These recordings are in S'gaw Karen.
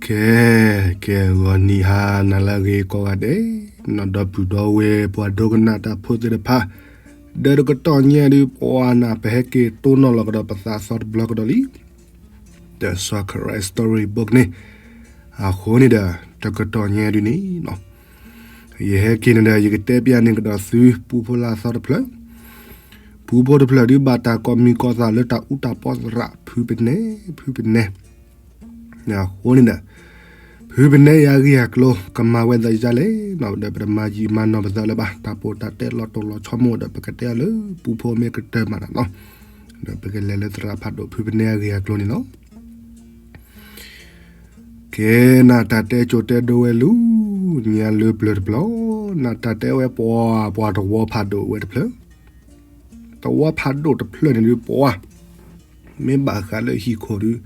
ကဲ, ကဲ ဂီၤနံၤဟါနၤလၢအဂ့ၤကိးဂၤဒဲး, နီၢ်ဒီပုၢ်ဒီဝဲၢ်ပှၤဒိကနၣ်တၢ်ဖိသ့ၣ်တဖၣ်, ဒီးတကတီၢ်ညါဒုး ပှၤနၢ် ပဟဲက့ၤတိၢ်နီၣ်လီၤကဒီးပသးအသီတဘျီကဒီးလံ, ဒီးစီၤခရံာ် story book န့ၣ်, အဃိန့ၣ်ဒီး တကတီၢ်ညါဒုးန့ၣ် ယဟဲက့ၤန့ၣ်ဒီး ယကတဲပျးန့ၢ်ကဒီးသု ပူဖိလၢအသီတဖျၢၣ်, ပူဖိတဖျၢၣ်ဒုး ဘၣ်တၢ်ကိးမံၤကိးသးလၢတၢ်အူတၢ်ပီသရၣ် ဖုပနဲ, ဖုပနဲ, အဃိန့ၣ်ဒီး ဖုပနဲအံၤအဂ့ၢ်အကျိၤ ကမၤဝဲသးဒ်လဲၣ်, ဒီးပတမၤယံာ်မၤနီၢ်ပသးလၢၤဘၣ်, တၢ်ပိာ်တၢ်တဲလီၤတိၢ်လီၤဆီမိၢ်ဒီး ပကတဲအီၤလၢပူဖိမ့ၢ်ကတၢၢ်မးနၤနီၤ, ဒီးပကလဲၤလၢသရၣ်ဖးဒိၣ်ဖုပနဲအဂ့ၢ်အကျိၤန့ၣ်လီၤ. ကဲ, နတၢ်တဲကၠိတဲဒိဝဲလူၤ, ညါလၢပျၢၤတပျၢၤ, နတၢ်တဲဝဲပှၤ, ပှၤတဝီဖးဒိၣ်ဝဲတဖျၢၣ်, တဝီဖးဒိၣ်တဖျၢၣ်န့ၣ်ဒုးပှၤ, မ့ၢ်ဘၣ်ဃးလၢဟံၣ်ခိၣ်ဒုး,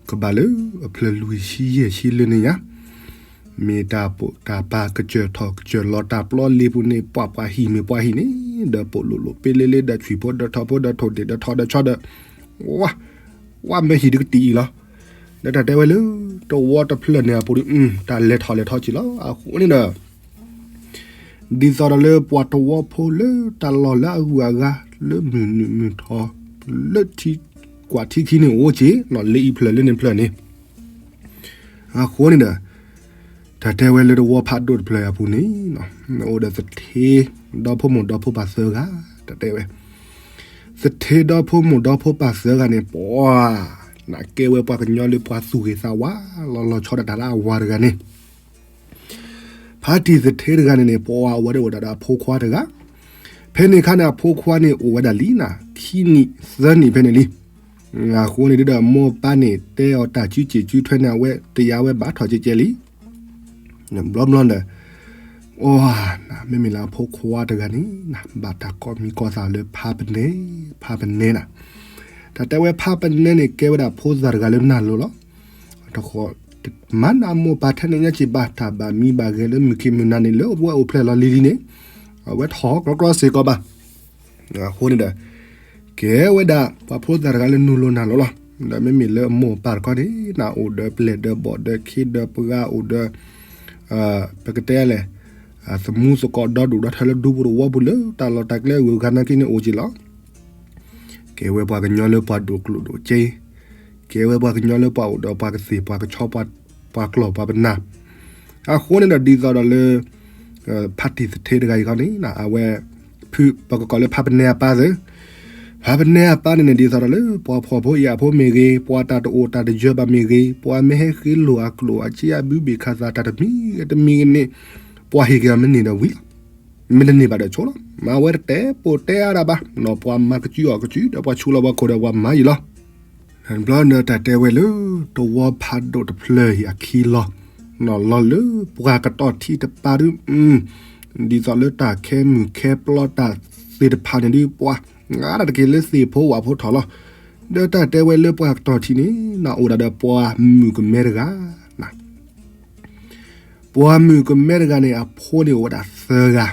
ကဘၣ်လၢအဖျၢၣ်လွံၢ်ဆံယဲၢ်ဆံလၢန့ၣ်ညါ, မ့ၢ်တၢ်ပိာ်တၢ်ပာ်ကစၢၢ်ထီၣ်ကစၢၢ်လီၤတၢ်ပျီလ့ပူၤန့ၣ် ပှၤပှၤဟံၣ်မ့ၢ်ပှၤဟံၣ်န့ၣ်, ဒီးပိာ်လိာ်လိာ်ပ့လ့လ့ဒီးဆွံၣ်ဖိဒီးထီဖိဒီးထိၣ်ဒ့ၣ် ဒီးထီဒီးဆီဒီး, ဝါ, ဝါမ့ၢ်ဟံၣ်ဒုးကတံၢ်အံၤလီၤ. ဒီးတၢ်တဲဝဲလၢ တဝီတဖျၢၣ်န့ၣ်အပူၤဒုး, တၢ်လဲၤထီၣ်လဲၤထီၣ်က့ၤလီၤ. အဃိန့ၣ်ဒီး ဒ်သိးဒီးလၢပှၤတဝီဖိလၢတၢ်လီၢ်လၢအဂုၤအဂၤ လၢမုၢ်နုာ်မုၢ်ထီၣ် လၢထံကွၢ်ထံခံန့ၣ်အိၣ်က့ၤ, လၢအံၤဖျၢၣ်လၢန့ၣ်ဖျၢၣ်န့ၣ်, အဃိန့ၣ်ဒီး တၢ်တဲဝဲလၢတဝီဖးဒိၣ်တဖျၢၣ်အံၤအပူၤန့ၣ်, အိၣ်ဒီးသထ့ ဒီဖိမိၢ်ဒီဖိပၢ်သၢဂၤ, တၢ်တဲဝဲ သထ့ဒီဖိမိၢ်ဒီဖိပၢ်သၢဂၤန့ၣ် ပှၤ, နကဲဝဲပှၤကညီလၢပှၤသူၣ်ဂ့ၤသးဝါ လီၤလီၤဆီဒၣ်တၢ်လၢအဝၤတဂၤန့ၣ် ဖါတံၢ်သထ့တဂၤန့ၣ်န့ၣ် ပှၤအဝဲဒၣ်အိၣ်ဝဲဒၣ်ဒီးအဖိခွါတဂၤ, ဖဲန့ၣ်အခါန့ၣ် အဖိခွါန့ၣ်အိၣ်ဝဲဒၣ်လံနၤ ခံနံၣ်သၢနံၣ်ဖဲန့ၣ်လံ. အဃိန့ၣ်ဒုးဒီး မိၢ်ပၢ်န့ၣ် တဲအီၤတၢ်စုစ့ၣ်စုထွဲန့ၣ် အဝဲတယာ်ဝဲဘၣ်ထီၣ်ကဲကဲလံ. ဘျီဘျီဒီး အိၣ်နၤ မ့မ့ၢ်လၢအဖိခွါတဂၤန့ၣ်နၤ ဘၣ်တၢ်ကိးမံၤကိးသးလၢဖါပနဲ, ဖါပနဲနၤ, တၢ်တဲဝဲဖါပနဲန့ၣ် ကဲဝဲဒၣ်ဖိသၣ်တဂၤလၢနၢ်လိၤလီၤ. တဃီ မၤနၢမိၢ်ပၢ်ထဲန့ၣ်ညါက့ၤဘၣ် တၢ်ဘၣ်မံဘၣ်ဂဲၤလၢမုၢ်ခံမုၢ်နၤန့ၣ် လၢအဝဲအိၣ်ဖျဲၣ်လီၤလံၤလံၤန့ၣ် အဝဲထီၣ်ကြီကြီစ့ၢ်ကီးဘၣ်. အဃိန့ၣ်ဒီး ကဲဝဲဒၣ်ပှၤဖိသၣ်တဂၤလၢနၢ်လိၤနၢ်လိၤလီၤ. ဒီးမ့မ့ၢ်လၢအမိၢ်အပၢ်တခီန့ၣ် နအိၣ်ဒီးပျဲၢ်ဒီးဘီၣ်ဒီးခ့ဒီးပှၤအိၣ်ဒီး ပကတဲလဲၣ် သမူသကိးဒီဒူၣ်ဒီထၢလၢဒူပူၤသဝီပူၤလၢတၢ်လီၢ်တၢ်ကျဲအဂုၤအဂၤနာ်က့န့ၣ်အိၣ်က့ၤလီၤ. ကဲဝဲပှၤကညီလၢပှၤဒိၣ်ကျိၣ်ဒိၣ်စ့, ကဲဝဲပှၤကညီလၢပှၤအိၣ်ဒီးပှၤကသ့ၣ်ပှၤကဆီ ပှၤကျီၢ်ပှၤပနၢ်, အဃိန့ၣ်ဒီးဒ်သိးဒီးလၢ ဖါတံၢ်သထ့တဂၤအံၤခီန့ၣ် အဝဲ ဖု ပကကိးလၢဖါပနဲအပၢ်သ့ၣ်, ဖါပနဲအပၢ်န့ၣ်န့ၣ် ဒ်သိးဒီးလၢ ပှၤဖှီၣ်ဖိယာ်ဖိမ့ၢ်ဂ့ၤ, ပှၤတၢ်တအိၣ်တၢ်တယၢၤဘၣ်မ့ၢ်ဂ့ၤ, ပှၤမ့ၢ်ဟဲဃ့လိာ်အကျိၣ်အစ့အဘုဘ့ၣ်ခးသးတၢ်တမံၤတမံၤန့ၣ် ပှၤဟ့ၣ်က့ၤအီၤမ့ၢ်န့ၢ်ဒီးဝံၤလီၤ. မ့ၢ်တန့ၢ်ဘၣ်ဒီးဆိလီၤ. မ့ၢ်အဝဲတတဲပိာ်တဲအါဒၣ်ဘၣ်, ပှၤမၤကစုအီၤကစုဒီးပှၤဆူးလီၤပှၤခိၣ်ဒီးပှၤမၤယံၤလီၤ. တဘျီဒီးတၢ်တဲဝဲလၢ တဝီဖးဒိၣ်တဖျၢၣ်အံၤအခံလီၤ. လီၤလၢပှၤကတီၢ်ထံတပၤဒုး ဒ်သိးလၢတၢ်ခဲမုၢ်ခဲပျီတၢ်သ့ၣ်တဖၣ်န့ၣ်ဒုး ပှၤ ငါဒၣ်တက့ၢ်လၢသ့ၣ်ဖိဝၣ်ဖိထီၣ်လီၤ. ဒီးတၢ်တဲဝဲလၢပှၤကတီၢ်ထံန့ၣ် နအိၣ်ဒၣ်ဒီးပှၤမုၣ်ကမဲတဂၤ ပှၤမုၣ်ကမဲတဂၤန့ၣ် အဖိန့ၣ်အိၣ်ဝဲဒၣ်သၢဂၤ,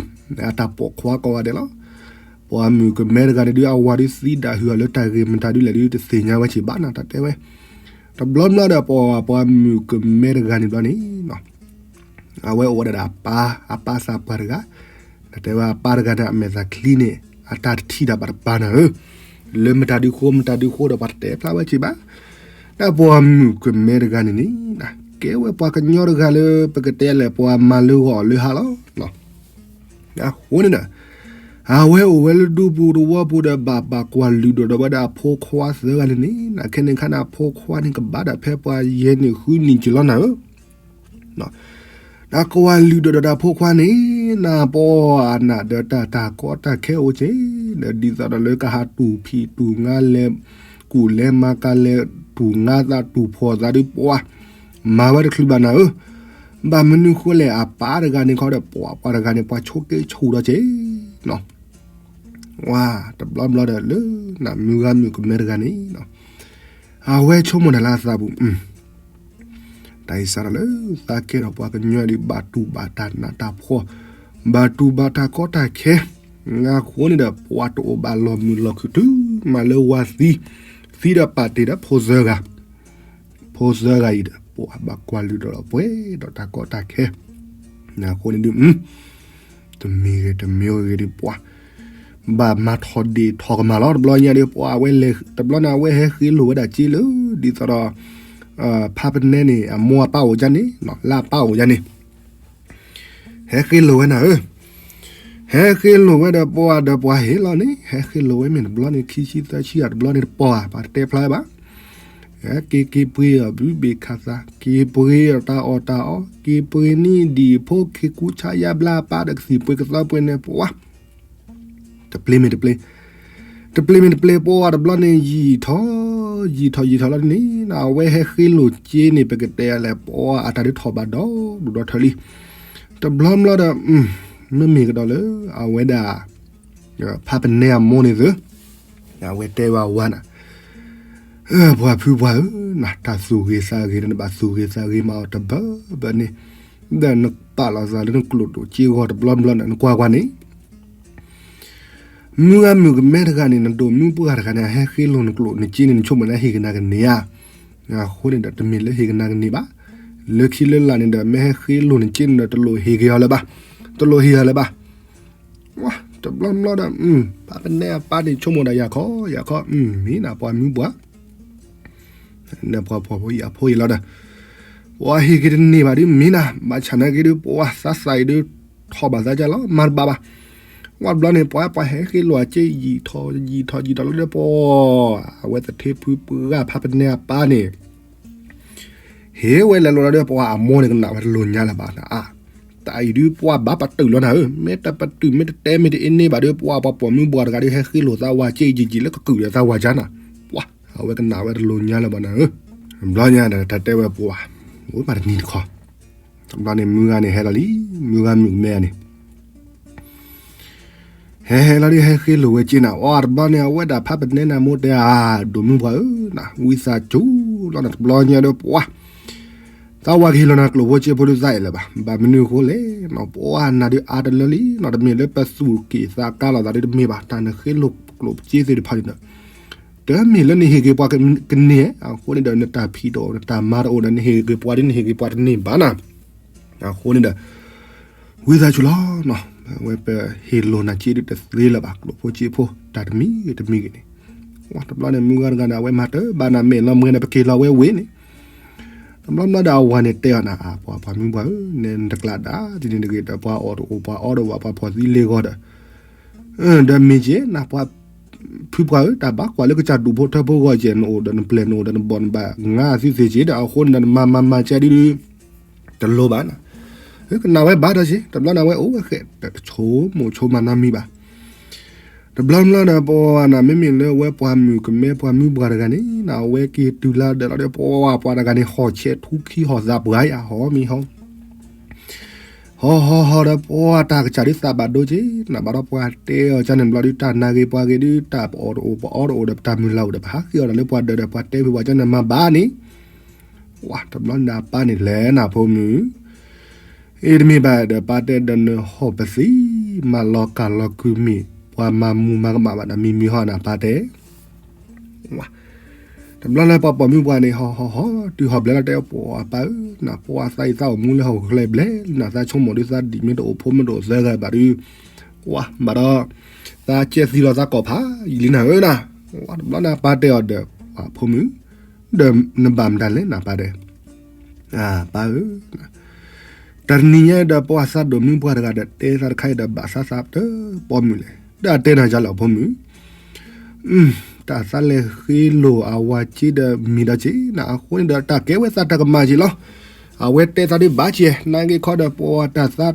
အတၢ်ပိာ်ခွါကိးဂၤဒဲးလီၤ. ပှၤမုၣ်ကမဲတဂၤန့ၣ်ဒုး အဝၤဒုးသံဒၣ်ဟုၣ်အီၤလၢတၢ်ဂ့ၢ်မတၤဒုးလဲၣ်ဒုး တသ့ၣ်ညါဝဲက့ၤဘၣ်နၤ တၢ်တဲဝဲ. တဘျီဘျီဒီးပှၤ ပှၤမုၣ်ကမဲတဂၤန့ၣ်ဘျီန့ၣ် အဝဲအိၣ်ဝဲဒၣ်ဒီးအပၢ်, အပၢ်သးပှၢ်တဂၤ, တၢ်တဲဝဲအပၢ်တဂၤန့ၣ် အမဲာ်သးချံန့ၣ် အတၢ်တထံၣ်ဒၣ်ဘၣ်တပၤနၤဧၢ, လၢမတၤဒုးဃိ မတၤဒုးဃိဒီးပှၤတတဲဖျါဝဲက့ၤဘၣ်. ဒီးပှၤမုၣ်ကမဲတဂၤန့ၣ်န့ၣ် ကဲဝဲပှၤကညီတဂၤလၢပကတဲလဲၣ် ပှၤမၤလၢဂီၤအီၤလၢဟါလီၤ. အဃိန့ၣ်ဒီး အဝဲအိၣ်ဝဲလၢဒူပူၤသဝီပူၤဒီး ဘၣ်ဘၣ်ကွၢ်လုၢ်ဒိၣ်ဒီးဝဲဒၣ်အဖိခွါသၢဂၤန့ၣ်န့ၣ် ခဲန့ၣ်ခါန့ၣ် အဖိခွါန့ၣ်ကဘၣ်ဒၣ်ဖဲပှၤယဲၢ်နံၣ်ဃုနံၣ်က့ၤလီၤနၤဧၢ. ဒီးကွၢ်လုၢ်ဒိၣ်ဒီးတၢ်ဖိခွါန့ၣ် နပှၤနၢ်ဒီးတၢ်တၢ်ကီတၢ်ခဲအိၣ်က့ၤ, ဒီးဒ်သိးဒီးလၢကဟးတူၢ်ဖံးတူၢ်ငါလဲၤကူၣ်လဲၤမၤကလဲၤတူၢ်ငါသးတူၢ်ဖှီၣ်သးဒုးပှၤ မၤဝဲတချုးဘၣ်နၤဧၢ. ဘၣ်မနုၤဃိလဲၣ် အပၢ်တဂၤန့ၣ်ခီဒီး ပှၤပှၤတဂၤန့ၣ် ပှၤဆိးက့ဆိးဒီးက့ၤ ဝါ တဘျီဘျီဒီးလၢနမုၢ်ဂၤမုၣ်ကမဲတဂၤန့ၣ် အဝဲဆိကမိၣ်တၢ်လၢအသးပူၤ တၢ်အံၤစးထီၣ်လၢသးကဲထီၣ်ပှၤကညီဒုး ဘၣ်တူၢ်ဘၣ်တၢ်နးတၢ်ဖှီၣ်, ဘၣ်တူၢ်ဘၣ်တၢ်ကီတၢ်ခဲ, အဃိန့ၣ်ဒီး ပှၤတအိၣ်ဘၣ်လီၢ်မုာ်လီၢ်ခုၣ်တုၤမးလၢဝၤသံ, သံဒီးပာ်တ့ၢ်ဒီးဖိသၢဂၤ, ဖိသၢဂၤအံၤဒီး ပှၤဘၣ်ကွၢ်လုၢ်ဒီးပှဲၤဒီးတၢ်ကီတၢ်ခဲ, အဃိန့ၣ်ဒုး တမံၤဂ့ၤတမံၤဂ့ၤဒုးပှၤ ဘၣ်မၤထီၣ်ဒ့ၣ်ထီၣ်ကမၣ်လီၤ. တဘျီညါဒုးပှၤဝဲလဲၤ တဘျီန့ၣ် အဝဲဟဲဃ့လိာ်ဝဲဒၣ်စ့လၢ ဒ်သိးဒီး ဖးပနဲန့ၣ် အမိၢ်အပၢ်အိၣ်ဒ်န့ၣ် လၢအပၢ်အိၣ်ဒ်န့ၣ် ဟဲဃ့လိာ်ဝဲနၤဧၢ, ဟဲဃ့လိာ်ဝဲဒီးပှၤဒီးပှၤဟ့ၣ်လီၤန့ၣ် ဟဲဃ့လိာ်ဝဲမ့ၢ်တဘျီန့ၣ် ခံဆံသၢဆံဧါ တဘျီန့ၣ်တပီၢ်ဧါ ပှၤတတဲဖျါဘၣ်, က့ၤက့ၤပှ့ၤအီၤဘုဘ့ၣ်ခးသး က့ၤပှ့ၤအီၤတၢ်အီၣ်တၢ်အီ က့ၤပှ့ၤန့ၢ်ဒံၣ်ဖိ က့ၤကူဆါယါဘျါအပၢ်ဒီးကသံၣ်ပှ့ၤကသီပှ့ၤန့ၣ် ပှၤ တပျ့ၤမ့ၢ်တပျ့ၤ, တပျ့ၤမ့ၢ်တပျ့ၤ ပှၤတဘျီန့ၣ် ယံာ်ထီၣ် ယံာ်ထီၣ်ယံာ်ထီၣ်လီၤန့ၣ် အဝဲဟဲဃ့လိာ်စ့န့ၣ် ပကတဲလဲၣ် ပှၤအတၢ်ဒုးထီၣ်ဘၣ်ဒီဒူၣ်ဒီထၢလံ, တဘျီဘျီဒီး မ့မ့ၢ်ကဒီးလၢ အဝဲဒၣ် ဖးပနဲအမိၢ်န့ၣ်သု, အဝဲတဲဝဲဝါနၤ ပှၤဖုပှၢ်ဧၢ, နတၢ်သူၣ်ဂ့ၤသးဂ့ၤ နဘၣ်သူၣ်ဂ့ၤသးဂ့ၤမးအီၤတဘၢဘၢန့ၣ်, ဒီးနပာ်လီၤသးလၢနကျိၣ်ဒိၣ်စ့ဂီၤတဘျီဘျီန့ၣ် နကွၢ်ကွၢ်န့ၣ် မုၢ်ဂၤမုၣ်ကမဲတဂၤန့ၣ် နဒိၣ်မုၢ်ပှၢ်တဂၤန့ၣ် ဟဲဃ့လိာ်နကျိၣ်နစ့န့ၣ် နဆိကမိၣ်န့ၣ် ဟ့ၣ်ကနၤကန့ၢ်ဧါ, အဃိန့ၣ်ဒီး တမ့ၢ်လၢဟ့ၣ်ကနၤကန့ၢ်ဘၣ်, လၢခံလၢလာ်န့ၣ်ဒီး မ့ၢ်ဟဲဃ့လိာ်နစ့န့ၣ်ဒီး တလိၣ်ဟ့ၣ်က့ၤအီၤလၢၤဘၣ်, တလိၣ်ဟ့ၣ်အီၤလၢၤဘၣ်, တဘျီဘျီဒီး ဖးပနဲအပၢ်န့ၣ် ဆိကမိၣ်ဒၣ်ယၤခီ ယၤခီ မ့ၢ်နၤပှၤမုၢ်ပှၢ် နပှၤဖှီၣ်ဖိယာ်ဖိအံၤလီၤဒီး ပှၤဟ့ၣ်က့ၤတန့ၢ်ဘၣ်ဒုးမ့ၢ်နၤ ဘၣ်ဆၣ်နာ်က့ဒုး ပှၤသးစၢ်အံၤဒုး ထီၣ်ဘၣ်သးကၢ်လီၤ မၤတဘၣ်ဘၣ်, ဝဲတဘျီန့ၣ် ပှၤပှၤဟဲဃ့လိာ်အစ့ ယံာ်ထီၣ်ယံာ်ထီၣ်ယံာ်ထီၣ်လီၤဒီး ပှၤ အဝဲသထ့ဖုပှၢ်ဖးပနဲအပၢ်န့ၣ် ဟ့ၣ်ဝဲလဲၤလိာ်လီၤဒီး ပှၤအမိၢ်န့ၣ်ကနၣ်ဝဲတလိၤညါလၢၤဘၣ်နၤ အါ, တၢ်အံၤဒုးပှၤဘၣ်ပတုာ်လီၤနၤဧၢ, မ့ၢ်တပတုာ် မ့ၢ်တတဲ မ့ၢ်တအ့န့ၢ်ဘၣ်ဒီး ပှၤပှၤပိာ်မုၣ်ပှၢ်တဂၤဒုး ဟဲဃ့လိာ်သးဝါစ့ယံာ်ယံာ်လၢကကုာ်ဒီးသးဝါကၢ်နၤ, ပှၤ အဝဲကနၣ်ဝဲတလိၤညါလၢၤဘၣ်နၤဧၢ, ဘျီညါဒီး တၢ်တဲဝဲပှၤ အိၣ်မးတနံၤတခီ, တဘျီန့ၣ် မုၢ်ဂၤန့ၣ်ဟဲလီၤလံ, မုၢ်ဂၤမုၣ်ကမဲန့ၣ် ဟဲဟဲလီၤဒုး ဟဲဃ့လိာ်ဝဲစ့နၤ အီၤတဘျီန့ၣ် အဝဲဒၣ်ဖးပနဲနၤမိၢ်တဲဧါ, ဒိၣ်မုၢ်ပှၢ်ဧၢ, နဝံသးစူၤလီၤနၤ တဘျီညါဒီးပှၤ သးဝါကဟ့ၣ်လီၤနၤကျိၣ်ဖိစ့ဖိဒုးသးအဲၣ်လၢၤဘၣ်, ဘၣ်မနုၤအဃိလဲၣ်, ပှၤနၤဒုးအါတလၢလံ, တမ့ၢ်လၢပသူၣ်က့ၣ်သးကါလိာ်သးဒုးတမ့ၢ်ဘၣ်, တၢ်နဃ့လိာ်ကျိၣ်စ့သ့ၣ်တဖၣ်န့ၣ်ဒီး တမ့ၢ်လၢနဟ့ၣ်က့ၤပှၤကန့ၢ်, အဃိန့ၣ်ဒီး နတၢ်ဖံးတအိၣ် နတၢ်မၤတအိၣ်ဒီး နဟ့ၣ်က့ၤပှၤဒုး နဟ့ၣ်က့ၤပှၤတန့ၢ်ဘၣ်နၤ, အဃိန့ၣ်ဒီး ဝံသးစူၤလီၤ, ဝဲပဟ့ၣ်လိာ်နၤစ့ဒုးတသ့လၢၤဘၣ်, ကျိၣ်ဖိစ့ဖိ တၢ်တမံၤဂ့ၤတမံၤဂ့ၤန့ၣ်, တဘျီန့ၣ် မုၢ်ဂၤတဂၤန့ၣ် အဝဲမၤတၢ်ဘၣ်နၤ မဲာ်လီၤမွဲန့ၣ် ပက့ၤလီၤဝဲဝ့ၢ်န့ၣ်, တဘျီဘျီဒီးအဝၤန့ၣ်တဲအီၤနၤ အါ ပှၤမုၢ်ပှၢ်ဧၢ, နတကျးဒၣ်ဒ်န့ၣ်တဂ့ၤဒီး ပှၤအီၣ်တအိၣ် ပှၤအီတအိၣ် ပှၤဖှီၣ်သံလ့ၤဂီၤဒီး ဒီးမ့ၢ်က့ၤ နပှၤဖုပှၢ်ဧၢ, တၢ်ဘၣ်ကွၢ်လၢကစၢ်ဒူၣ်ဖိထၢဖိဂီၢ်ကဲ နအိၣ်ဒီးနပျဲၢ် နအိၣ်ဒီးနဘီၣ်နဘၣ် နငါအသုသ့ၣ်က့ဒီး အဃိန့ၣ်ဒီး နမၤမၤမၤကဲဒုး တလိၤဘၣ်နၤ, ကနၣ်ဝဲဘၣ်ဒီးက့ တဘျီန့ၣ် အဝဲအိၣ်ဝဲဃဲး တဆိကမိၣ်ဆိကမးနီတမံၤဘၣ်. တဘျီဘျီဒီး ပဝဲနၤ မ့မ့ၢ်လၢဝဲပှၤမုၣ်ကမဲ ပှၤမုၢ်ပှၢ်တဂၤန့ၣ် နဝဲက့ၤတုၤလၢဒၢးလီၤဒီး ပဝဲပှၤတဂၤန့ၣ် ဟီၣ်ဆဲးထူခံဟီၣ်သးပှၢ်ယါ ဟီၣ်မ့ၢ်ဟီၣ် ဟီၣ်ဟီၣ်ဟီၣ်ဒီး ပှၤတၢ်ကစၢ်ဒုးသးဘၣ်ဒိက့ၤ နဘၣ်ဒီးပှၤတဲအီၤကန့ၣ်ဘျီဒုး တၢ်နါဂ့ၤပှၤဂ့ၤဒုး တၢ်ပအီၣ်တအိၣ်ပအီတအိၣ်ဒီး ပတၢ်မုၢ်လၢ်အိၣ်ဒီး ပဟးဃ့အီၤဒီးလၢပှၤဒၢးဒီး ပှၤတဲဖုပှၢ်ကန့ၣ်မၤဘၣ်န့ၣ် ဝဲတဘျီန့ၣ် အပၢ်န့ၣ်လဲၤနၤဖိမုၣ် အ့ တမ့ၢ်ဘၣ်ဒီး ပၢ်တဲဒီးနဟီၣ်ပသံ မၤလီၤကၢ်လီၤကုမ့ၢ် ပှၤမၤမူမၤကမၣ်ဘၣ်ဒီး မံမံဟီၣ်နၤ ပၢ်တဲ တဘျီလၢပှၤပိာ်မုၣ်ပှၢ်န့ၣ် ဟီၣ်ဟီၣ်ဟီၣ် တုၤဟီၣ်ဘျဲၣ်လီၤတဲ ပှၤပၢ်ဧၢ နပှၤသးအံၤသးအိၣ်မူလၢဟီၣ်ခိၣ်ချၢဘျဲၣ်လံနၤ သးဆိကမိၣ်ဒုးသးဒံးမ့ၢ်တအိၣ် ဖိမ့ၢ်တအိၣ်သၢဂၤဘၣ်ဒုး ဝဲဘၣ်ဒီး သးကဲသံလီၤသးကိာ်ဖးယံာ်လံနၤဧၢနၤ ဝဲတဘျီန့ၣ် ပၢ်တဲအီၤဒီး ပှၤဖိမုၣ် ဒီးနဘၣ်မတၤလဲၣ်နၤ ပၢ်တဲ ပၢ်ဧၢ တၢ်တနံၤညါဒီး ပှၤသးဒိၣ်မုၢ်ပှၢ်တဂၤဒီး တဲသးတခါအံၤဒီး ဘၣ်သးသးတပိာ်မုၣ်လဲၣ် ဒီးအတဲနၤယါလီၤဖိမုၣ် တၢ်သးလဲၤဃ့လိာ်အဝၤက့ဒီးမ့ၢ်ဒီးက့နၤ အဃိန့ၣ်ဒီး တၢ်ကဲဝဲသးတၢ်ကမၣ်က့လီၤ အဝဲတဲသးဒုးဘၣ်ကဲ နာ်က့ခီဒီး ပှၤတၢ်သး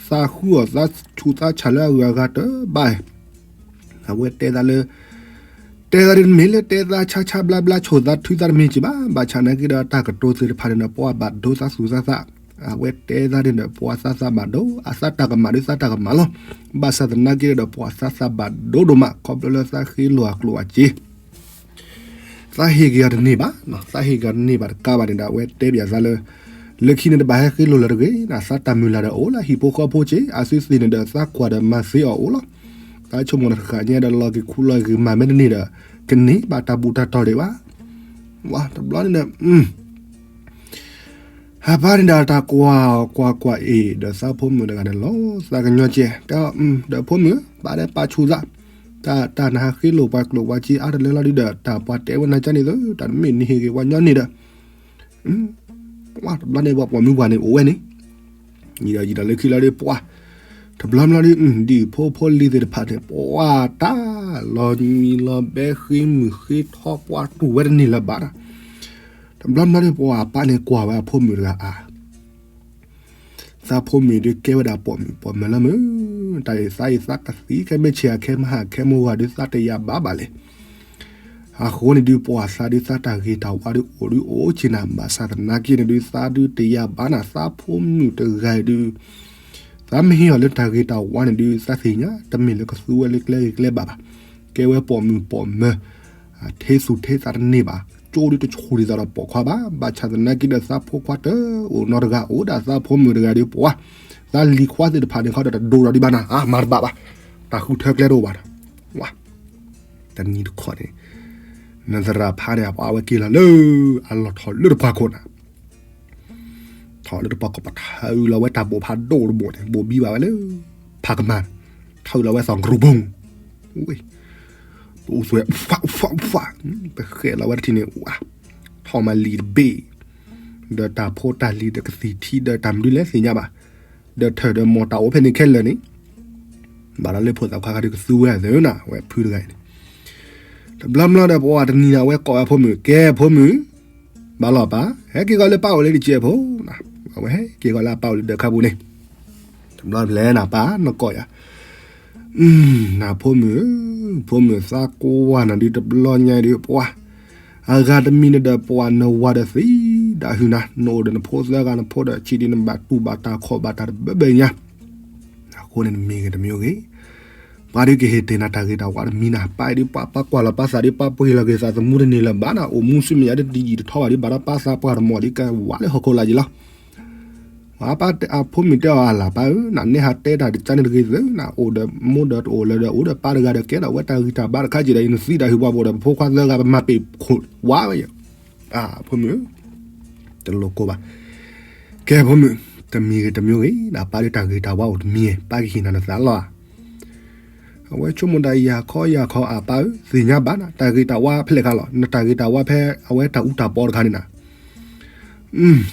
သးဃုအီၤ သးဆူးသးဆါလၢအဂုၤအဂၤတဘၣ် အဝဲတဲသးလၢ တဲသးဒ်တမ့ၢ်လၢတဲသးဆါဆါဘျါဘျါ ဆိၣ်သးထုသးတမ့ၢ်က့ဘၣ် ဘၣ်ဆၣ်နာ်က့ဒီး တၢ်ကတိၤသ့ၣ်တဖၣ်န့ၣ်ဒီး ပှၤဘၣ်ဒိသးသူၣ်သးသး အဝဲတဲသးန့ၣ်ဒီး ပှၤသးသးဘၣ်ဒိ အသးတၢ်ကမၣ်ဒုးသးတၢ်ကမၣ်လီၤ ဘၣ်ဆၣ်သနာ်က့ဒီး ပှၤသးသးဘၣ်ဒိဒိၣ်မး ခီဖျိလၢသးဃ့လိာ်အကျိာ်အစ့ သးဟ့ၣ်က့ၤအီၤတန့ၢ်ဘၣ် သးဟ့ၣ်က့ၤအီၤတန့ၢ်ဘၣ်တကးဘၣ်န့ၣ်ဒီး အဝဲတဲဘၣ်သးလၢ လၢခံန့ၣ်တဘၣ်ဟဲဃ့လိာ်လၢၤတဂ့ၤ သးတၢ်မုၢ်လၢ်ဒီးအိၣ်လၢဟံၣ်ဖိဃီဖိက့ အသုသ့ၣ်န့ၣ်ဒီး သးကွၢ်ဒီးမၤသ့အီၤအိၣ်လီၤ သးဆိကမိၣ်တဃၣ်ညါဒီး လီၤက့ၤခူလီၤက့ၤမၤမ့ၢ်တန့ၢ်ဒီး ကန့ၢ်ဘၣ်တၢ်ဘူၣ်တၢ်တီၢ်ဒံးဘၣ် ဝဲတဘျီန့ၣ်ဒီး ဟးပၢ်န့ၣ်ဒီးတၢ်ကွၢ်ကွၢ်ကွၢ်အ့ၣ် ဒီးသးဖိမုၣ်တဂၤန့ၣ်လီၤသးကညီၤကဲး တဲအီၤ ဒီးဖိမုၣ် ပၢ်ဒီးပၢ်ဆူးသး, တၢ် တၢ်နဟးဃ့လိာ်ပှၤကျိာ်ပှၤစ့အါတလၢလီၤဒုဒီး တၢ်ပှၤတဲဝဲနၤကန့ၣ်သၢ တၢ်နမ့ၢ်နဟ့ၣ်ဂ့ၤပှၤညီန့ၣ်ဒီး ပှၤတဘျီန့ၣ်ပှၤပိာ်မုၣ်ပှၢ်န့ၣ်အိၣ်ဝဲန့ၣ် ယံာ်ဒီးယံာ်ဒီးလၢခံလီၤဒုးပှၤ တဘျီဘျီဒုး ဒ်ဖိဖိလံၤသ့ၣ်တဖၣ်န့ၣ် ပှၤတၢ်လီၤမံလီၤဘဲဃ့မုာ်ဃ့ထီပှၤတူၢ်ဝဲတန့ၢ်လၢၤဘၣ်ဒီး တဘျီဘျီဒုး ပှၤအပၢ်န့ၣ်ကွၢ်ဝဲအဖိမုၣ်တဂၤအါ သးဖိမုၣ်ဒုးကဲဝဲဒၣ်ပိာ်မုၣ်ပိာ်မၢၤလၢမုၢ် တၢ်အံၤသးအံၤသးကသံခဲမ့ၢ်ဆ့ၣ်အခဲမဟါခဲမဂၤဒုးသးတယာ်ဘၣ်ဘၣ်လဲၣ် အဃိန့ၣ်ဒုး ပှၤသးဒုးသးတၢ်ဂ့ၤတၢ်ဝါဒုးအိၣ်ဒုးအိၣ်ဆ့ၣ်နၤ ဘၣ်ဆၣ်သနာ်က့န့ၣ်ဒုး သးဒုးတယာ်ဘၣ်နၤ သးဖိမုၣ်တဂၤအံၤဒုး သးမ့ၢ်ဟ့ၣ်အီၤလၢတၢ်ဂ့ၤတၢ်ဝါန့ၣ်ဒုး သးသ့ၣ်ညါ တမ့ၢ်လၢကသူဝဲလၢကျဲဂ့ၤကျဲဘၣ်ဘၣ်. ကဲဝဲပိာ်မုၣ်ပိာ်မၢၤ ထဲသူၣ်ထဲသးတန့ၢ်ဘၣ်. ကၠိဒုးတဆူၣ်ဒ်သိးဒီးပိာ်ခွါဘၣ်. ဘၣ်ဆၣ်သနာ်က့ဒီးသးဖိခွါတအိၣ်နီတဂၤ အိၣ်ဒၣ်သးဖိမုၣ်တဂၤဒီးပှၤ သးလံၤခွါသ့ၣ်တဖၣ်န့ၣ်ခီဒီးတဒိၣ်ထီၣ်ဒံးဘၣ်နၤ အါမၤတဘၣ်ဘၣ်. တၢ်ဃုထၢကျဲတအိၣ်ဘၣ်ဒီး ဝါ တနံၤတခီန့ၣ် နသရၣ်ဖါန့ၣ် အဝဲက့ၤလီၤလၢ အလီၢ်ထီၣ်လၢတပှၢ်ခိၣ်နၤ ထီၣ်လၢတပှၢ်ခိၣ် ပထၢလီၤဝဲတၢ်ဘိၣ်ဖးဒိၣ်တဘိၣ်န့ၣ် ဘိၣ်ဘံဘၣ်ဝဲလၢ ဖးကမၤ ထၢလီၤဝဲသီၣ်ကရူၢ်ဘိၣ် ဝ့ၢ် ပအူသွဲၣ် ဖး ဖး ဖး ပဃဲလီၤဝဲတထံၣ်န့ၣ် ဝါ ထီၣ်မၤလံာ်တဘ့ၣ် ဒီးတၢ်ဖိတၢ်လံၤဒီးကသံၣ်ထံဒီးတၢ်မနုၤလဲၣ်သ့ၣ်ညါဘၣ် ဒီးထၢၣ်ဒီးမီၢ်တၢ်အိၣ်ဖဲန့ၣ်ခဲလၢာ်န့ၣ် ဘၣ်ဒီးလၢဖိသၣ်ခွါခါဒုးကသူဝဲအသးနၤ အဝဲဖုတဂၤအံၤန့ၣ် တဘျီဘျီဒီးပှၤတနံၤန့ၣ် အဝဲကိးဝဲဖိမုၣ် ကဲဖိမုၣ် ဘၣ်လီၤပၢ် ဟဲက့ၤဂီၤလၢပၢ်အိၣ်လၢတစဲးဖိ အဝဲဟဲက့ၤဂီၤလၢအပၢ်အိၣ်လၢဒၢးခါပူၤန့ၣ် တဘျီဖဲလဲၣ်နၤ ပၢ်နကိးယၤ နၤဖိမုၣ်ဧၢ, ဖိမုၣ်သးကွၢ်နၤဒုးတဘျီညါဒုးပှၤ, အဂၤတမံၤန့ၣ်ဒီးပှၤနဝၤဒီးသံဒၣ်ဟုၣ်နၤ, နအိၣ်ဒီးနဖိသၢဂၤနဖိဒီးဆံးဒံးနဘၣ်တူၢ်ဘၣ်တၢ်ခီၣ်ဘၣ်တၢ်တဘၢဘၢညါ, အဃိန့ၣ်နမ့ၢ်ဂ့ၤတမ့ၢ်ဂ့ၤ, ပှၤဒုးကဟ့ၣ်တ့ၢ်နၤတၢ်ဂ့ၤတၢ်ဝါတမံၤနၤ, ပၢ်အံၤဒုးပှၤပၢ်ကွၢ်လီၤပၢ်သးဒုး ပၢ်ပှ့ၤလီၤက့ၤသးသမူတန့ၢ်လၢၤဘၣ်နၤ, အိၣ်မူဆူမဲာ်ညါဒုးတယံာ်တထီဘၣ်ဒုး ဘၣ်ဒီးပၢ်သးပှၢ်တမီၢ်ဒုးကဝါလၢဟီၣ်ခိၣ်လာ်ယံၤလီၤ. အပၢ်အဖိမုၣ်တဲအီၤအလၢ်ပၢ်ဧၢ, နန့ၢ်ဟးတဲတၢ်တကါန့ၣ်တဂ့ၤသု, နအိၣ်ဒီးမိၢ်ဒီးတအိၣ်လၢၤဒီး အိၣ်ဒီးပၢ်တဂၤဒီးကဲထီၣ်ဝဲတၢ်ဂံၢ်တၢ်ဘါတခါက့ၤဒီး နသံဒၣ်ဟုၣ်ပှၤဘိၣ်ဒီး ပဖိခွါသၢဂၤပမၤပ့ၤခိၣ်ဝါဝဲယၤ, အဖိမုၣ်ဧၢ, တလိၣ်ကိၢ်ဘၣ်, ကဲဖိမုၣ်, တမံၤဂ့ၤတမံၤဂ့ၤ, နပၢ်ဒုးတၢ်ဂ့ၤတၢ်ဝါအိၣ်တမံၤ, ပၢ်ကဟ့ၣ်နၤနသးလီၤဧါ. အဝဲဆိကမိၣ်ဒၣ်ယၤခီယၤခီအပၢ်ဧၢ, သ့ၣ်ညါဘၣ်နၤ, တၢ်ဂ့ၤတၢ်ဝါဖဲလဲၣ်ခါလီၤ, နတၢ်ဂ့ၤတၢ်ဝါဖဲအဝဲတၢ်အူတၢ်ပီတခါန့ၣ်နၤ,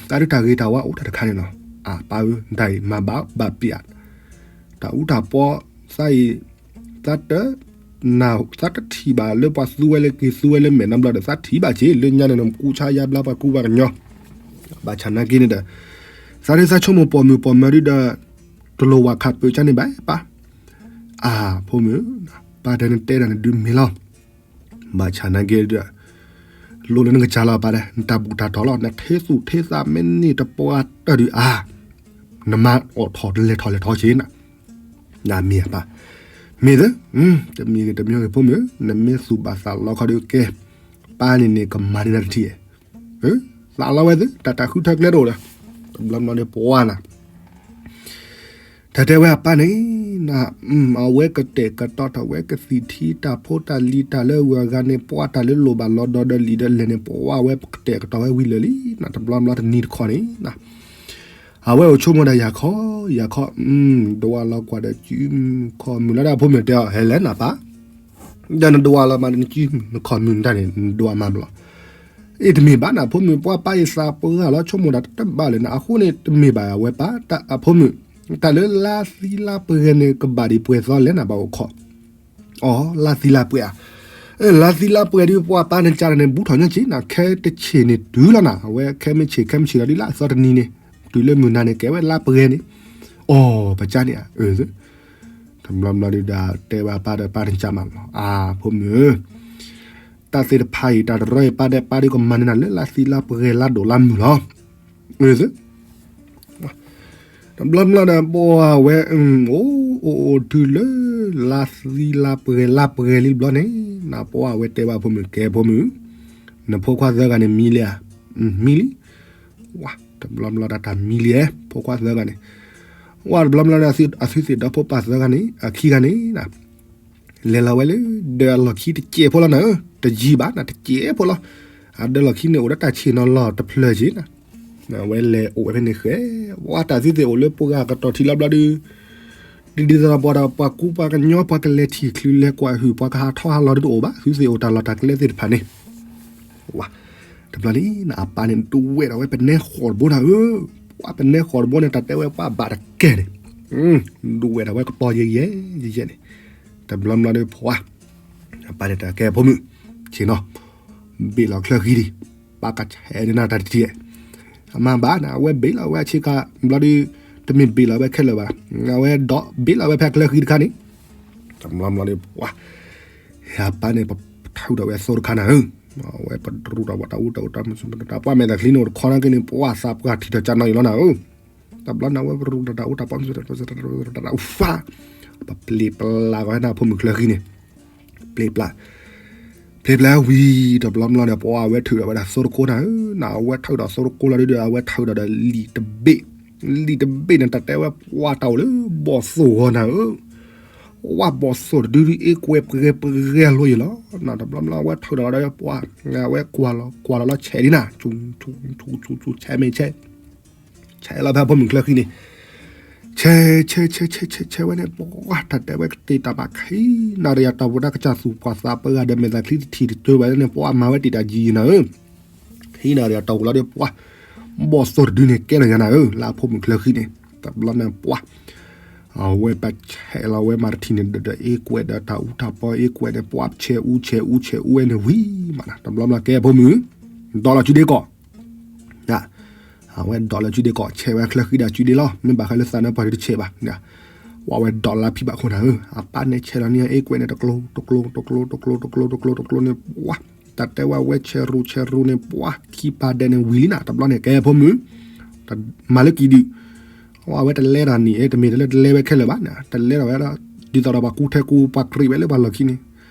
တၢ်ဒုးတၢ်ဂ့ၤတၢ်ဝါအိၣ်တၢ်တခါန့ၣ်လီၤ, အပၢ်ဧၢ, နတၢ်အံၤမၤဘၣ်ဘၣ်ပျး, တၢ်အူတၢ်ပီ, သးအံၤ, သးတ န သးတထံၣ်ဘၣ်လၢပှၤသူဝဲလၢက့ၤသူဝဲလၢမဲာ်နီတဘျီဒီး သးထံၣ်ဘၣ်က့ၤ လၢညါန့ၣ် နကူဆါယါဘျါပှၤကူပှၤကညီ, ဘၣ်ဆၣ်နာ်က့န့ၣ်ဒီး, သးဒုးသးဆိကမိၣ်ပိာ်မုၣ်ပိာ်မၢၤဒုးဒီး, တလိၣ်ဝၤခးပၢၤကၢ်န့ၣ်ဘၣ်ပၢ်, အဖိမုၣ်, ပၢ်တဲနတဲဒၣ်နဒုးမ့ၢ်လီၤ, ဘၣ်ဆၣ်နာ်က့ဒီး, လိၣ်လၢနကစၢ်လီၤပၢ်ဒီး နတၢ်ဘူၣ်တၢ်တီၤလီၤ နထဲသူၣ်ထဲသးမ့ၢ်န့ၢ်တပှၢ်တၢၢ်ဒုးအါ, နမၤအီၣ်ထီၣ်တလဲၤထီၣ်လဲၤထီၣ်က့ၤနၤ နမ့ၢ်အပၢ်, မ့ၢ်သၢ, တမံၤဂ့ၤတမံၤဂ့ၤဖိမုၣ်, နမ့ၢ်သူၣ်ဘၣ်သးလီခီဒုးကဲ, ပၢ်န့ၣ်န့ၣ်ကမၤန့ၢ်နၤတထံၣ်, သးလီဝဲသၢ, တၢ်တၢ်ဃုထၢကျဲတအိၣ်ဒီး, တဘျီဘျီန့ၣ်ပှၤနၤ တၢ်တဲဝဲအပၢ်န့ၣ်, အဝဲကတဲာ်ကတီၤထီၣ်ဝဲကသံၣ်ထံတၢ်ဖိတၢ်လံၤတၢ်လၢအဂၤန့ၣ် ပှၤတၢ်လၢလိၣ်ဘၣ်လီၤဒီးဒီးလံာ်ဒီးလဲၢ်န့ၣ် ပှၤဝဲကတဲာ်ကတီၤဝဲဝံၤလၢာ်လံ, တဘျီဘျီတနံၤတခီန့ၣ် အဝဲအိၣ်ဆိကမိၣ်ဒၣ်ယၤခီ, ယၤခီ, ဒဝးလီၤကွၢ်ဒီးစုခီၣ်မုၢ်လီၤဒီးအဖိမုၣ်တဲအီၤ ဟဲလဲၣ်နပၢ်, ဒီးနဒဝးလီၤမးနစုခီၣ်မုၢ်နတၢ်န့ၣ် နဒဝးမးဘျီ, အ့ၣ်တမ့ၢ်ဘၣ်နဖိမုၣ် ပှၤပၢ်အံၤသးပှၢ်လီၤ ဆိကမိၣ်ဒၣ်တဘၣ်လၢၤနၤ အဃိန့ၣ် တမ့ၢ်ဘၣ်အဝဲပၢ် အဖိမုၣ်, တၢ်လၢလါသံလါပှဲၤန့ၣ် ကဘၣ်ဒံးပှဲၤသီလဲၣ်နဘၣ်အိၣ်ခိး အီၤ လါသံလါပှဲၤဧါ, လါသံလါပှဲၤဒုး ပှၤပၢ်န့ၣ်ကၢ်န့ၣ် ဘူးထီၣ်ညီက့ၤနၤ ခဲတဆ့ၣ်န့ၣ်တုၤလီၤနၤ အဝဲခဲမ့ၢ်ဆ့ၣ်ခဲမ့ၢ်ဆ့ၣ်လီၤဒုးလၢအသီတနံၤန့ၣ်, တုၤလၢမုၢ်နၤန့ၣ် ကဲဝဲလါပှဲၤန့ၣ်, အီၤ ပကၢ်န့ၣ်ဧါ, တဘျီဘျီဒုးဒီးတဲဝဲပၢ်ဒီးပၢ်န့ၣ်ကၢ်မးလီၤ အဖိမုၣ်ဧၢ, တၢ်သ့ၣ်တဖၣ်အံၤ တၢ်တရီအံၤပၢ်ဒီးပၢ်ဒုးကမၤန့ၢ်နၤလၢလါသံလါပှဲၤလါဒိၣ်လါမုၢ်လီၤ, တဘျီဘျီဒီး ပှၤဝဲ, အိၣ်အိၣ်အိၣ်တုၤလၢ လါသံလါပှဲၤလါပှဲၤလံတဘျီန့ၣ်, နပှၤဝဲတဲဘၣ်ဖိမုၣ် ကဲဖိမုၣ်, နဖိခွါသၢဂၤန့ၣ်မံလံဧါ, မံလံ, ဝါ တဘျီဘျီဒီးတၢ်မံလံဧါ ဖိခွါသၢဂၤန့ၣ်, ဝါတဘျီဘျီဒီး အသုသ့ၣ်ဒီဖိပၢ်သၢဂၤန့ၣ် အခံဂၤန့ၣ် လဲၤလီၤဝဲလၢ ဒၢးအလီၢ်ခံတစဲးဖိလီၤနၤ, တယံၤဘၣ်နၤ တစဲးဖိလီၤ, အဒၢးလီၢ်ခံန့ၣ် အိၣ်ဒီးတၢ်ဆ့ၣ်နီၤလီၤတဖျၢၣ်က့ၤနၤ, အဝဲလဲၤအိၣ်ဝဲဖဲန့ၣ်ဃဲ, ဝဲတၢ်သုသ့ၣ်အိၣ်လၢပှၤကတီၢ်ထံးလီၤဘျီဒုး, ဒ်သိးဒီးပှၤဒီးပှၤကူပှၤကညီ ပှၤကလဲၤထံၣ်ချုးလဲၤကွၢ်ဟုၣ် ပှၤကဟးထီၣ်ဟးလီၤဒုးတအိၣ်ဘၣ်, သုသ့ၣ်အိၣ်တၢ်လီၢ်တၢ်ကျဲသ့ၣ်တဖၣ်န့ၣ်, ဝါ, တဘျီန့ၣ် အပၢ်န့ၣ် ဒုးဝဲၢ်ဒီးဝဲပနဲဃီၤတဘိနၤဧၢ, ပှၤပနဲဃီၤတဘိန့ၣ် တၢ်တဲဝဲပှၤဘၣ်တကဲန့ၣ်, ဒုးဝဲၢ်ဒီးဝဲကပီၤယဲၢ်ယဲၢ်ယဲၢ်န့ၣ်, တဘျီဘျီဒီးပှၤ အပၢ်န့ၣ်တၢ်ကဲဖိမုၣ်, ဆ့ၣ်နီၤ, ဘ့ၣ်လီၤချၢဃံဒံး, ပၢ်ကဆဲးဒ်နၤတၢ်တထံၣ်, အမၤဘၣ်န့ၣ် အဝဲဘ့ၣ်လီၤဝဲအဆ့ကၤဘျီဒုး, တမ့ၢ်ဘ့ၣ်လီၤဝဲခဲလၢာ်ဘၣ်, အဝဲဒိးဘ့ၣ်လီၤဝဲဖဲချၢဃံတခါန့ၣ်, တဘျီဘျီဒီးပှၤ အပၢ်န့ၣ် ပထုးဒီးဝဲအသိတခါနၤဧၢ, အဝဲပရူးဒီးပှၤတၢ်အူတၢ်အိၣ်တၢ်မူ ပှၤမဲာ်သးချံန့ၣ် အိၣ်တခီနာ်က့န့ၣ် ပှၤသးပှၢ်ထံၣ်တၢ်ကၢ်နီၢ်အံၤလီၤနၤဧၢ, တဘျီန့ၣ် အဝဲပရူးဒီးတၢ်အူတၢ်ပီ ဖး, ပပျ့ၤပျါကီးနၤဖိမုၣ်ချၢဃံန့ၣ်, ပျ့ၤပျါ, ပျ့ၤပျါဝံၤ တဘျီဘျီန့ၣ် ပှၤအဝဲထုးဒီးဝဲဒၣ်သိတကိနၤဧၢ, နအဝဲထုးဒီးသိတကိလီၤဒုးဒီး အဝဲထုးဒီးဒီးလံာ်တဘ့ၣ်, လံာ်တဘ့ၣ်န့ၣ် တၢ်တဲဝဲပှၤတၢ်အိၣ်လၢဘီၣ်သိၣ်ဂီၤနၤဧၢ, ဝဲဘီၣ်သိၣ်တဒုဒုအ့ကွဲပှဲၤပှဲၤလိယလီၤ, တဘျီဘျီအဝဲထုးဒီးဒီးပှၤ, အဝဲကွၢ်လီၤကွၢ်လီၤလီၤဆဲးလံနၤ, ဆဲးမ့ၢ်ဆဲး ဆဲးလီၤဖဲဖိမုၣ်ချၢဃံန့ၣ်, ဆဲး ဆဲး ဆဲး ဆဲး ဆဲး ဆဲးဝဲန့ၣ် ပှၤတၢ်တဲဝဲကတ့ၢ်တၢ်မၤခံနၣ်ရံၣ်အတီၢ်ပူၤ တၢ်ကစၢ်သူၣ်ပှၤသးပှၢ်ဂၤဒီးမဲာ်သးချံတထံၣ်တတုၤဘၣ်န့ၣ် ပှၤမၤဝဲတ့ၢ်တၢ်ယံာ်ယံာ်နၤဧၢ, ခံနၣ်ရံၣ်အတီၢ်ပူၤလီၤဒီးပှၤ, ဘီၣ်သိၣ်တဒုန့ၣ်ကဲလီၤညါနၤဧၢ, လၢအဖိမုၣ်ချၢဃံန့ၣ် တဘျီန့ၣ်ပှၤ အဝဲပဆဲးလီၤဝဲမၤတထံၣ်န့ၣ်ဒီး အ့ကွဲးဒီးတၢ်အူတၢ်ပီ အ့ကွဲးန့ၣ် ပှၤဆဲးအူဆဲးအူဆဲးအူဝဲန့ၣ်ဝံၤမးနၤ, တဘျီဘျီကဲဖိမုၣ်, ဒိးလီၤစုဒ့ကီး အဝဲဒိးလီၤစုဒ့ကီး ဆဲးဝဲချၢဃံဒီးစုဒ့လီၤ, မ့ၢ်ဘၣ်ဃးလၢသးန့ၣ်ပှၤတဆဲးဘၣ်, ဝဲဒိးလၢဖံဘၣ်ခိၣ်နၤဧၢ, အပၢ်န့ၣ်ဆဲးလီၤန့ၢ်အ့ကွဲးန့ၣ် တကျိ တကျိ တကျိ တကျိ တကျိ တကျိ တကျိန့ၣ် ပှၤ တၢ်တဲဝဲဝဲဆဲးရူဆဲးရူန့ၣ် ပှၤခံပၢ်ဒဲးန့ၣ်ဝံၤလံနၤ, တဘျီန့ၣ် ကဲဖိမုၣ်, မၤလၢကံၤဒုး အဝဲတလဲတၢ်န့ၣ် တမ့ၢ်တလၢတလဲဝဲခဲလၢာ်ဘၣ်, တလဲဒီးဝဲဒၣ် ဒ်သိးဒီးပှၤကူထဲကူ ပှၤကြံးဝဲလၢပှၤလီၢ်ခံန့ၣ်,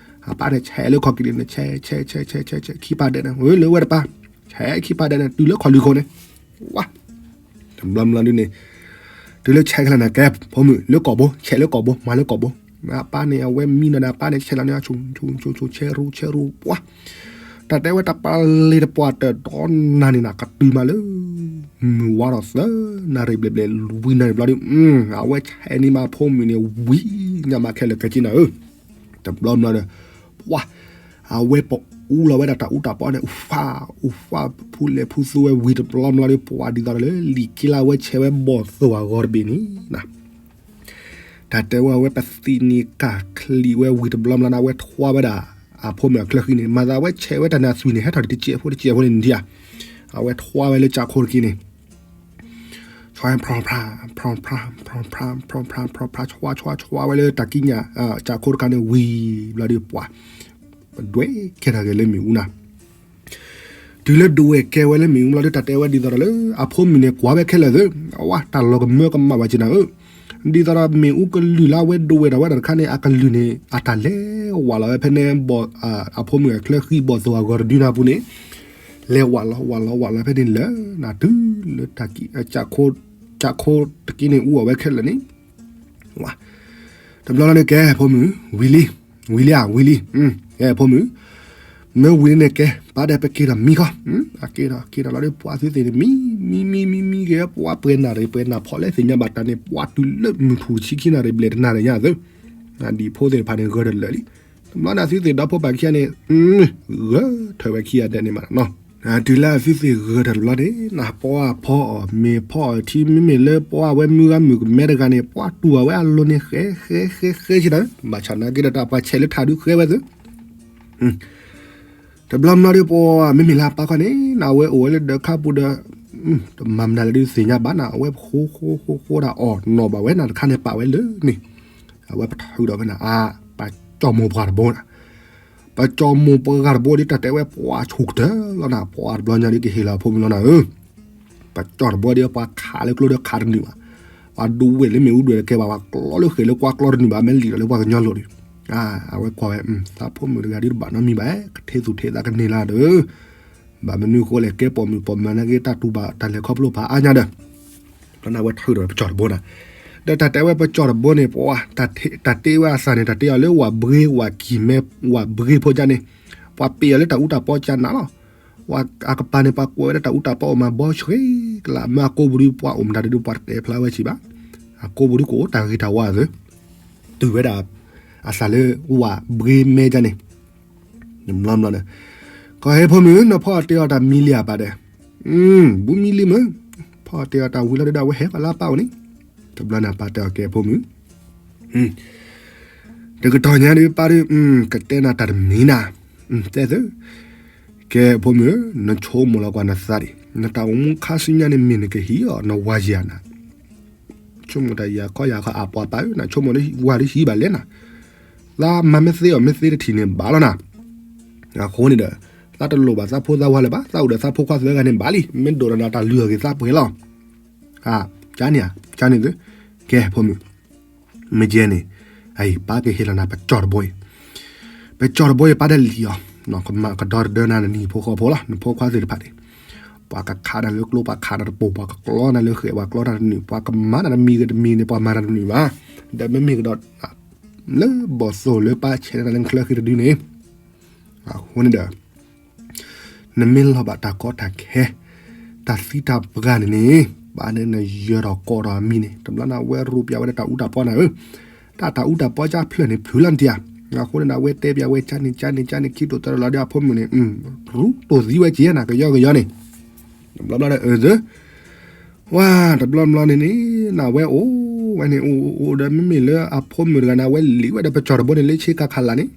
အပၢ်န့ၣ်ဆဲးလၢခီၣ်ကံၤန့ၣ် ဆဲး ဆဲး ဆဲး ဆဲး ဆဲး ခံပၢ်ဒဲးန့ၣ် ဝဲလၢဝဲတပၢ်, ဆဲးခံပၢ်ဒဲးန့ၣ် တုၤလၢခီၣ်လွံၢ်ခိၣ်န့ၣ်, ဝါ တဘျီဘျီဒုန့ၣ်, တုၤလၢဆဲးခဲလၢာ်န့ၣ် ကဲဖိမုၣ် လၢကိာ်ဘိ ဆဲးလၢကိာ်ဘိ မၤလၢကိာ်ဘိ, အပၢ်န့ၣ် အဝဲမံနီၤဒီး အပၢ်န့ၣ်ဆဲးလီၤန့ၢ် ဆူ ဆူ ဆူ ဆဲးရူ ဆဲးရူ ပှၤ တၢ်တဲဝဲတၢ်ပလ့ၤတပှၢ်တၢၢ်ဒီးနၤန့ၣ်နၤ ကတုၤမးလၢ မုၢ်ဝါထီၣ်သၢနၣ်ရံၣ်ဘျဲၣ်ဘျဲၣ် လွံၢ်နၣ်ရံၣ်ဘျီဒု, အဝဲဆဲးန့ၢ်မးဖိမုၣ်န့ၣ် ဝံၤညါမးခဲလၢာ်ခဲဆ့နၤဧၢ, တဘျီဘျီဒီး, ပှၤ, အဝဲပအူလီၤဝဲဒၣ်တၢ်အူတၢ်ပီန့ၣ် အူဖး, အူဖးဖူလဲၣ်ဖူသူဝဲဝံၤတဘျီဘျီဒီး ပှၤဒ်သိးဒီးလၢလံာ်က့လၢအဝဲဆဲးဝဲဘီၣ်သိၣ်အဂီၤတဘ့ၣ်န့ၣ် တၢ်တဲဝဲအဝဲပသံးန့ၣ်ကၢ်ချံးဝဲဝံၤတဘျီဘျီန့ၣ် အဝဲထွါဝဲဒၣ် အဖိမုၣ်အချၢဃံန့ၣ် မၤသးအဝဲဆဲးဝဲတၢ်န့ၣ်အသွံၣ်န့ၣ် ဟဲထီၣ်တစဲးဖိတစဲးဖိန့ၣ်နထံၣ်ဧါ, အဝဲထွါဝဲလၢကၠးခိတက့န့ၣ် ဆွါဖျီဖျါ ဖျီဖျါ ဖျီဖျါ ဖျီဖျါ ဖျီဖျါ ဆွါဆွါဆွါဝဲလၢတၢ်ကံးညာ် ကၠးခိတခါန့ၣ်ဝံၤဘျီဒီးပှၤ ပဒွဲၣ်ကဲထီၣ်က့ၤလၢမ့ၣ်အူနၤ တုၤလၢဒွဲၣ်ကဲဝဲလၢမ့ၣ်အူဘျီဒီး တၢ်တဲဝဲဒ်သိးဒီးလၢ အဖိမုၣ်န့ၣ် ကွၢ်ဝဲခဲလၢာ်သ့, အဝဲတၢ်လီၤကမၢကမၣ်ဝဲက့နၤဧၢ, ဒ်သိးဒီးမ့ၣ်အူကလုၢ်လၢအဝဲဒိးဝဲဒၣ်ဝဲဒၣ်တခါန့ၣ် အကလုၢ်န့ၣ် အတၢ်လဲၤဝးလီၤဝဲဖဲန့ၣ် အဖိမုၣ်အချၢဃံဘီၣ်သိၣ်အဂီၤတဒုနၤပူၤန့ၣ်, လဲၤဝးလီၤဝးလီၤဝးလီၤဖဲန့ၣ်လၢ နၤတုၤလၢတၢ်ကံး ကၠးခိတက့န့ၣ် အူအီၣ်ဝဲခဲလၢာ်န့ၣ် ဝါ, တဘျီလီၤန့ၣ်ကဲဖိမုၣ်, ဝံၤလံ, ဝံၤလံဧါ ဝံၤလံ, ကဲဖိမုၣ်, မ့ၢ်ဝံၤလံန့ၣ်ကဲ ပၢ်ဒီးပက့ၤဒီးမံခီ, အက့ၤဒီးက့ၤဒီးလီၤဒီး ပှၤသုသ့ၣ်န့ၣ် မံ မံ မံ မံ မံက့ၤ ပှၤပှဲၤနၣ်ရံၣ် ပှဲၤနၢ်ဖီၣ်လၢသ့ၣ်ညါဘၣ်တၢ်န့ၣ် ပှၤတုၤလၢမုၢ်ထူၣ်တဆံခံနၣ်ရံၣ်ဘျဲၣ်တနၣ်ရံၣ်ညါသ့, ဒံၣ်ဖိသ့ၣ်တဖၣ်န့ၣ် ဂၢၢ်တလၢာ်လံ, တဘျီန့ၣ်သုသ့ၣ်ဒီဖိပၢ်ခံဂၤန့ၣ် ဂၢၢ်ထၢၣ်ဝဲခံဂၤဒဲးန့ၣ်မးနီၤ တုၤလၢအသုသ့ၣ်ဂၢၢ်တၢ်တဘျီန့ၣ် နပှၤဖီအီၣ်မ့ၤဖီအီၣ်ထံ မ့မ့ၢ်လၢပှၤဝဲမုၢ်ဂၤမုၢ်ကမဲတဂၤန့ၣ် ပှၤတူၢ်အီၣ်ဝဲအလိၤန့ၣ် ဃဲ ဃဲ ဃဲ ဃဲဆ့တၢ် ဘၣ်ဆၣ်နာ်က့ဒီးတၢ်ပှၤဆဲးလၢထးဒုဃဲဝဲသ့ တဘျီဘျီဒီးပှၤမ့မ့ၢ်လၢအပၢ်ခီန့ၣ် နအဝဲအိၣ်ဝဲလၢဒၢးခါပူၤဒီး တမၤမနုၤလဲၣ်ဒုးသ့ၣ်ညါဘၣ်နၤ အဝဲဃိဃိဃိဃိဒၣ်အီၣ်နီၢ်ဘၣ်ဝဲနၤတခါန့ၣ် ပာ်ဝဲလၢန့ၣ် အဝဲပထုးဒီးဖဲန့ၣ် အါ ပကၠီၣ်မိၢ်ပှၢ်တဘိနၤ ပကၠီၣ်မိၢ်ပှၢ်တဘိဒီး တၢ်တဲဝဲပှၤဆူၣ်ကတၢၢ်လီၤနၤ ပှၤတဘျီညါဒ်ကဟ့ၣ်လီၤအဖိမုၣ်လီၤနၤဧၢ, ပကၠီၣ်တဘိဒီး ပှၤခးလၢကျိဒီးခးတနုာ်ဘၣ်, ပှၤဒူဝဲၢ်လၢမ့ၣ်အူဒွဲၣ်တကဲဘၣ် ပှၤကျီလၢဃဲၤလၢကွၢ်ကျီတနုာ်ဘၣ် မ့ၢ်လံာ်ဒီးလၢပှၤကညီလိၤဒီး, အဝဲကွၢ်ဝဲ သးဖိမုၣ်တဂၤဒ်တဘၣ်နီတမံၤဘၣ် ကထဲသူၣ်ထဲသးကန့ၢ်လၢဒီး ဘၣ်မနုၤဃိလဲၣ် ကဲပိာ်မုၣ်ပိာ်မၢၤနာ်က့ တၢ်တူၢ်ဘၣ်တၢ်လဲၤခီဖျိဖးအါညါဒီး ဘျီန့ၣ်အဝဲထုးဒီးပကၠီၣ်တဘိနၤ, ဒီးတၢ်တဲဝဲပကၠီၣ်တဘိန့ၣ် ပှၤ တၢ်တ့ဝဲအသးန့ၣ် တၢ်တ့အီၤလၢဝၤဘှ့ဝၤကံၢ်မဲ ဝၤဘှ့ဖိကၢန့ၣ်, ပှၤပ့ၤအီၤလၢတၢ်အူတၢ်ပီကၢနၤလီၤ, အကပၤန့ၣ် ပှၤကွဲးဝဲလၢတၢ်အူတၢ်ပီအိၣ်မးဘီဆှ့ လၢအမ့ၢ်အကိာ်ပူၤဒုး ပှၤအိၣ်မတၤဒုး ပှၤတတဲဖျါဝဲဆံးဘၣ်. အကိာ်ပူၤဒုးကအိၣ်တၢ်ဂ့ၤတၢ်ဝါအသိး တုၤဝဲဒၣ် အသးလၢဝၤဘှ့မဲကန့ၣ် တဘျီဘျီန့ၣ် ကီၢ်ဟဲဖိမုၣ် နဖီအီၣ်တဲအီၤတၢ်မံလံအပၢ်ဒီး, ဘူးမံလံမ့ၢ်, ဖီအီၣ်တဲအီၤတၢ်ဝံၤလီၤဒုးဒီး အဝဲဟဲကီးလၢအပၢ်အိၣ်န့ၣ်, တဘျီန့ၣ်အပၢ်တဲအီၤ ကဲဖိမုၣ်, တကတီၢ်ညါဒုး ပၢ်ဒုး ကတဲနၤတၢ်တမံၤနၤ, တဲသု, ကဲဖိမုၣ်, နဆိကမိၣ်လီၤကွၢ်နသးဒံး, နတၢ်အိၣ်မူခါဆူညါန့ၣ် မ့ၢ်နကဟံးအီၤ နဝၤယၤနၤ ဆိကမိၣ်တၢ်ယၤခီယၤခီ အပှၤပၢ်ဧၢ, နဆိကမိၣ်ဝၤဒုးဟံးဘၣ်လဲၣ်နၤ, သးမၤမ့ၢ်သ့အီၤမ့ၢ်သ့တထံၣ်န့ၣ်ဘၣ်လီၤနၤ, အဃိန့ၣ်ဒီး သးတလိၣ်ဘၣ်သးဖိသးဝၤလၢၤဘၣ်, သးအိၣ်ဒီးသးဖိခွါသၢဂၤန့ၣ်ဘၣ်လံ, မ့ၢ်ဒိၣ်ဒီးနၤတၢ်လုၢ်အဂ့ၤသးပှဲၤလီၤ, ကန့ၣ်ဧါ, ကန့ၣ်သု, ကဲဖိမုၣ် မ့ၢ်ကဲန့ၣ်, အံၤ ပၢ်ကဟ့ၣ်လီၤနၤပကၠီၣ်တဘိအံၤ, ပကၠီၣ်တဘိအံၤ ပၢ်တလံၣ်အီၤ, ကမၤကဒီတဒၢနၤနနံၤဖိဃီဖိလီၤ, နဖိခွါသ့ၣ်တဖၣ်န့ၣ်, ပှၤကခးနၤလၢကျိ ပှၤခးနၤတပိာ်, ပှၤကကျီနၤလၢဃဲး ပှၤကျီနၤတနုာ်, ပှၤကမၤနၤတမံၤဂ့ၤတမံၤန့ၣ် ပှၤမၤနၤတနုာ်ဘၣ်, ဒီးမ့မ့ၢ်ကဒီး လၢဘီၣ်သိၣ်လၢပၢ်ဆဲးနၤလၢနချၢဃံတဒုန့ၣ်, အဃိန့ၣ်ဒီး နမ့ၢ်လီၤဘၣ်တၢ်ကီတၢ်ခဲ, တၢ်သံတၢ်ပှၢ်န့ၣ်န့ၣ်, ဘၣ်န့ၣ်နယၢၤထီၣ်ကိးထီၣ်အမံၤန့ၣ်, တဘျီန့ၣ် အဝဲရူးပၠးဝဲဒၣ်တၢ်အူတၢ်ပီနၤဧၢ, တၢ်တၢ်အူတၢ်ပီကၢ်ဖျၢၣ်န့ၣ် ဖုးလီၤနတံၢ်ဧါ, အဃိန့ၣ်ဒီး အဝဲတဲပၠးဝဲကန့ၣ်ကန့ၣ်ကန့ၣ် ခံတိာ်သၢတိာ်လီၤဒီးအဖိမုၣ်န့ၣ်, ရူးတိာ်သံဝဲက့ၤနၤကယီကယီန့ၣ်, တဘျီဘျီဒီးအၢသၢ ဝါ တဘျီဘျီန့ၣ်န့ၣ် နဝဲအိၣ်ဝဲန့ၣ် အိၣ်အိၣ်ဒီးမ့မ့ၢ်လၢအဖိမုၣ်တဂၤန့ၣ် အဝဲလံၣ်ဝဲဒီးပကၠီၣ်တဘိန့ၣ် လၢဆ့ကၤခးလးန့ၣ်,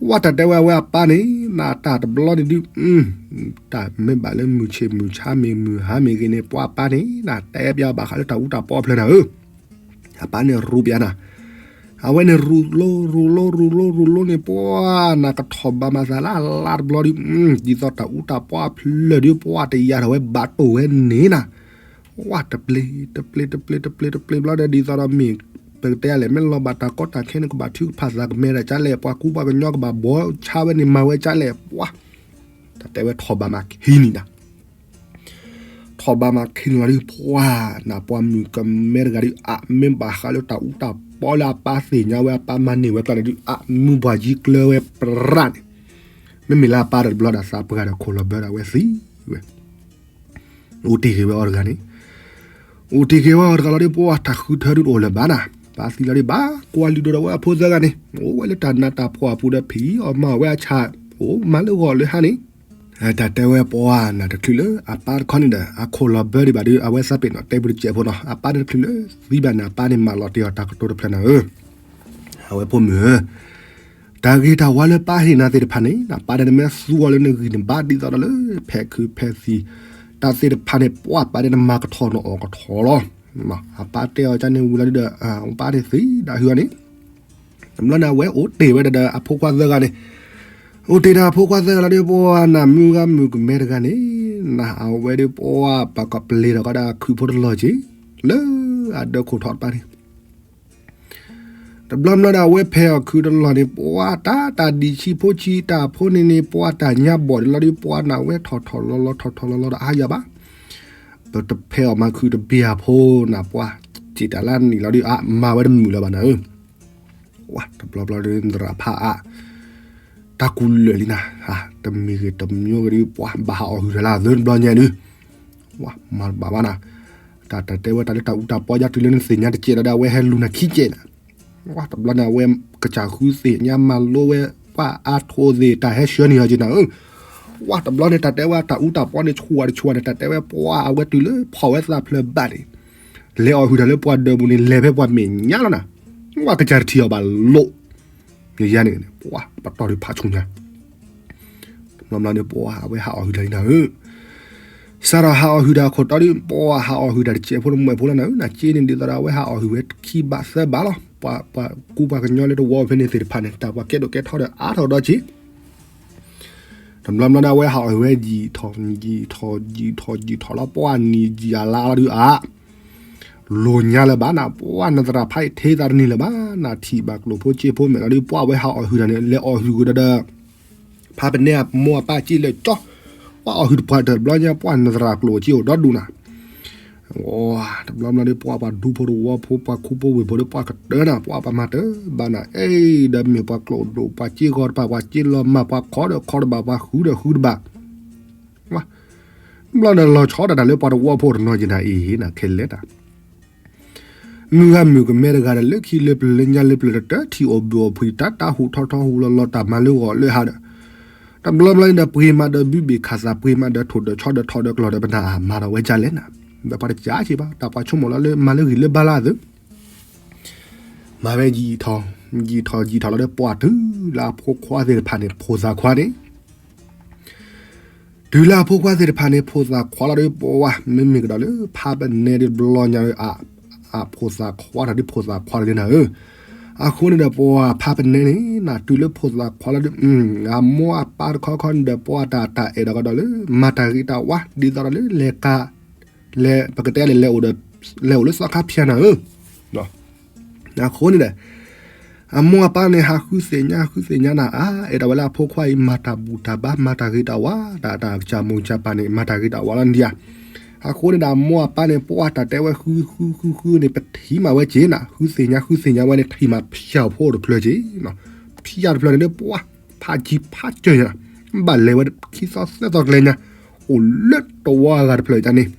ဝါတၢ်တဲဝဲအဝဲအပၢ်န့ၣ် နတၢ်တဘျီန့ၣ်ဒုး, တၢ်မ့ၢ်ဘၣ်လၢမုၢ်ဆ့ၣ်မုၢ်ဆါမ့ၢ်မုၢ်ဟါမ့ၢ်ဂ့ၤန့ၣ် ပှၤအပၢ်န့ၣ် နတဲပၠးဘၣ်ဃးလၢတၢ်အူတၢ်ပီအဖျၢၣ်နၤဧၢ, အပၢ်န့ၣ်ရူးပၠးနၤ အဝဲန့ၣ်ရူးလိရူးလိရူးလိရူးလိန့ၣ် ပှၤနကထီၣ်ဘးမၤသးလၢအလါတဘျီဒုး, ဒ်သိးတၢ်အူတၢ်ပီအဖျၢၣ်ဒုး ပှၤတယာ်ထီၣ်ဝဲဘးတိၢ်ဝဲန့ၣ်နၤ, ဝါတပျ့ၤ တပျ့ၤ တပျ့ၤ တပျ့ၤ တပျ့ၤဘျီဒီး ဒ်သိးဒီးမ့ၢ် ပကတဲလဲၣ် မ့ၢ်လီၤဘၣ်တၢ်ကီတၢ်ခဲန့ၣ် ကဘၣ်ထုကဖၣ်သးကမဲာ်ဒီးကၠါလဲၣ် ပှၤကူပှၤကညီကဘၣ်ဘှီဆါဝဲန့ၣ် မၤဝဲကၠါလဲၣ် ပှၤ တၢ်တဲဝဲထီၣ်ဘးမၤခံနံၤနၤ ထီၣ်ဘးမၤခံနံၤလီၤဒုး ပှၤနပှၤမုၣ်ကမဲတဂၤဒုး အမ့ၢ်ဘၣ်ဃးလၢတၢ်အူတၢ်ပီလၢအပၢ်သ့ၣ်ညါဝဲ အပၢ်မၤန့ၢ်ဝဲကျါန့ၣ်ဒုး အမုၢ်ပှၢ်ယံၤကျၢၤဝဲပြးန့ၣ်, မ့မ့ၢ်လၢအပၢ်ဒီးတဘျီဒီးသးပှၢ်ဒီးခိၣ်လီၤဘၢဒီးအဝဲသံဝဲ, အိၣ်တ့ၢ်က့ၤဝဲအီၤတဂၤန့ၣ်, အိၣ်တ့ၢ်က့ၤဝဲအီၤတဂၤလီၤဒုး ပှၤတၢ်ဃုထၢဒုးတအိၣ်လၢၤဘၣ်နၤ, ပၢ်သံလီၤဒုး ဘၣ်ကွၢ်လုၢ်ဒိၣ်ဒီးဝဲအဖိသၢဂၤန့ၣ် အိၣ်ဝဲလၢတၢ်နးတၢ်ဖှီၣ်အပူၤဒီး ဖံးအီၣ်မၤအီၣ်ဝဲအဆၣ် အိၣ်မၤလၢဂီၤလၢဟါန့ၣ် တၢ်တဲဝဲပှၤနၤတချုးလၢအပၢ်တခီန့ၣ်ဒီး အခိၣ်လီၤဘၢဒံးဘၣ်ဒုး အဝဲသးပ့ၤနီၣ်တဲပူတစဲးဖိနီၤ အပၢ်န့ၣ်တချုးလၢသံဘၣ်န့ၣ် အပၢ်န့ၣ်တချုးလၢသံဘၣ်န့ၣ် အပၢ်န့ၣ်မၤလီၤတ့ၢ်အီၤတၢ်ကတိၤတဖျၢၣ်နၤဧၢ, အဝဲဖိမုၣ်ဧၢ, တၢ်ဂ့ၤတၢ်ဝါလၢပၢ်ဟ့ၣ်နၤသ့ၣ်တဖၣ်န့ၣ် နပၢ်ဒီးနမ့ၢ်သူအီၤလၢနဂံၢ်နဘါဒ်သိးဒီးလၢ ဖဲးခုးဖဲးသံး တၢ်သ့ၣ်တဖၣ်န့ၣ် ပှၤပၢ်ဒီးနမၤကထီၣ်နအီၣ်ကထီၣ်လီၤ, အပၢ်တဲအီၤကန့ၣ်ဝံၤလီၤဒုးဒီး ပၢ်န့ၣ်သံဒၣ်ဟုအီၤန့ၣ် တဘျီန့ၣ် အဝဲအိၣ်တ့ၢ်ဝဲဒၣ်ဒီးအဖိခွါသၢဂၤန့ၣ်, အိၣ်တ့ၢ်ဒီးအဖိခွါသၢဂၤလီၤဒုး ပှၤနမုၢ်ဂၤမုၢ်ကမဲတဂၤန့ၣ်, နအဝဲဒုးပှၤပကပျ့ၤထီၣ်ကဒီးခုးဖိတလီၢ်က့ၤ, လၢအဒၢးခိၣ်ထီၣ်တပၢ်န့ၣ်, တဘျီဘျီဒီးအဝဲဖဲးအီၣ်ခုးတလီၢ်န့ၣ် ပှၤတၢ်တၢ်ဒံၣ်ဆံးဖိဆံးတၢ်ဖိန့ၣ်န့ၣ် ပှၤတၢ်ညါဘီၣ်ဒ်လီၤဒုး ပှၤနဝဲထီၣ်ထီၣ်လီၤလီၤထီၣ်ထီၣ်လီၤလီၤဒီးအါယၤဘၣ် ပတဖဲးအီၣ်မၤခုးတဘ့ၣ်အဖိနၤ ပှၤစံးတၢ်လၢနံၣ်လီၤဒုး အါမၤဝဲတမုာ်လၢၤဘၣ်နၤဧၢ, ဝါ တဘျီဘျီဒုး နသရၣ်ဖးအါ တၢ်ကူလၢာ်လံနၤ, တမံၤဂ့ၤတမံၤဂ့ၤဒုး ပှၤဘၣ်ဟးအီၣ်ဟုၣ်တၢ်လၢအသၢတဘျီညါဒုး, ဝါ မၤတဘၣ်ဘၣ်နၤ, တၢ်တၢ်တဲဝဲတၢ်လၢတၢ်အူတၢ်ပီယါတုၤလၢနသ့ၣ်ညါတကဲးဒီး အဝဲဟဲလူၤနၤခံကဲးနၤ, ဝါ တဘျီန့ၣ် အဝဲကစၢ်ဃုသ့ၣ်ညါမၤလိဝဲ ပှၤအါထိၣ်သ့ၣ် တၢ်ဟဲဆှၢန့ၢ်အီၤက့ၤနၤဧၢ, ဝါ တဘျီန့ၣ် တၢ်တဲဝဲတၢ်အူတၢ်ပီန့ၣ် ဆူၣ်ဝါတဆူၣ်ဝါန့ၣ် တၢ်တဲဝဲပှၤအဝဲတုၤလၢဖီၣ်ဝဲသးဖျၢၣ်ဘၣ်န့ၣ်, လဲၤအီၣ်ဟုၣ်တၢ်လၢပှၤဒၢးပူၤန့ၣ် လဲၤဖဲပှၤမဲာ်ညါလီၤနၤ, ဝါ ကစၢ်တထံၣ်အီၤဘၣ်လိၣ် ယယါန့ၣ် ပှၤပတီၢ်ဒုးဖးဆူညါ, တဘျီဘျီန့ၣ် ပှၤအဝဲဟးအီၣ်ဟုၣ်တၢ်လံနၤဧၢ, စးထီၣ်ဟးအီၣ်ဟုၣ်တၢ်ခိၣ်တီဒုး ပှၤဟးအီၣ်ဟုၣ်တၢ်တစဲးဖိတမှဲးဖိလီၤနၤဧၢ, နၤက့န့ၣ်ဒ်သိးဒီး အဝဲဟးအီၣ်ဟုၣ်ဝဲခံဘးသၢဘးလီၤ, ပှၤပှၤကူပှၤကညီလၢတဝီဖဲန့ၣ်သ့ၣ်တဖၣ်န့ၣ် တၢ်ပှၤကဲဒိၣ်ကဲထီဒီးအါထီၣ်ဒီးက့ၤ တဘျီဘျီန့ၣ် အဝဲဟးအီၣ်ဟုၣ်ဝဲယံာ်ထီၣ်ယံာ်ထီၣ်ယံာ်ထီၣ်ယံာ်ထီၣ်လီၤ, ပှၤနံၤယံာ်အလါလီၤဒုးအါ, လိၤညါလၢၤဘၣ်နၤ, ပှၤနသရၣ်ဖးအံၤထဲသးတန့ၢ်လၢၤဘၣ်, နထံၣ်ဘၣ်ကျိၣ်ဖိစ့ဖိမဲာ်လီၤဒုး ပှၤအဝဲဟးအီၣ်ဟုၣ်တၢ်န့ၣ် လဲၤအီၣ်ဟုၣ်ကဒီးဒီး ဖးပနဲအမိၢ်အပၢ်စ့လၢာ်ကၠီ, ပှၤအီၣ်ဟုၣ်တပှၢ်တဘျီညါ ပှၤနသရၣ်ကျိၣ်စ့အိၣ်ဒီဒူၣ်နၤ တဘျီဘျီဒီး ပှၤပှၤဒူဖိတဝီဖိ ပှၤခူဖိဝ့ၢ်ဖိဒီးပှၤကတၢၢ်နၤ ပှၤပှၤမၤတၢ်ဘၣ်နၤ အဲၣ် ဒီးမ့ၢ်ပှၤကျိၣ်ဒိၣ် ပှၤစ့ဂီၤတပၤ ပှၤစ့လီၤမၢ် ပှၤခီဒီးခီတဘၣ် ပှၤဃုဒီးဃုတဘၣ် ဝါ ဘျီဒီးလီၤဆီဒၣ်တၢ်လၢပှၤတဝီဖိတနီၤက့ၤနၤအံၤနၤခဲလၢာ်တၢ် မုၢ်ဂၤမုၢ်ကမဲတဂၤဒီး လၢခံလၢပျၢၤလၢညါလၢပျၢၤတတၢၢ် ထံၣ်အီၣ်ဘုၣ်အီၣ်ဖှံတၢ် တၢ်ဟူးထီၣ်ထီဟူးလီၤလီၤ တၢ်မၤလၢဂီၤလၢဟါဒီး တဘျီဘျီန့ၣ်ဒီး ပှ့ၤမးဒီးဘုဘ့ၣ်ခးသး ပှ့ၤမးဒီးထိၣ်ဒီးဆီဒီးထီၣ်ဒီးကျီၢ်ဒီးပနၢ်အမၤဒီးဝဲဒ်လဲၣ်နၤ, ဒီးပှၤတကးက့ၤဘၣ်တၢ်ပှၤဆိကမိၣ်လီၤလၢမၤလၢဂံၢ်လၢဘါလၢအသိး မၤဝဲယံာ်ထီၣ် ယံာ်ထီၣ်ယံာ်ထီၣ်လီၤဒီး ပှၤတုၤလၢအဖိခွါသ့ၣ်တဖၣ်န့ၣ် ဖိသၣ်ခွါန့ၣ် တုၤလၢအဖိခွါသ့ၣ်တဖၣ်န့ၣ် ဖိသၣ်ခွါလီၤဒီး ပှၤမ့မ့ၢ်ကဒီးလၢဖးပနဲဒ်ဘျီညါဒီး အဖိသၣ်ခွါတၢ်ဒ်ဖိသၣ်ခွါတဂ့ၤနၤဧၢ, အဃိန့ၣ်ဒီး ပှၤဖးပနဲန့ၣ် နၤတုၤလၢဖိသၣ်ခွါလီၤဒီး အမိၢ်အပၢ်တခီခီန့ၣ်ဒီး ပှၤတၢ်တၢ်အဲၣ်ဒိးကဒီးလၢ မၤတၢ်ဂ့ၤတၢ်ဝါ ဒ်သိးဒီးလၢလဲၤက လဲၤပကတဲလဲၤလဲၤအိၣ်ဒီး လဲၤအိၣ်လၢသီခါဖၠါနၤဧၢ, အဃိန့ၣ်ဒီး အမိၢ်အပၢ်န့ၣ် ဟးဃုသ့ၣ်ညါ ဟးဃုသ့ၣ်ညါနၤ အါ အဲၣ်ဒိးဝဲလၢအဖိခွါအံၤ မၤတၢ်ဘူၣ်တၢ်ဘါ မၤတၢ်ဂ့ၤတၢ်ဝါ တၢ်တၢ်ကစၢ်မိၢ်ကစၢ်ပၢ်န့ၣ် မၤတၢ်ဂ့ၤတၢ်ဝါလီၤန့ၣ်ဧါ, အဃိန့ၣ်ဒီး အမိၢ်အပၢ်န့ၣ် ပှၤတၢ်တဲဝဲဃုဃုဃုဃုန့ၣ် ပထံၣ်မးဝဲက့ၤနၤ ဃုသ့ၣ်ညါဃုသ့ၣ်ညါဝဲန့ၣ် ထံၣ်မးဖၠါဖိတဖျၢၣ်က့ၤ, ဖၠါတဖျၢၣ်န့ၣ်ဒီး ပှၤဖးကံဖးစၢၤညါ ဘၣ်လဲၤဝဲခံသီသၢသီကျဲညါ အိၣ်လၢတဝီအဂၤတဖျၢၣ်န့ၣ်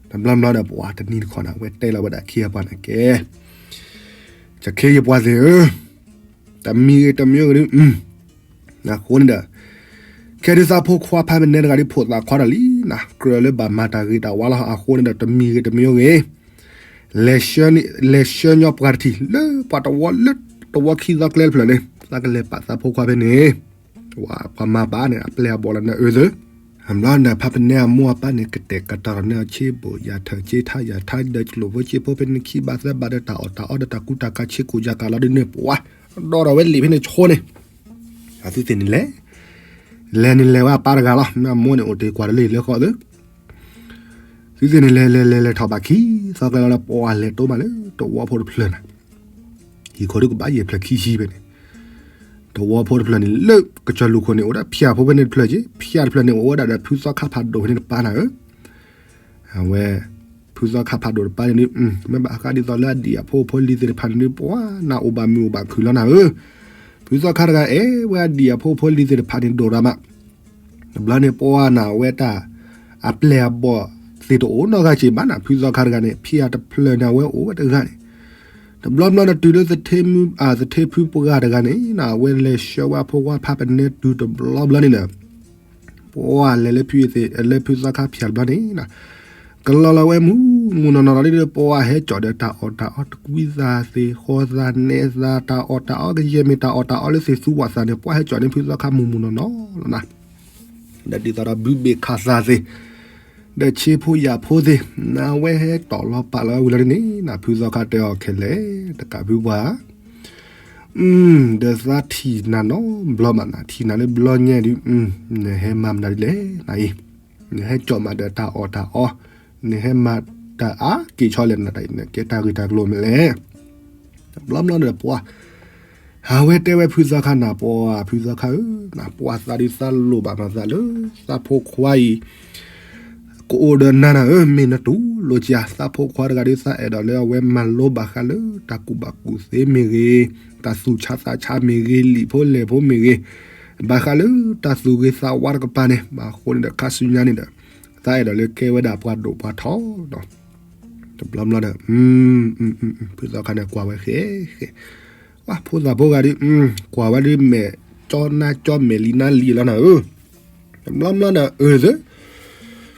တဘျီဘျီဒီး ပှၤတနံၤတခီနၤ ဝဲတဲလီၤဝဲဒၣ်ခံဂၤပှၤန့ၣ်ကဲ, ကခ့ယပှၤသ့ၣ်ဧၢ, တမံၤဂ့ၤတမံၤဂ့ၤဒုး, အဃိန့ၣ်ဒီး ခဲဒုးသးဖိခွါဖးပနဲတဂၤဒုး ဖိသၣ်ခွါတၢ်လံနၤ ကြၢးလၢဘၣ်မၤတၢ်ဂ့ၤတၢ်ဝါလီၤ အဃိန့ၣ်ဒီး တမံၤဂ့ၤတမံၤဂ့ၤ လဲၤဆှၢညီပှၤတထံၣ် လၢပှၤတဝီလၢတဝီခံသီကျဲတဖျၢၣ်န့ၣ် သးကလဲၤပာ်သးဖိခွါဖဲန့ၣ် ပှၤမၤဘၣ်န့ၣ် အပျဲၢ်အဘီၣ်လီၤနၤအၢသၢ အဘျီဒီး ဖးပနဲအမိၢ်အပၢ်န့ၣ် ကတဲာ်ကတီၤန့ၢ်အီၤဆ့ဘိၣ် ယၤထၢၣ်က့ထါ ယၤထါဒီး ကျိၣ်ဖိစ့ဖိဖဲန့ၣ် ခံဘးသၢဘးဒီး တၢ်အီၣ်တၢ်အီဒီး တၢ်ကူတၢ်ကၤဆ့ကိၣ်ယၤကၤလီၤဒ်န့ၣ် ပှၤဒီးထီၣ်ဝဲလံာ်ဖဲန့ၣ်ဆိန့ၣ်, အသုသ့ၣ်န့ၣ်လဲၤ, လဲၤန့ၣ်လဲၤဝဲအပၢ်တဂၤလီၤ မ့ၢ်အမိၢ်န့ၣ် အိၣ်တ့ၢ်ကွၢ်တလၢဟံၣ်လၢဃီအသိး သုသ့ၣ်န့ၣ်လဲၤလဲၤလဲၤလဲၤထီၣ်ဘၣ်ခံသီကျဲလီၤဒီး ပှၤလဲၤတိၢ်မးလၢတဝီဖိတဖျၢၣ်နၤ ဟံၣ်ခိၣ်ဒုးကဘၣ်ယဲၢ်ဖျၢၣ်ခံဆံဖဲန့ၣ်, တဝီဖိတဖျၢၣ်န့ၣ် လၢကစၢၢ်လူၢ်ခိၣ်န့ၣ် အိၣ်ဒၣ်ဖၠါဖိဖဲန့ၣ်တဖျၢၣ်က့ၤ, ဖၠါတဖျၢၣ်န့ၣ် အိၣ်ဝဲဒၣ်ဒီးဖုသီခါဖးဒိၣ်ဖဲန့ၣ်တပၤနၤဧၢ, အဝဲ ဖုသီခါဖးဒိၣ်တပၤန့ၣ်ဒုး မ့ၢ်ဘၣ်ဃးဒ်သိးလၢအဒံၣ်အဖိအဖိလံၤသ့ၣ်တဖၣ်န့ၣ်ဒုး ပှၤနၤအိၣ်ဘၣ်မုာ်အိၣ်ဘၣ်ခုၣ်လီၤနၤဧၢ, ဖုသီခါတဂၤအဲၣ်ဝဲအဒံၣ်အဖိအဖိလံၤသ့ၣ်တဖၣ်န့ၣ်ဒိၣ်ဒီးမး တဘျီန့ၣ် ပှၤနၤဝဲတၢ် အပျဲၢ်အဘီၣ်သ့ၣ်တအိၣ်နီတဂၤက့ၤဘၣ်နၤ ဖုသီခါတဂၤန့ၣ် ဖဲအတဖျၢၣ်န့ၣ် အဝဲအိၣ်ဝဲတဂၤန့ၣ်, တဘျီဘျီဒီးတုၤလၢ သထ့ဖုပှၢ်တဂၤန့ၣ် အဝဲလဲၤဆှၢဝဲအဖိခွါဖးပနဲတုၤတဘျီဘျီန့ၣ်ဒီး ပှၤလဲၤလၢဖုသီခါဖၠါတဘျီန့ၣ် ကလီၤလီၤဝဲမုၢ်မုၢ်နီၢ်နီၢ်လီၤဒီး ပှၤဟဲကၠီၣ်ဒီးတၢ်အီၣ်တၢ်အီ တကွံသးသ့ၣ် ဃီသးနဲသး တၢ်အီၣ်တၢ်အီ ကယဲၢ်မ့ၢ်တၢ်အီၣ်တၢ်အီလၢသ့ၣ်သူဝၣ်သးန့ၣ် ပှၤဟဲကၠီၣ်န့ၢ်ဖုသီခါမုၢ်မုၢ်နီၢ်နီၢ်လီၤနၤ, ဒီးဒ်သိးဒီးဘုဘ့ၣ်ခးသးသ့ၣ် ဒီးဆ့ဖိယာ်ဖိသ့ၣ် နဝဲဟဲတီၣ်လီၤပာ်လီၤဝဲဝံၤလီၤဒ်န့ၣ် နဖုသီခါတဲအီၤခဲလၢာ် တကးဖုပှၢ် ဒီးသးထံၣ်နၤနီတဘျီဘၣ်နၤ ထံၣ်နၤလၢဘျီညါဒုး နဟဲမၤမနုၤဒ်လဲၣ်နၤအံၤ, နဟဲကၠီၣ်မးဒီးတၢ်အီၣ်တၢ်အီ, နဟဲမၤတၢ်အါက့ၤဆီလဲၣ်နၤတၢ်အံၤ နကဲတၢ်ဂ့ၢ်တၢ်ကျိၤမနုၤလဲၣ်, တဘျီဘျီဒီးပှၤ အဝဲတဲဝဲဖုသီခါနၤ ပှၤဖုသီခါဧၢ, နပှၤသးဒုးသးလိၣ်ဘၣ်မၤသးလၢ သးဖိခွါအံၤ ကအိၣ်ဒီးနၤနၤဧၢ, မ့ၢ်နတူၢ်လိာ်ကယၤ သးဖိခွါတဂၤဒုးသးအဲၣ်ဒိးလၢအဝဲမၤလိဘၣ်ဃးလၢ တၢ်ကူၣ်ဘၣ်ကူၣ်သ့မ့ၢ်ဂ့ၤ, တၢ်သူၣ်ဆါသးဆါမ့ၢ်ဂ့ၤ, လံာ်ဖိလဲၢ်ဖိမ့ၢ်ဂ့ၤ, ဘၣ်ဃးလၢတၢ်သူၣ်ဂ့ၤသးဝါတကပၤန့ၣ် ဘၣ်ဃိန့ၣ်ဒီး ခါဆူညါန့ၣ်ဒီး သးအဲၣ်ဒိးလၢကဲဝဲဒၣ်ပှၤဒိၣ်ပှၤထီဒီး တဘျီဘျီဒီး ဖုသီခါန့ၣ်ကွၢ်ဝဲဃဲဃဲ, ဝဲဖိသၣ်ဖိဂၤဒုး ကွၢ်ဝဲဒုးမဲာ်ကၠီနါကၠီမဲာ်လံနါလံလီၤနၤဧၢ, တဘျီဘျီဒီးအၢသၢ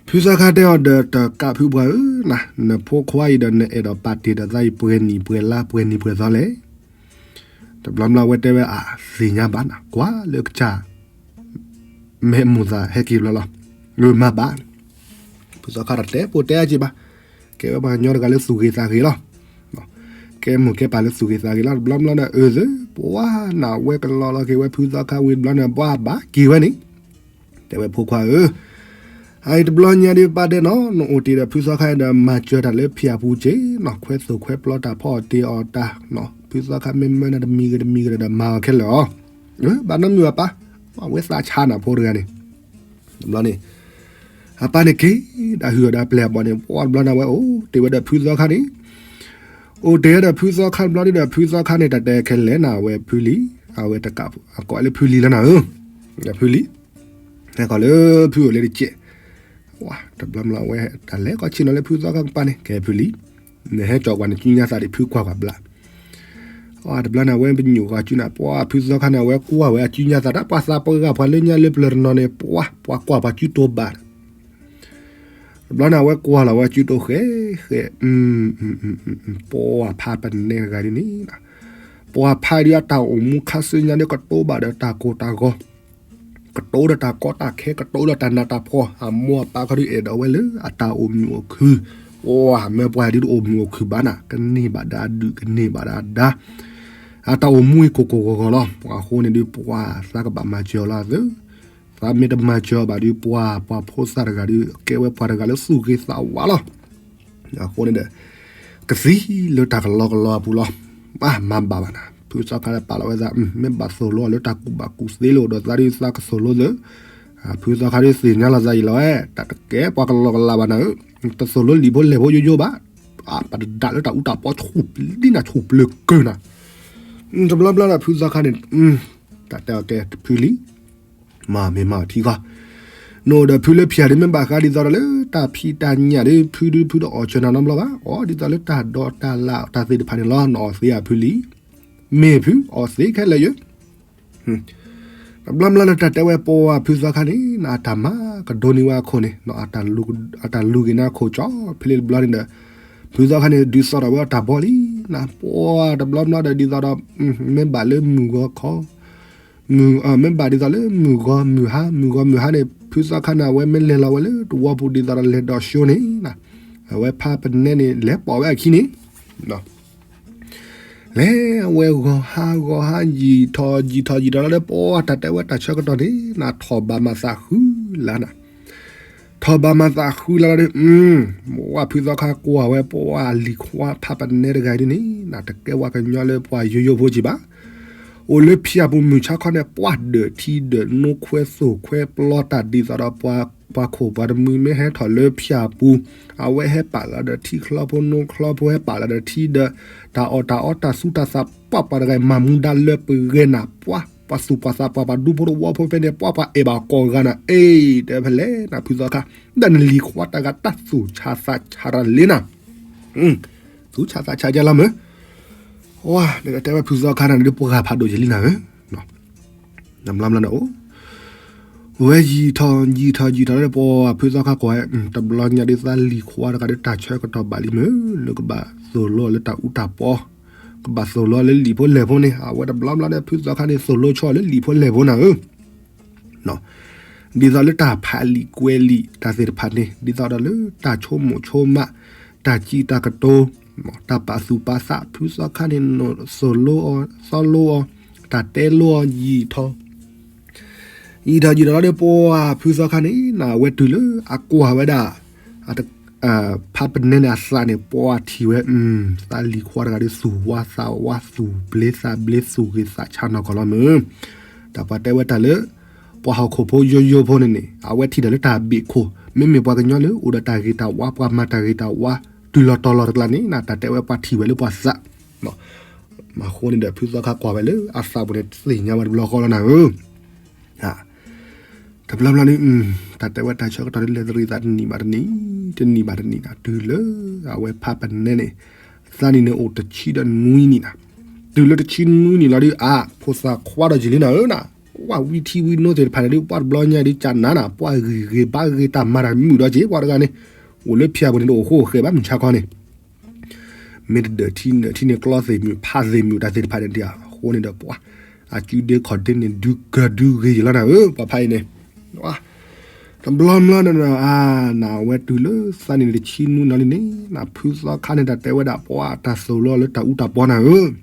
ဖုသီခါတဲအီၤဒီး တကးဖုပှၢ်ဧၢ, နဖိခွါအံၤဒီး နအဲၣ်ဒိးပာ်တ့ၢ်ဒီးသးအံၤ ပှဲၤနံၣ်ပှဲၤလါ ပှဲၤနံၣ်ပှဲၤသီလဲၣ်, တဘျီဘျီဝဲတဲဝဲ အသ့ၣ်ညါဘၣ်နၤ ကွၢ်လၢကစၢ် မဲာ်မူၤသးဟဲက့ၤဘျီလီၤ, မၤဘၣ် ဖုသီခါတတဲပိာ်တဲအါက့ၤဘၣ်, ကဲဝဲပှၤကညီတဂၤလၢသူၣ်ဂ့ၤသးဂ့ၤလီၤ, ကဲမိၢ်ကဲပၢ်လၢသူၣ်ဂ့ၤသးဂ့ၤလီၤ, တဘျီဘျီဒီးအၢသၢ ပှၤနၤဝဲကလီလီၤက့ၤဝဲဖုသီခါဝံၤတဘျီန့ၣ် ဘၣ်ဘၣ်က့ၤဝဲန့ၣ်, တဲဝဲဖိခွါဧၢ, အအံၤတဘျီညါဒုးပၢ်တဲနီၤ နအိၣ်တ့ၢ်ဒီးဖုသီခါဒီး မၤစၢၤတၢ်လၢဖၠါပူၤက့ၤနီၤ, ခွဲသိၣ်ခွဲပျီတၢ်ဖီအီၣ်တ့ၢ်အီၣ်တၢ်နီၤ, ဖုသီခါမ့ၢ်မၢနၤတမံၤဂ့ၤတမံၤဂ့ၤဒီး မၤအီၤခဲလၢာ်အီၤ, ဘၣ်နီတမံၤဘၣ်ပၢ်, အဝဲသးဆါနၤဖိတဂၤန့ၣ် တဘျီန့ၣ် အပၢ်န့ၣ်က့ၤ ဒီးဟုၣ်အီၤဒီးအပျဲၢ်အဘီၣ်န့ၣ် ပှၤတဘျီန့ၣ် အဝဲအိၣ်တ့ၢ်ဝဲဒီးဖုသီခါန့ၣ်, အိၣ်တ့ၢ်ဝဲဒီးဖုသီခါတဘျီဒီး ဖုသီခါန့ၣ် တၢ်တဲခဲလၢာ်နၤ အဝဲဖုလံၤ, အဝဲတကးအကိးလၢဖုလံၤလီၤနၤဧၢ, ဖုလံၤ, ဟဲခီလၢဖုအိၣ်လၢတကဲး, တဘျီဘျီဝဲတၢ်လဲၤကီၢ်ဆ့ၣ်နီၤလၢဖုသီခါကပၤန့ၣ် ကဲဖုလံ, နဟဲကၠီကွၢ်နစုညါသးဒံးဖုကွၢ်ကွၢ်ဘျါ တဘျီန့ၣ် အဝဲပညိၣ်ဂီၤစုန့ၣ် ပှၤဖုသီခါန့ၣ် အဝဲကွၢ်ဝဲအစုညါသးတၢ် ပှၤသးပှၢ်ဂၤပှၤလၢညါလၢပျၢၤတနီၤန့ၣ် ပှၤ ပှၤကွၢ်ပှၤစုတိဘၣ် တဘျီန့ၣ် အဝဲကွၢ်လီၤဝဲစုတိဃဲးဃဲး, ပှၤဖးပနဲတဂၤဒ်န့ၣ်, ပှၤဖးဒ်အတၢ်အိၣ်မူခါဆူညါဒ်ကတိဘၣ်ဒီးတၢ်ကိၢ်တၢ်ဂီၤ, ကတိဒီးတၢ်ကီတၢ်ခဲ ကတိဒီးတၢ်နးတၢ်ဖှီၣ် အမိၢ်အပၢ်ခီဒုးအဲၣ်ဒိးဝဲလၢအတၢ်အိၣ်မုာ်အိၣ်ခုၣ်, ပှၤမ့ၢ်ပှၤဒ်တအိၣ်မုာ်အိၣ်ခုၣ်ဘၣ်နၤ ကန့ၢ်ဘၣ်ဒၣ်ဒုၣ်ကန့ၢ်ဘၣ်ဒၣ်ဒါ အတၢ်အိၣ်မူအံၤကိၢ်ကိၢ်ဂီၤဂီၤလီၤ. အဃိန့ၣ်ဒုး ပှၤသးကဘၣ်မၤစၢၤအီၤလီၤသၢ, သးမ့ၢ်တမၤစၢၤအီၤဘၣ်ဒုး ပှၤ ပှၤဖိသၣ်တဂၤဒုး ကဲဝဲပှၤတဂၤလၢသူၣ်ဂ့ၤသးဝါလီၤ. အဃိန့ၣ်ဒီး ကသံလၢတၢ်ကလီကလီအပူၤလီၤ. မၤဘၣ်ဘၣ်နၤ ဖုသီခါပာ်လီၤဝဲသး မ့ၢ်ဘၣ်သိၣ်လိအီၤလၢတၢ်ကူၣ်ဘၣ်ကူၣ်သ့လၢအိၣ်ဒီးသးဒုးသးကသိၣ်လိသၢ, ဖုသီခါဒုးသ့ၣ်ညါလီၤသးယံာ်လီၤဝဲ တၢ်တကဲပှၤကလီကလီဘၣ်နၤဧၢ, တသိၣ်လိလံာ်ဖိလဲၢ်ဖိယိယိဘၣ်, ပတဒၣ်လၢတၢ်အူတၢ်ပီဆူၣ်ပျ့ၤနၤဆူၣ်ပျ့ၤကၢၢ်နၤ, တဘျီဘျီဒီးဖုသီခါန့ၣ် တၢ်တဲအီၤကဲဖုလံ, မ့ၢ်မၤအီၤထံဃီ, နအိၣ်ဒီးဖုလၢဖၠၣ်ဒုး မ့ၢ်ဘၣ်ဃးဒ်သိးဒီးလၢတၢ်ဖံးတၢ်ညၣ်ဒုး ဖုဒုးဖုတအီၣ်စၢၤနၤနီတဘျီဘၣ်, အီၣ်ဒ်သိးလၢတၢ်ဒိးတၢ်လၣ်တၢ်သ့ၣ်တဖၣ်န့ၣ်လီၤ. နအီၣ်သ့ဧါဖုလံ, မ့ၢ်ဖုအီၣ်သ့ခဲလၢာ်ယိာ် တဘျီဘျီဒီးတၢ်တဲဝဲပှၤဖုသီခါန့ၣ် နအတၢ်မၤကဒိးန့ၢ်ဝဲအခိၣ်န့ၣ် အတၢ်လူၤက့ၤနၤခိၣ်ကၠီဖဲလံတဘျီန့ၣ်ဒီး ဖုသီခါန့ၣ် ဒုးသီၣ်ထီၣ်ဝဲအတၢ်ဘီလံနၤ, ပှၤတဘျီဘျီဒီးဒ်သိးဒီး မ့ၢ်ဘၣ်လၢမုၢ်ဂီၤခီ မ့ၢ်ဘၣ်ဒ်သိးလၢမုၢ်ဂီၤမုၢ်ဟါ မုၢ်ဂီၤမုၢ်ဟါန့ၣ် ဖုသီခါန့ၣ် အဝဲမ့ၢ်လဲၤလီၤဝဲလၢတဝီပူၤဒ်သိးဒီးလဲၤဒီးၡိန့ၣ် အဝဲဖးပနဲန့ၣ် လဲၤပိာ်ဝဲအခံန့ၣ် လဲၤဝဲဂီၤဟါဂီၤဟါ ယံာ်ထီၣ်ယံာ်ထီၣ်ယံာ်ထီၣ်လီၤဒီး ပှၤတၢ်တဲဝဲတၢ်ဆၢကတီၢ်န့ၣ် နထီၣ်ဘၣ်မၤသးဃုလါနၤ, ထီၣ်ဘၣ်မၤသးဃုလါလီၤဒီး ပှၤဖုသီခါကွၢ်ဝဲ ပှၤလံၤခွါဖးပနဲတဂၤဒ်န့ၣ် နတကဲဝဲကညီလၢပှၤယိယိဖိက့ၤဘၣ်, အိၣ်လၢဖၠၣ်ပူၤမုၢ်ဆါခီန့ၣ် ပှၤဒၢးထံဒၢးနိခွဲသိၣ်ခွဲပျီတၢ်ဒ်သိးဒီး ပှၤခိၣ်ပှၤတမှံၤမ့ၢ်ဟဲထီၣ်လၢဖၠၣ်ပူၤ အဝဲဟဲပာ်လီၤဒီးထံချီဖိနိချီဖိ ဟဲပာ်လီၤဒီးထံဒီး တၢ်အီၣ်တၢ်အီတၢ်သူတၢ်သး ပှၤပှၤတဂၤမၤမူဒါလၢပဂဲၤနၤ ပှၤ ပှၤသူၣ်ပှၤသးပှၤပှၤဒူဖိတဝီဖိဖဲန့ၣ် ပှၤပှၤအဲၣ်ဘၣ်ကိးဂၤနၤ အ့ တဲဖဲလဲၣ်နၤဖုသီခါ ဒီးနလံၤခွါတဂၤတၢ်သူၣ်ဆါသးဆါတၢ်လံနၤ သူၣ်ဆါသးဆါကလီၤမုၢ်, ဝါ နကတဲဝဲဖုသီခါနၤဒ်ပှၤဂၤဖးဒိၣ်ကလံနၤဧၢ, နဘျီဘျီန့ၣ်အိၣ် ဝဲယံာ်ထီၣ်ယံာ်ထီၣ်ယံာ်ထီၣ်လၢပှၤဖုသီခါကွၢ်ဝဲ တဘျီညါဒ်သးလံၤခွါတဂၤဒ်တၢ်ဆၢကတီၢ်ဘၣ်လံမုၢ် လၢကဘၣ်သိၣ်လိအီၤလၢတၢ်အူတၢ်ပီ ကဘၣ်သိၣ်လိအီၤလၢလံာ်ဖိလဲၢ်ဖိန့ၣ် အဝဲတဘျီဘျီန့ၣ် ဖုသီခါန့ၣ် သိၣ်လိဆီလၢလံာ်ဖိလဲၢ်ဖိနၤဧၢ ဒ်သိးလၢတၢ်ဖးလံာ်ကွဲးလံာ်တၢ်သ့ၣ်တဖၣ်န့ၣ် ဒ်သိးဒီးလၢတၢ်ဆိကမိၣ်ဆိကမး တၢ်စံးတၢ်ကတိၤ တၢ်ပာ်သူၣ်ပာ်သး ဖုသီခါန့ၣ် သိၣ်လိအီၤ သီလိအီၤ တၢ်တဲလိအီၤ ယံာ်ထီၣ် ယံာ်ထီၣ်ယံာ်ထီၣ်လီၤဒီး ပှၤဖုသီခါန့ၣ် နဝဲတုၤလၢအကွၢ်ဝဲဒၣ် ဖးပနဲန့ၣ်အသးန့ၣ် ပှၤထံၣ်ဝဲ သးလံၤခွါတဂၤဒီးသူၣ်ဝါသးဝါသူၣ်ဘျ့သးဘျ့သူၣ်ဂ့ၤသးဆါနီၢ်ကီၢ်လီၤမုၢ်, တၢ်ပှၤတဲဝဲတၢ်လၢ ပှၤဟီၣ်ခိၣ်ဖိယိယိဖိန့ၣ်န့ၣ် အဝဲထံၣ်ဒီးလၢတၢ်ဘ့ၣ်ခိၣ် မ့မ့ၢ်ပှၤကညီလၢအိၣ်ဒီးတၢ်ဂ့ၤတၢ်ဝါ ပှၤမၤတၢ်ဂ့ၤတၢ်ဝါ တုၤလီၤတီၤလီၤတကျါန့ၣ် တၢ်တဲဝဲပှၤထံၣ်ဝဲလၢပှၤသး အဃိန့ၣ်ဒီး ဖုသီခါကွၢ်ဝဲလၢအသးပူၤန့ၣ် သ့ၣ်ညါဝဲတဘျီဃီလီၤနၤဧၢ တဘျီဘျီန့ၣ် တၢ်တဲဝဲတၢ်ဆၢကတီၢ်ဒ်လဲၤတရံးသးတနံၣ်ဘၣ်တနံၣ် တနံၣ်ဘၣ်တနံၣ်နၤ တုၤလၢအဝဲဖးပနဲန့ၣ် သးနံၣ်န့ၣ်အိၣ်တဆံဒီးနွံနံၣ်နၤ, တုၤလၢတဆံနွံနံၣ်လီၤဒုး အါ ဖိသၣ်ခွါဒီးယံာ်လံနၤဧၢနၤ, ပှၤဝံထံဝံနိသ့ၣ်တဖၣ်န့ၣ်ဒုး ပှၤတဘျီညါဒုး ကနၤနၤ ပှၤဂံၢ်ဂ့ၤဘါဂ့ၤတၢ်မၤတၢ်မုာ်ဒီးက့ၤ ပှၤတဂၤန့ၣ် အိၣ်လၢဖၠၣ်ပူၤန့ၣ် တအိၣ်ဃိအိၣ်ဃဲဘၣ် မုၢ်ဆါခီန့ၣ် မ့ၢ်တဒၢးထံနၢးထံန့ၣ် ကျီသ့ၣ်မုာ် ဖးသ့ၣ်မုာ် တၢ်သ့ၣ်တဖၣ်န့ၣ်ဒ်အဃိန့ၣ်ဒီး ပှၤ အစုဒ့ခီၣ်ဒ့န့ၣ် ဒုးကၢၤဒုးဂ့ၤယံာ်လီၤနၤဧၢ ပှၤဖးအံၤန့ၣ် တဘျီဘျီန့ၣ် အါ နဝဲတုၤလၢသးနံၣ်တဆံနွံနၤလံန့ၣ် နဖုသီခါန့ၣ် တၢ်တဲဝဲဒၣ် ပှၤတၢ်သိၣ်လိအီၤလၢတၢ်အူတၢ်ပီနၤဧၢ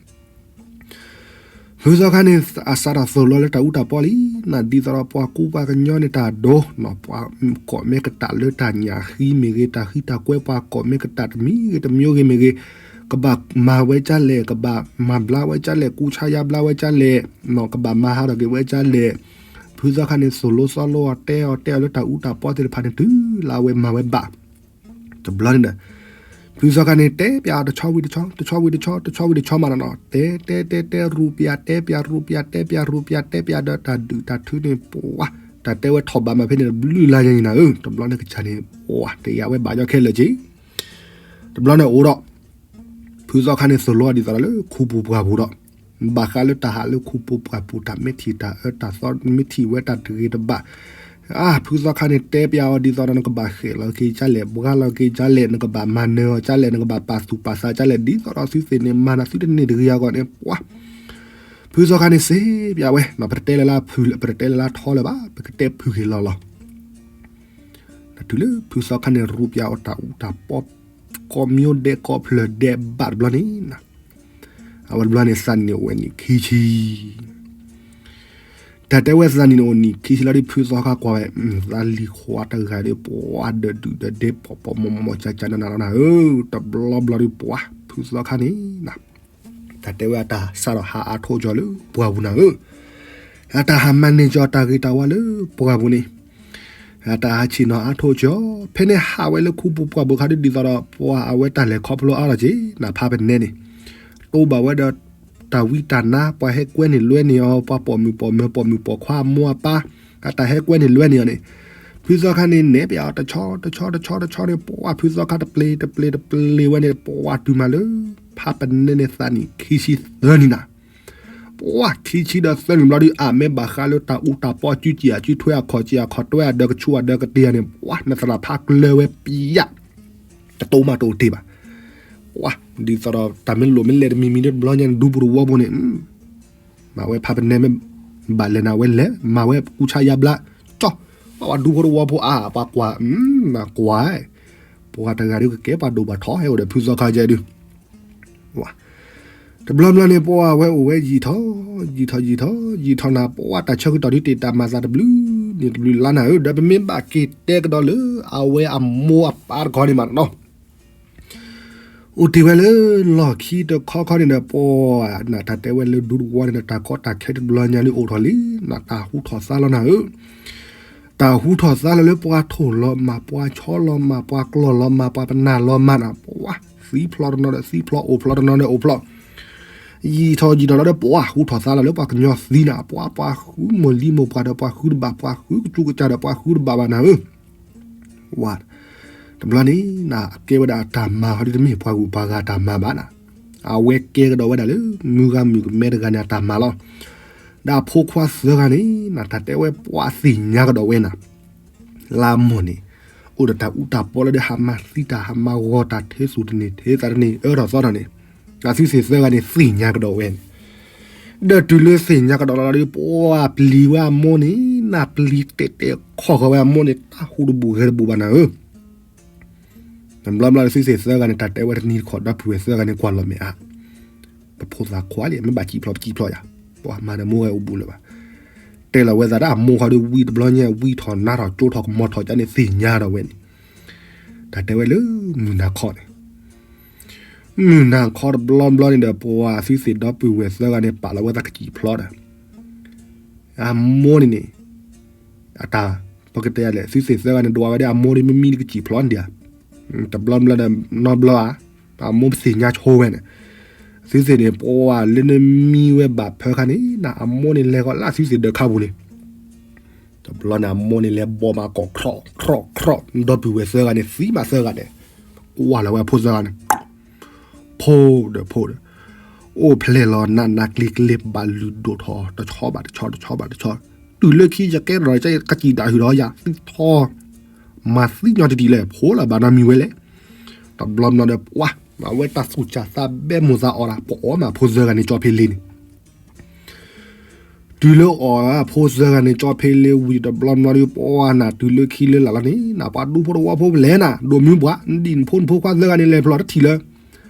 ဖုသီခါန့ၣ် အစးထီၣ်သိၣ်လိအီၤလၢတၢ်အူတၢ်ပီလံ, နဒ်သိးဒီးပှၤကူပှၤကညီန့ၣ်တၢ်ဒိ, ပှၤကိးမ့ၢ်ကတၢ်လၢတၢ်ညၣ်ဃံမ့ၢ်ဂ့ၤ, တၢ်ဃံတၢ်ကွဲ ပှၤကိးမ့ၢ်ကတၢ်တမံၤဂ့ၤတမံၤဂ့ၤမ့ၢ်ဂ့ၤ, ကဘၣ်မၤဝဲကၢ်လဲၣ်, ကဘၣ်မၤဘျါဝဲကၢ်လဲၣ်, ကူဆါယါဘျါဝဲကၢ်လဲၣ်, ကဘၣ်မၤဟးထီၣ်က့ၤဝဲကၢ်လဲၣ်, ဖုသီခါန့ၣ် သိၣ်လိသီလိအီၤ တဲအီၤတဲအီၤလၢတၢ်အူတၢ်ပီသ့ၣ်တဖၣ်န့ၣ် တုၤလၢအဝဲမၤဝဲဘၣ် တဘျီန့ၣ်ဒီး ဖုသီခါန့ၣ် တဲပၠးအီၤတဆီဝံၤတဆီ တဆီဝံၤတဆီ တဆီဝံၤတဆီမးနီၤနီၤ, တဲတဲတဲတဲရူပၠး တဲပၠးရူပၠး တဲပၠးရူပၠး တဲပၠးဒီးတၢ်ဒုၣ်တၢ်ထုန့ၣ် ပှၤ တၢ်တဲဝဲထီၣ်ဘးမးဖဲန့ၣ်တဘျုးလါညါန့ၣ်နၤဧၢ, တဘျီန့ၣ်ကစၢ်န့ၣ် ပှၤတယာ်ဝဲဘၣ်ညီခဲလၢာ်က့ၤ, တဘျီန့ၣ်အိၣ်ဒီး ဖုသီခါန့ၣ် သိၣ်လိအီၤဒ်သိးဒီးလၢခူပူၤပှၢ်ပူၤဒီး ဘၣ်ဃးလၢတၢ်ဟးလၢခူပူၤပှၢ်ပူၤ တၢ်မ့ၢ်ထံၣ်တၢ်အၢတၢ်သီ မ့ၢ်ထံၣ်ဝဲတၢ်တဂ့ၤတဘၣ်, အါ ဖုသီခါန့ၣ် တဲပျးအီၤဒ်သိးဒီး နကဘၣ်ဃဲးလီၤက့ၤကလဲၣ်, ဘှါလီၤက့ၤကလဲၣ်, နကဘၣ်မၤနၢၤအီၤကလဲၣ်, နကဘၣ်ပာ်သူၣ်ပာ်သးကလဲၣ်, ဒ်သိးဒီးသုသ့ၣ်န့ၣ် မၤနၤသုတန့ၢ်တဂ့ၤအဂီၢ်န့ၣ် ပှၤ ဖုသီခါန့ၣ်စံးပျးဝဲ, ပတတဲလၢၤလၢဖုး ပတတဲလၢၤလၢထီလၢၤဘၣ်, ပကတဲဖုးက့ၤလီၤလီၤ. တုၤလၢဖုသီခါန့ၣ် ရူးပျးအီၤတၢ်အူတၢ်ပီ ကိးမံၤဒဲးကိးဖျၢၣ်ဒဲးဘၣ်တဘျီန့ၣ်, အဝဲတဘျီန့ၣ် သးနံၣ်အိၣ်ဝဲနံၣ်ခံဆံ တၢ်တဲဝဲသးနံၣ်န့ၣ်အိၣ်နံၣ်ခံဆံလီၤဒီး ဖုသီခါကွၢ်ဝဲ သးလံၤခွါတဂၤဒီး ပှၤဒၢးဒုၣ်ဒၢးဒဲးပိာ်ပိာ်မီၤမီၤကၠးကၠးနးနးလီၤနၤဧၢ, တဘျီဘျီဒီးပှၤ ဖုသီခါန့ၣ် တၢ်တဲဝဲအတၢ်စးထီၣ်ဟးအါထီၣ်ကၠီၤလၢပှၢ်ပူၤနၤဧၢ, အတၢ်ဟးမၤန့ၢ်ကၠီၤတၢ်ဂ့ၤတၢ်ဝါလၢပှၢ်ပူၤန့ၣ် အတၢ်ဟးဆ့ၣ်နီၤအါထီၣ်ကၠီၤ, ဖဲန့ၣ်ဟးဝဲလၢခူပူၤပှၢ်ပူၤခါဒ်သိးဒီး ပှၤအဝဲတၢ်လဲၤခီဖျိအါထီၣ်က့ၤ နဖးပနဲန့ၣ်, တိဘၣ်ဝဲဒီး တၢ်ဝံတၢ်နါ ပှၤဟဲကွဲန့ၢ်လွဲန့ၢ်အီၤ ပှၤပိာ်မုၣ်ပိာ်မၢၤ ပိာ်မုၣ်ပိာ်ခွါအမိၢ်အပၢ် အတၢ်ဟဲကွဲန့ၢ်လွဲန့ၢ်အီၤန့ၣ်, ဖုသီခါန့ၣ် နဲၣ်ပျးအီၤတဆီတဆီတဆီတဆီန့ၣ် ပှၤဖုသီခါတပျ့ၤတပျ့ၤတပျ့ၤဝဲန့ၣ် ပှၤတုၤမးလၢ ဖးပနဲန့ၣ် သးနံၣ်ခံဆံသၢနံၣ်နၤ ပှၤခံဆံဒီးသၢနံၣ်ဘျီဒီး အမဲဘၣ်ဃးလၢတၢ်အူတၢ်ပီအစုကံၢ်အစုထွဲအခီၣ်ကံၢ်အခီၣ်ထွဲအဒၢးကဆူးအဒၢးကတ့ၢ်ဧါန့ၣ် ပှၤနသရၣ်ဖးကျၢၤဝဲပျး တတိၤမးတအိၣ်တ့ၢ်ဘၣ်. ပှၤ ဒ်သိးဒီးတၢ်မ့ၢ်လိၣ်မ့ၢ်လဲၣ်တမံၤမံၤဒီးတဘျီညါန့ၣ် ဒူဖိတဝီဖိန့ၣ် မၤဝဲဖးပနဲမ့ၢ်ဘၣ်လဲၣ်နၤဝဲလဲၣ် မၤဝဲကူဆါယါဘျါ ကၠီ ပှၤဒူဖိတဝီဖိအါ ပှၤကွၢ် ကွၢ် ပှၤတဂၤဒုးကကဲပှၤဒိၣ်ပှၤထီဟဲအိၣ်ဒီးဖုသီခါကဲဒုး တဘျီဘျီန့ၣ် ပှၤဝဲအိၣ်ဝဲယံာ်ထီၣ် ယံာ်ထီၣ်ယံာ်ထီၣ်ယံာ်ထီၣ်နၤ ပှၤတၢ်ဆၢကတီၢ်ဒုးတ့ၢ်တၢ်မၤသးတဘျုးန့ၣ်တဘျုးလါနၤဧၢ ဒီးပမ့ၢ်ဘၣ်က့ၤတဲကဒီးလၢအဝဲအမိၢ်အပၢ်တခီန့ၣ်မးနီၤ အိၣ်တ့ၢ်ဝဲလၢလီၢ်ခံတခီခီန့ၣ်ဒီး ပှၤနတၢ်တဲဝဲလၢဒူသဝီန့ၣ်ဒီး တၢ်ကီတၢ်ခဲတဘျီညါန့ၣ်အိၣ်ထီၣ်လံ နတၢ်ဟူထီၣ်သါလီၤနၤဧၢ တၢ်ဟူထီၣ်သါလီၤလၢပှၤထိၣ်လီၤမၢ် ပှၤဆီလီၤမၢ် ပှၤကလီၢ်လီၤမၢ် ပှၤပနၢ်လီၤမၢ်နၤ ပှၤသံဖျိတနီၤဒီးသံဖျိ အိၣ်ဖျိတနီၤဒီးအိၣ်ဖျိ ယံာ်ထီၣ်ယံာ်ထီၣ်လီၤဒီး ပှၤဟူထီၣ်သါလီၤလၢပှၤကညီသံနၤ ပှၤပှၤဃုမိၢ်လံမိၢ်ပှၢ်ဒီး ပှၤဃုတဘၣ် ပှၤဃုကစူးကစၢ်ဒီး ပှၤဃုတဘၣ်ဘၣ်နၤဧၢ ဝါ တဘျီန့ၣ် နကဲဝဲဒၣ်အတၢ်မၤဟီဒ်တမ့ၢ်ပှၤဂုၤပှၤဂၤတၢ်မၤဘၣ်နၤ အဝဲကဲကဒီးဝဲဒၣ်လၢ မုၢ်ဂၤမုၣ်ကမဲတဂၤန့ၣ်အတၢ်မၤလီၤ. ဒီးအဖိခွါသၢဂၤန့ၣ် နတၢ်တဲဝဲပှၤသ့ၣ်ညါကဒီးဝဲနၤ လၢအမိၢ်န့ၣ် အိၣ်ဒီးတၢ်အူတၢ်ပီလၢဒ်ဟးမၤသံတၢ်ဟးမၤဂီၤတၢ်ထဲသူၣ်တန့ၢ်ထဲသးတန့ၢ် အၢထီၣ်သီထီၣ်န့ၣ် အသုသ့ၣ်သၢဂၤန့ၣ်သ့ၣ်ညါကဒီးဝဲန့ၣ် ဒီးတုၤလၢသ့ၣ်ညါကဒီးလီၤဒီး ပှၤပျံၤဝဲအမိၢ်န့ၣ် နပျံၤတဲာ်တဲာ်ခီၣ်ဃီဝဲအမိၢ်န့ၣ် တၢ်ဟူတဘူၣ်ဂဲၤတဘူၣ်ဘၣ်နၤဧၢ တဘျီဘျီသုသ့ၣ်သၢဂၤန့ၣ် တၢ်တဲဝဲတနံၤတခီၣ် ဒီပုၢ်ဝဲၢ်သၢဂၤန့ၣ် ကွၢ်လီၤမဲာ်အါ ပဖိသၣ်ခွါလံ မ့ၢ်ဘၣ်စံၣ်ဖျိးပစံၣ်ဖျိးယၤ ပှၤမၤဒီးမိၢ်ဂဲၤအိၣ်ဘူးလၢၤဘၣ် တဲလီၤဝဲသးဒၣ်အမိၢ်ဃီဒီးဝံတဘျီညါ ဝံထီၣ်နါထီၣ်ကၠိထီၣ်ကမီၤထီၣ်ကန့ၣ်သ့ၣ်ညါဒီးဝဲန့ၣ် တၢ်တဲဝဲလၢမုၢ်နၤခီန့ၣ် မုၢ်နၤခီတဘျီဘျီန့ၣ်ဒီး ပှၤသုသ့ၣ်ဒီပုၢ်ဝဲၢ်သၢဂၤန့ၣ် ပာ်လီၤဝဲသးကစံၣ်ဖျိးဒီး အမိၢ်န့ၣ်န့ၣ် အတၢ် ပကတဲလဲၣ် သုသ့ၣ်သၢဂၤန့ၣ် ဒွးဝဲဒၣ်အမိၢ်ဒီးမ့မံဒီးကစံၣ်ဖျိးန့ၣ်ဒံးဧါ တဘျီဘျီဒီး နီတဘျီဧါ အမိၢ်ပသ့ၣ်ညါဆိဝဲန့ၣ် သုသ့ၣ်န့ၣ် ပှၤလၢနမံဝဲဘၣ်ဖၢခါန့ၣ် နအမိၢ်န့ၣ်လဲၤဃီၤလၢသုသ့ၣ်ဒၢးခါပူၤန့ၣ် တဘျီန့ၣ် အမိၢ်န့ၣ်လဲၤဘီမးကီၢ်ခြီၣ်ခြီၣ်ခြီၣ် ဒီပုၢ်ဝဲၢ်သၢဂၤန့ၣ် သံမးသၢဂၤန့ၣ် ကွၢ်လီၤဝဲအဖိသၢဂၤန့ၣ် ဖိဒီးဖိဒီး အိၣ်ဖျဲၣ်လီၤနးနးကျ့ကျ့ ဘၣ်လုၢ်ဒိၣ်ထီၣ် တဆီဘၣ်တဆီ တဆီဘၣ်တဆီ တုၤလၢခံယကဲထီၣ်ကစံၣ်ဒၣ်ဟုၣ်ဒီးယၤ သံထီၣ် မၤသံညီတဒံးလဲၣ် ဖိလၢဘၣ်နီတမံၤဝဲလဲၣ် တဘျီဘျီဒီး ပှၤ အဝဲတၢ်သူၣ်စၢ်သးဘဲမိၢ်သးအီၣ်ဒၣ် ပအီၣ်မးဖိသၢဂၤန့ၣ် ကၠီဖ့လ့န့ၣ် တုၤလၢအီၣ်အဖိသၢဂၤန့ၣ် ကၠီဖ့လ့ဝံၤတဘျီဘျီဒီး ပှၤနၤ တုၤလၢခံလၢလာ်လီၤန့ၣ် နပှၤဒူဖိတဝီဖိပလဲၤနၤ ဒိၣ်မုၢ်ပှၢ် နဒံၣ်နဖိနဖိခွါသၢဂၤန့ၣ် လဲၤဖျိးတထံၣ်လၢ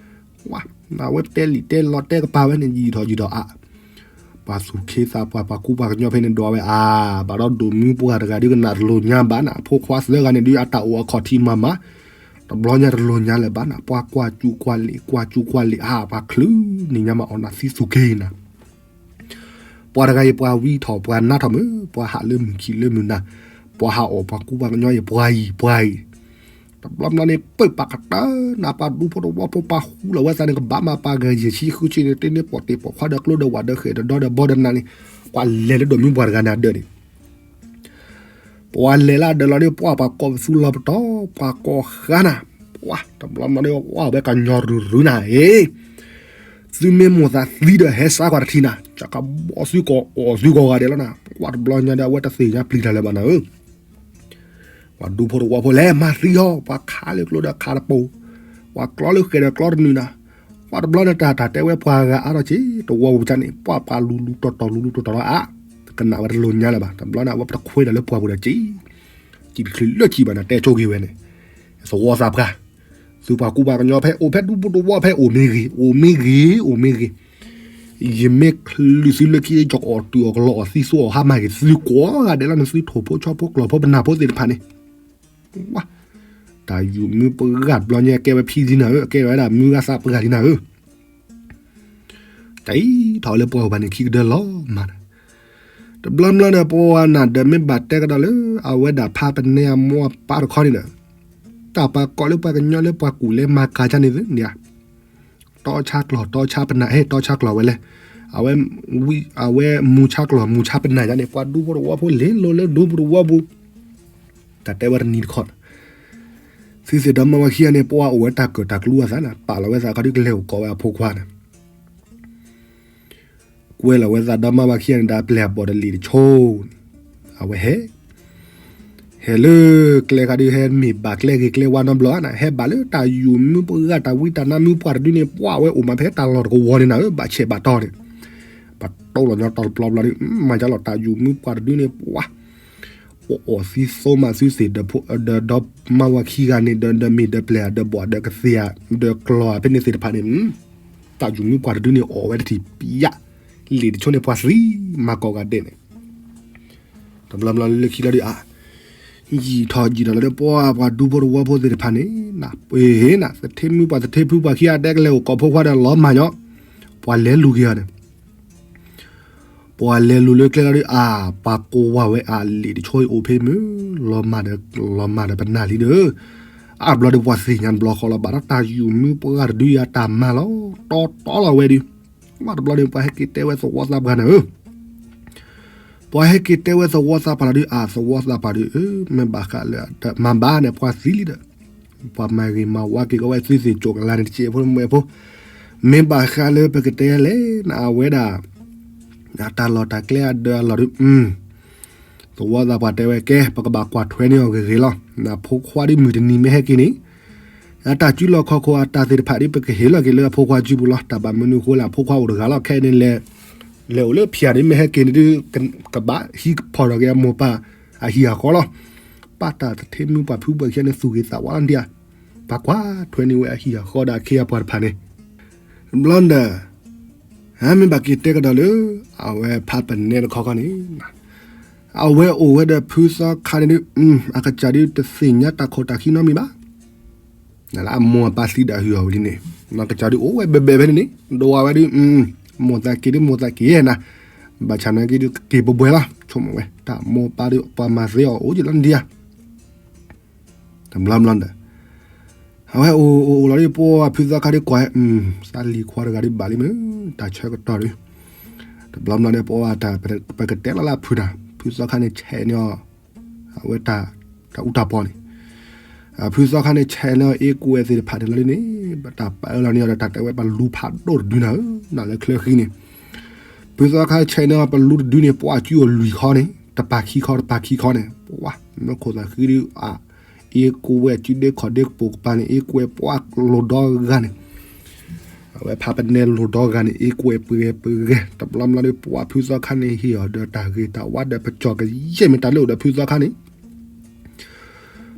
ဝါ နဝဲတဲလံာ်တဲလီၤတဲကပၤဝဲန့ၣ် ယံာ်ထီၣ်ယံာ်ထီၣ်အါ ပှၤသူၣ်ခ့သးပှၢ် ပှၤကူပှၤကညီဖဲန့ၣ်ဒွးဝဲအါ ဘၣ်ဒီးဒိၣ်မုၢ်ပှၢ်တဂၤဒုးကနၣ်တလိၣ်ညါဘၣ်နၤ အဖိခွါသၢဂၤန့ၣ်ဒုး အတၢ်အိၣ်အခီၣ်ထံးမၤမး တဘျီညါတလိၣ်ညါလၢၤဘၣ်နၤ ပှၤကွၢ်စူၣ်ကွၢ်လံာ် ကွၢ်စူၣ်ကွၢ်လံာ်အါ ပှၤချုးန့ၢ်ညါမးအီၣ်နၤသံသူၣ်က့ၤနၤ ပှၤတဂၤအံၤ ပှၤဝံထီၣ် ပှၤနါထီၣ်မုၢ် ပှၤဟးလၢမုၢ်ခံလၢမုၢ်နၤ ပှၤဟးအီၣ်ပှၤကူပှၤကညီအံၤ ပှၤအံၤ ပှၤအံၤ တဘျီဘျီန့ၣ် ပၢၢ်ပာ်ကတၢၢ်နၤ ပှၤဒူဖိတဝီဖိ ပှၤဃူလီၤဝဲသးန့ၣ် ကဘၣ်မၤပှၤဂၤယဲၢ်ဆံဃုဆံန့ၣ် တန့ၢ်ပိာ်တ့ၢ်ပိာ်ခွါဒီးကျိဒီးဝၣ်ဒီးဃဲၣ်ဒီးဒီဒီးဘီဒီးနၤန့ၣ် ပှၤလဲၤလၢဒိၣ်မုၢ်ပှၢ်တဂၤန့ၣ်အဒၢးန့ၣ် ပှၤလဲၤလၢဒၢးလီၤဒီး ပှၤပှၤကိးပသူလီၤပတီၢ် ပှၤကိးဃါနၤ, ပှၤတဘျီဘျီဒီး ပှၤဝဲကညီရုရုနၤ, အ့ သုမ့ၢ်မိၣ်သးသံဒီးဟဲစးကွၢ်တထံၣ်နၤ, ကဘီသုကိးအီၣ်သုကိးဂၤဒဲးလီၤနၤ, ပှၤတဘျီညါဒီး အဝဲတသ့ၣ်ညါပျံၤတၢ်လၢၤဘၣ်နၤဧၢ ပှၤဒူဖိတဝီဖိလဲၤမၤသံဟီ ပှၤခးလၢကျိဒီးခးတပိၤ, ပှၤကျီလၢဃဲၤဒီးကျီတနုာ်နၤ, ပှၤတဘျီန့ၣ်တၢ်တၢ်တဲဝဲပှၤဂၤအါထီၣ်က့ၤ တဝီပူၤကန့ၣ် ပှၤပှၤလူၤလူၤတီၤတီၤလူၤလူၤတီၤတီၤလီၤအါ, ကနၣ်ဝဲတလိၤညါလၢၤဘၣ် တဘျီန့ၣ် အဝဲပတခွဲးတၢ်လၢပှၢ်ပူၤဒီးက့ၤ စံးတချုးလၢခံဘၣ်နၤ တဲဆိဂ့ၤဝဲန့ၣ်, သဝီသးပှၢ်, သုပှၤကူပှၤကညီဖဲအိၣ်ဖဲဒူဖိတဝီဖဲအိၣ်မ့ၢ်ဂ့ၤ အိၣ်မ့ၢ်ဂ့ၤ အိၣ်မ့ၢ်ဂ့ၤ ယမ့ၢ်ချုးသုလၢခံ ယကအီၣ်တုၤအီၣ်ကလီအီၣ်သံသိအီၣ်ဟါမၢ်ဂ့ၤ သုကိးဂၤဒဲးလီၤန့ၣ် သုထိၣ်ဖိဆီဖိကျီၢ်ဖိပနၢ်ဖိသ့ၣ်တဖၣ်န့ၣ်, ဝါ, တၢ်ယူၤမုၢ်ပှၢ်တဘျီညါကဲဝဲဖံလံနၤဧၢ ကဲဝဲဒၣ်မုၢ်ဂၤသးပှၢ်လံနၤဧၢ တၢ်အံၤထီၣ်လၢပှၢ်ပူၤဘၣ်န့ၣ် ခံကဒၢလီၤမၢ်ဒီး, တဘျီဘျီဒီး ပဝဲနၤဒီးမ့ၢ်ဘၣ်တဲကဒီးလၢ အဝဲဒၣ်ဖးပနဲအမိၢ်အပၢ်တခီန့ၣ်ဒီး, တၢ်ပှၤကိးလၢပှၤကညီလၢပှၤကူၣ်လဲၤမၤကၤကန့ၣ်သ့ၣ်န့ၣ်ဧါ, တီဆါကျီၢ် တီဆါပနၢ် ဟဲတီဆါကျီၢ်ဝဲလဲၣ်, အဝဲ အဝဲမူဆါကျီၢ် မူဆါပနၢ်ယါန့ၣ် ပှၤဒူဖိတဝီဖိလဲၤလိၤလၢဒူဖိတဝီပူၤ တၢ်တဲဝဲတနံၤတခီ, သုသ့ၣ်ဒီမါဝၤခံဂၤန့ၣ် ပှၤအိၣ်ဝဲတၢ်ကၢၣ်တၢ်ကျူအသးန့ၣ် ပာ်လီၤဝဲသးခီဒုးကလဲၤအိၣ်ကိးဝဲအဖိခွါန့ၣ်, ကွဲလီၤဝဲသးဒီမါဝၤခံဂၤန့ၣ် ဒီးပျဲၢ်အဘီၣ်ဒီးလံာ်တဆိန့ၣ်, အဝဲဟဲ ဟဲလၢကျဲခါဒုး ဟဲမ့ၢ်ဘၣ်ကျဲဂ့ၤကျဲဝါနီတဘျီဧါန့ၣ် ဟဲဘၣ်လၢတၢ်ယူၤမုၢ်ပှၢ်တဂၤ တၢ်ဝံတၢ်နါမုၢ်ပှၢ်တဒုန့ၣ် ပှၤဝဲအိၣ်မးဖဲတၢ်လီၢ်တကဝီၤန့ၣ်နၤဧၢ ဘၣ်ဆဲးဘၣ်တီၢ်န့ၣ်, ပှၤတိလီၤညီတီတဘျီဘျီဒီး မၤယါလီၤ တၢ်ယူၤမုၢ်ပှၢ်တဒုန့ၣ် ပှၤ ပအီၣ်သံသိမးသုသ့ၣ်ဒီး ဒီမါဝၤခံဂၤန့ၣ် ဒီးဒီမ့ၢ်ဒီပျဲၢ် ဒီဘီၣ်ဒီကသ့ဧါ ဒီကျီၢ်ဖဲန့ၣ်သ့ၣ်တဖၣ်န့ၣ်, တၢ်ယူၤမုၢ်ပှၢ်တဒုန့ၣ် အီၣ်ဝဲတထံၣ်ပယါ, လံာ်တဆိန့ၣ် ပှၤသံမၤကိးဂၤဒဲးန့ၣ်, တဘျီဘျီလၢခံလီၤဒုးအါ, ယံာ်ထီၣ်ယံာ်ထီၣ်လီၤဒီး ပှၤပှၤဒူဖိတဝီဖိသ့ၣ်တဖၣ်န့ၣ် နပ့ၤနၤ သထ့မုၢ်ပှၢ်သထ့ဖုပှၢ်ခံဂၤဒဲးကလဲၤအိၣ်ကိးဖိခွါဒီးလီၤမၢ်ညီ, ပှၤလဲၤလူၤက့ၤအီၤန့ၣ် ပှၤလဲၤလူၤလၢကျဲလီၤဒုးအါ, ပှၤကိးဝဲအလံာ်တဆိအိၣ်ဖဲမုၢ်, လီၤမၢ်ဒီး လီၤမၢ်ဒီးပနၢ်လံဒီး, အါဘျီဒီးပှၤသ့ၣ်ညါတဘျီဃီလီၤ ဘၣ်ဒီးတၢ်ယူၤမုၢ်ပှၢ်တဒုယါတၢ်မၤလီၤ, တီတီလီၤဝဲဒုး, ဝဲတဘျီဒီး ပှၤဟဲက့ၤတဲဝဲသဝီသးပှၢ်န့ၣ်ဧၢ ပှၤဟဲက့ၤတဲဝဲသဝီသးပှၢ်လီၤဒုးအါ, သဝီသးပှၢ်ဒုးအၢ, မ့ၢ်ဘၣ်ဃးလၢ မၤဘၣ်န့ၣ် ပှၤသံလံဒီး, ပှၤမၤဂ့ၤမၤဝါက့ၤကီးဝဲသုသ့ၣ်ကၠိၣ်ကလါန့ၣ် တစဲးဖိမုၣ်ဖိ, မ့ၢ်ဘၣ်ဃးလၢပကတဲလဲၣ် နအဝဲဒၣ် တၢ်လီၢ်တၢ်ကျဲအဒၢအလီၢ်ဒုး, သဝီသးပှၢ်တဲဝဲကဲ ပကဘၣ်ကွၢ်ထွဲန့ၢ်အီၤဂ့ၤဂ့ၤလီၤ, နဖိခွါဒုးမုၢ်တနံၤမ့ၢ်ဟဲက့ၤန့ၣ် အတၢ်စုလီၢ်ခီၣ်ခိၣ်အတၢ်သ့ၣ်တဖၣ်ဒ်ပကဟ့ၣ်လီၤက့ၤလၢအဖိခွါစုပူၤလီၤ. တၢ်ဘၣ်မနုၤအဃိလဲၣ် အဖိခွါအိၣ်တဂၤလီၤ. ခဲအံၤန့ၣ် လဲၤအိၣ်လၢဖၠၣ်ဒ်မ့ၢ်ဟဲက့ၤန့ၣ်ဒုး ကဘၣ်ဟံးဖီၣ်ထီၣ်က့ၤအမိၢ်ပၢ်အဟံၣ်အဃီလီၤ. ပာ်တၢ်သထ့မုၢ်ပှၢ်ဖုပှၢ်ခံဂၤန့ၣ် သူၣ်ဂ့ၤသးဝါလီၤဒံးဧါ. ပှၤကွၢ်ထွဲန့ၢ်ဝဲအဟံၣ်အဃီဒီးအခ့အပှၤတဖၣ်န့ၣ် ဘျီဒီး မ့ၢ်ဘၣ်က့ၤတဲကဒီးလၢ အဝဲဖးပနဲတခီခီန့ၣ် အဝဲအိၣ်ဝဲဒီးဖုသီခါန့ၣ်ဒုး အကစၢ်ဒုးတသ့ၣ်ညါတၢ်ခိၣ်တၢ်ခံနီတမံၤဘၣ်. နလၢအမိၢ်အပၢ်သံဒီးအဟုၣ်အီၤဝံၤလံန့ၣ် အကစၢ်ဒုးအိၣ်ဝဲဘဲဘဲဖဲန့ၣ်န့ၣ် ဒိးဝဲဒုး မိၢ်သးက့ၤဒုးမိၢ်သးက့ၤနၤ ဘၣ်ဆၣ်နာ်က့ဒုးက့ၤပှဲၤပှဲၤလီၤ ဆိကမိၣ်ဝဲ တၢ်မိၢ်ပၢ်ဒုး ပှၤမၤသ့အီၤအိၣ်က့ၤလီၤဒံးဧါ တဘျီဘျီဒီး အဝဲအိၣ်အိၣ်အိၣ်လီၤဒုး ပှၤဖုသီခါဒုးကွၢ် သးလံၤခွါတဂၤဒုးဘၣ်လံမ့ၢ် တၢ်ဆၢကတီၢ်ဒုး တဘျီဘျီဒီး ပှၤတၢ်ပကတဲလီၤလၢဖုတၢ် ဖုသီခါန့ၣ်ဆဲးန့ၢ်အီၤ အဝဲတၢ်အူတၢ်ပီန့ၣ် ဖုသီခါန့ၣ်ဆဲးန့ၢ်အီၤ အ့ၣ်ကူဝဲသ့ၣ်တဖၣ်န့ၣ်လီၤဒုးန့ၣ် တၢ်ပာ်အၢလီၤန့ၢ်အီၤဒီး တၢ်တဲဝဲပလူဖးဒိၣ်တဒုနၤဧၢ နလၢချၢဃံန့ၣ် ဖုသီခါဆဲးန့ၢ်အီၤ ပလူတဒုန့ၣ် ပှၤအစုအိၣ်လွံၢ်ခီန့ၣ် တပၤခံခီ တပၤခံခီန့ၣ် ပှၤမၢခိၣ်သးဃံဒုး အ့ၣ်ကူဝဲအစုဒ့ခီၣ်ဒ့ကပိာ်ကပၤန့ၣ် အ့ၣ်ကူဝဲပှၤလိၤဒီဂၤန့ၣ် အဝဲဖးပနဲလိၤဒီဂၤန့ၣ် အ့ၣ်ကူဝဲပှဲၤပှဲၤ တဘျီဘျီဒုး ပှၤဖုသီခါန့ၣ် ဟ့ၣ်အီၤဒီးတၢ်ဂ့ၤတၢ်ဝါဒီးပကၠီၣ်ကယဲၢ်မ့ၢ်တၢ်လၢအိၣ်ဒီးဖုသီခါန့ၣ်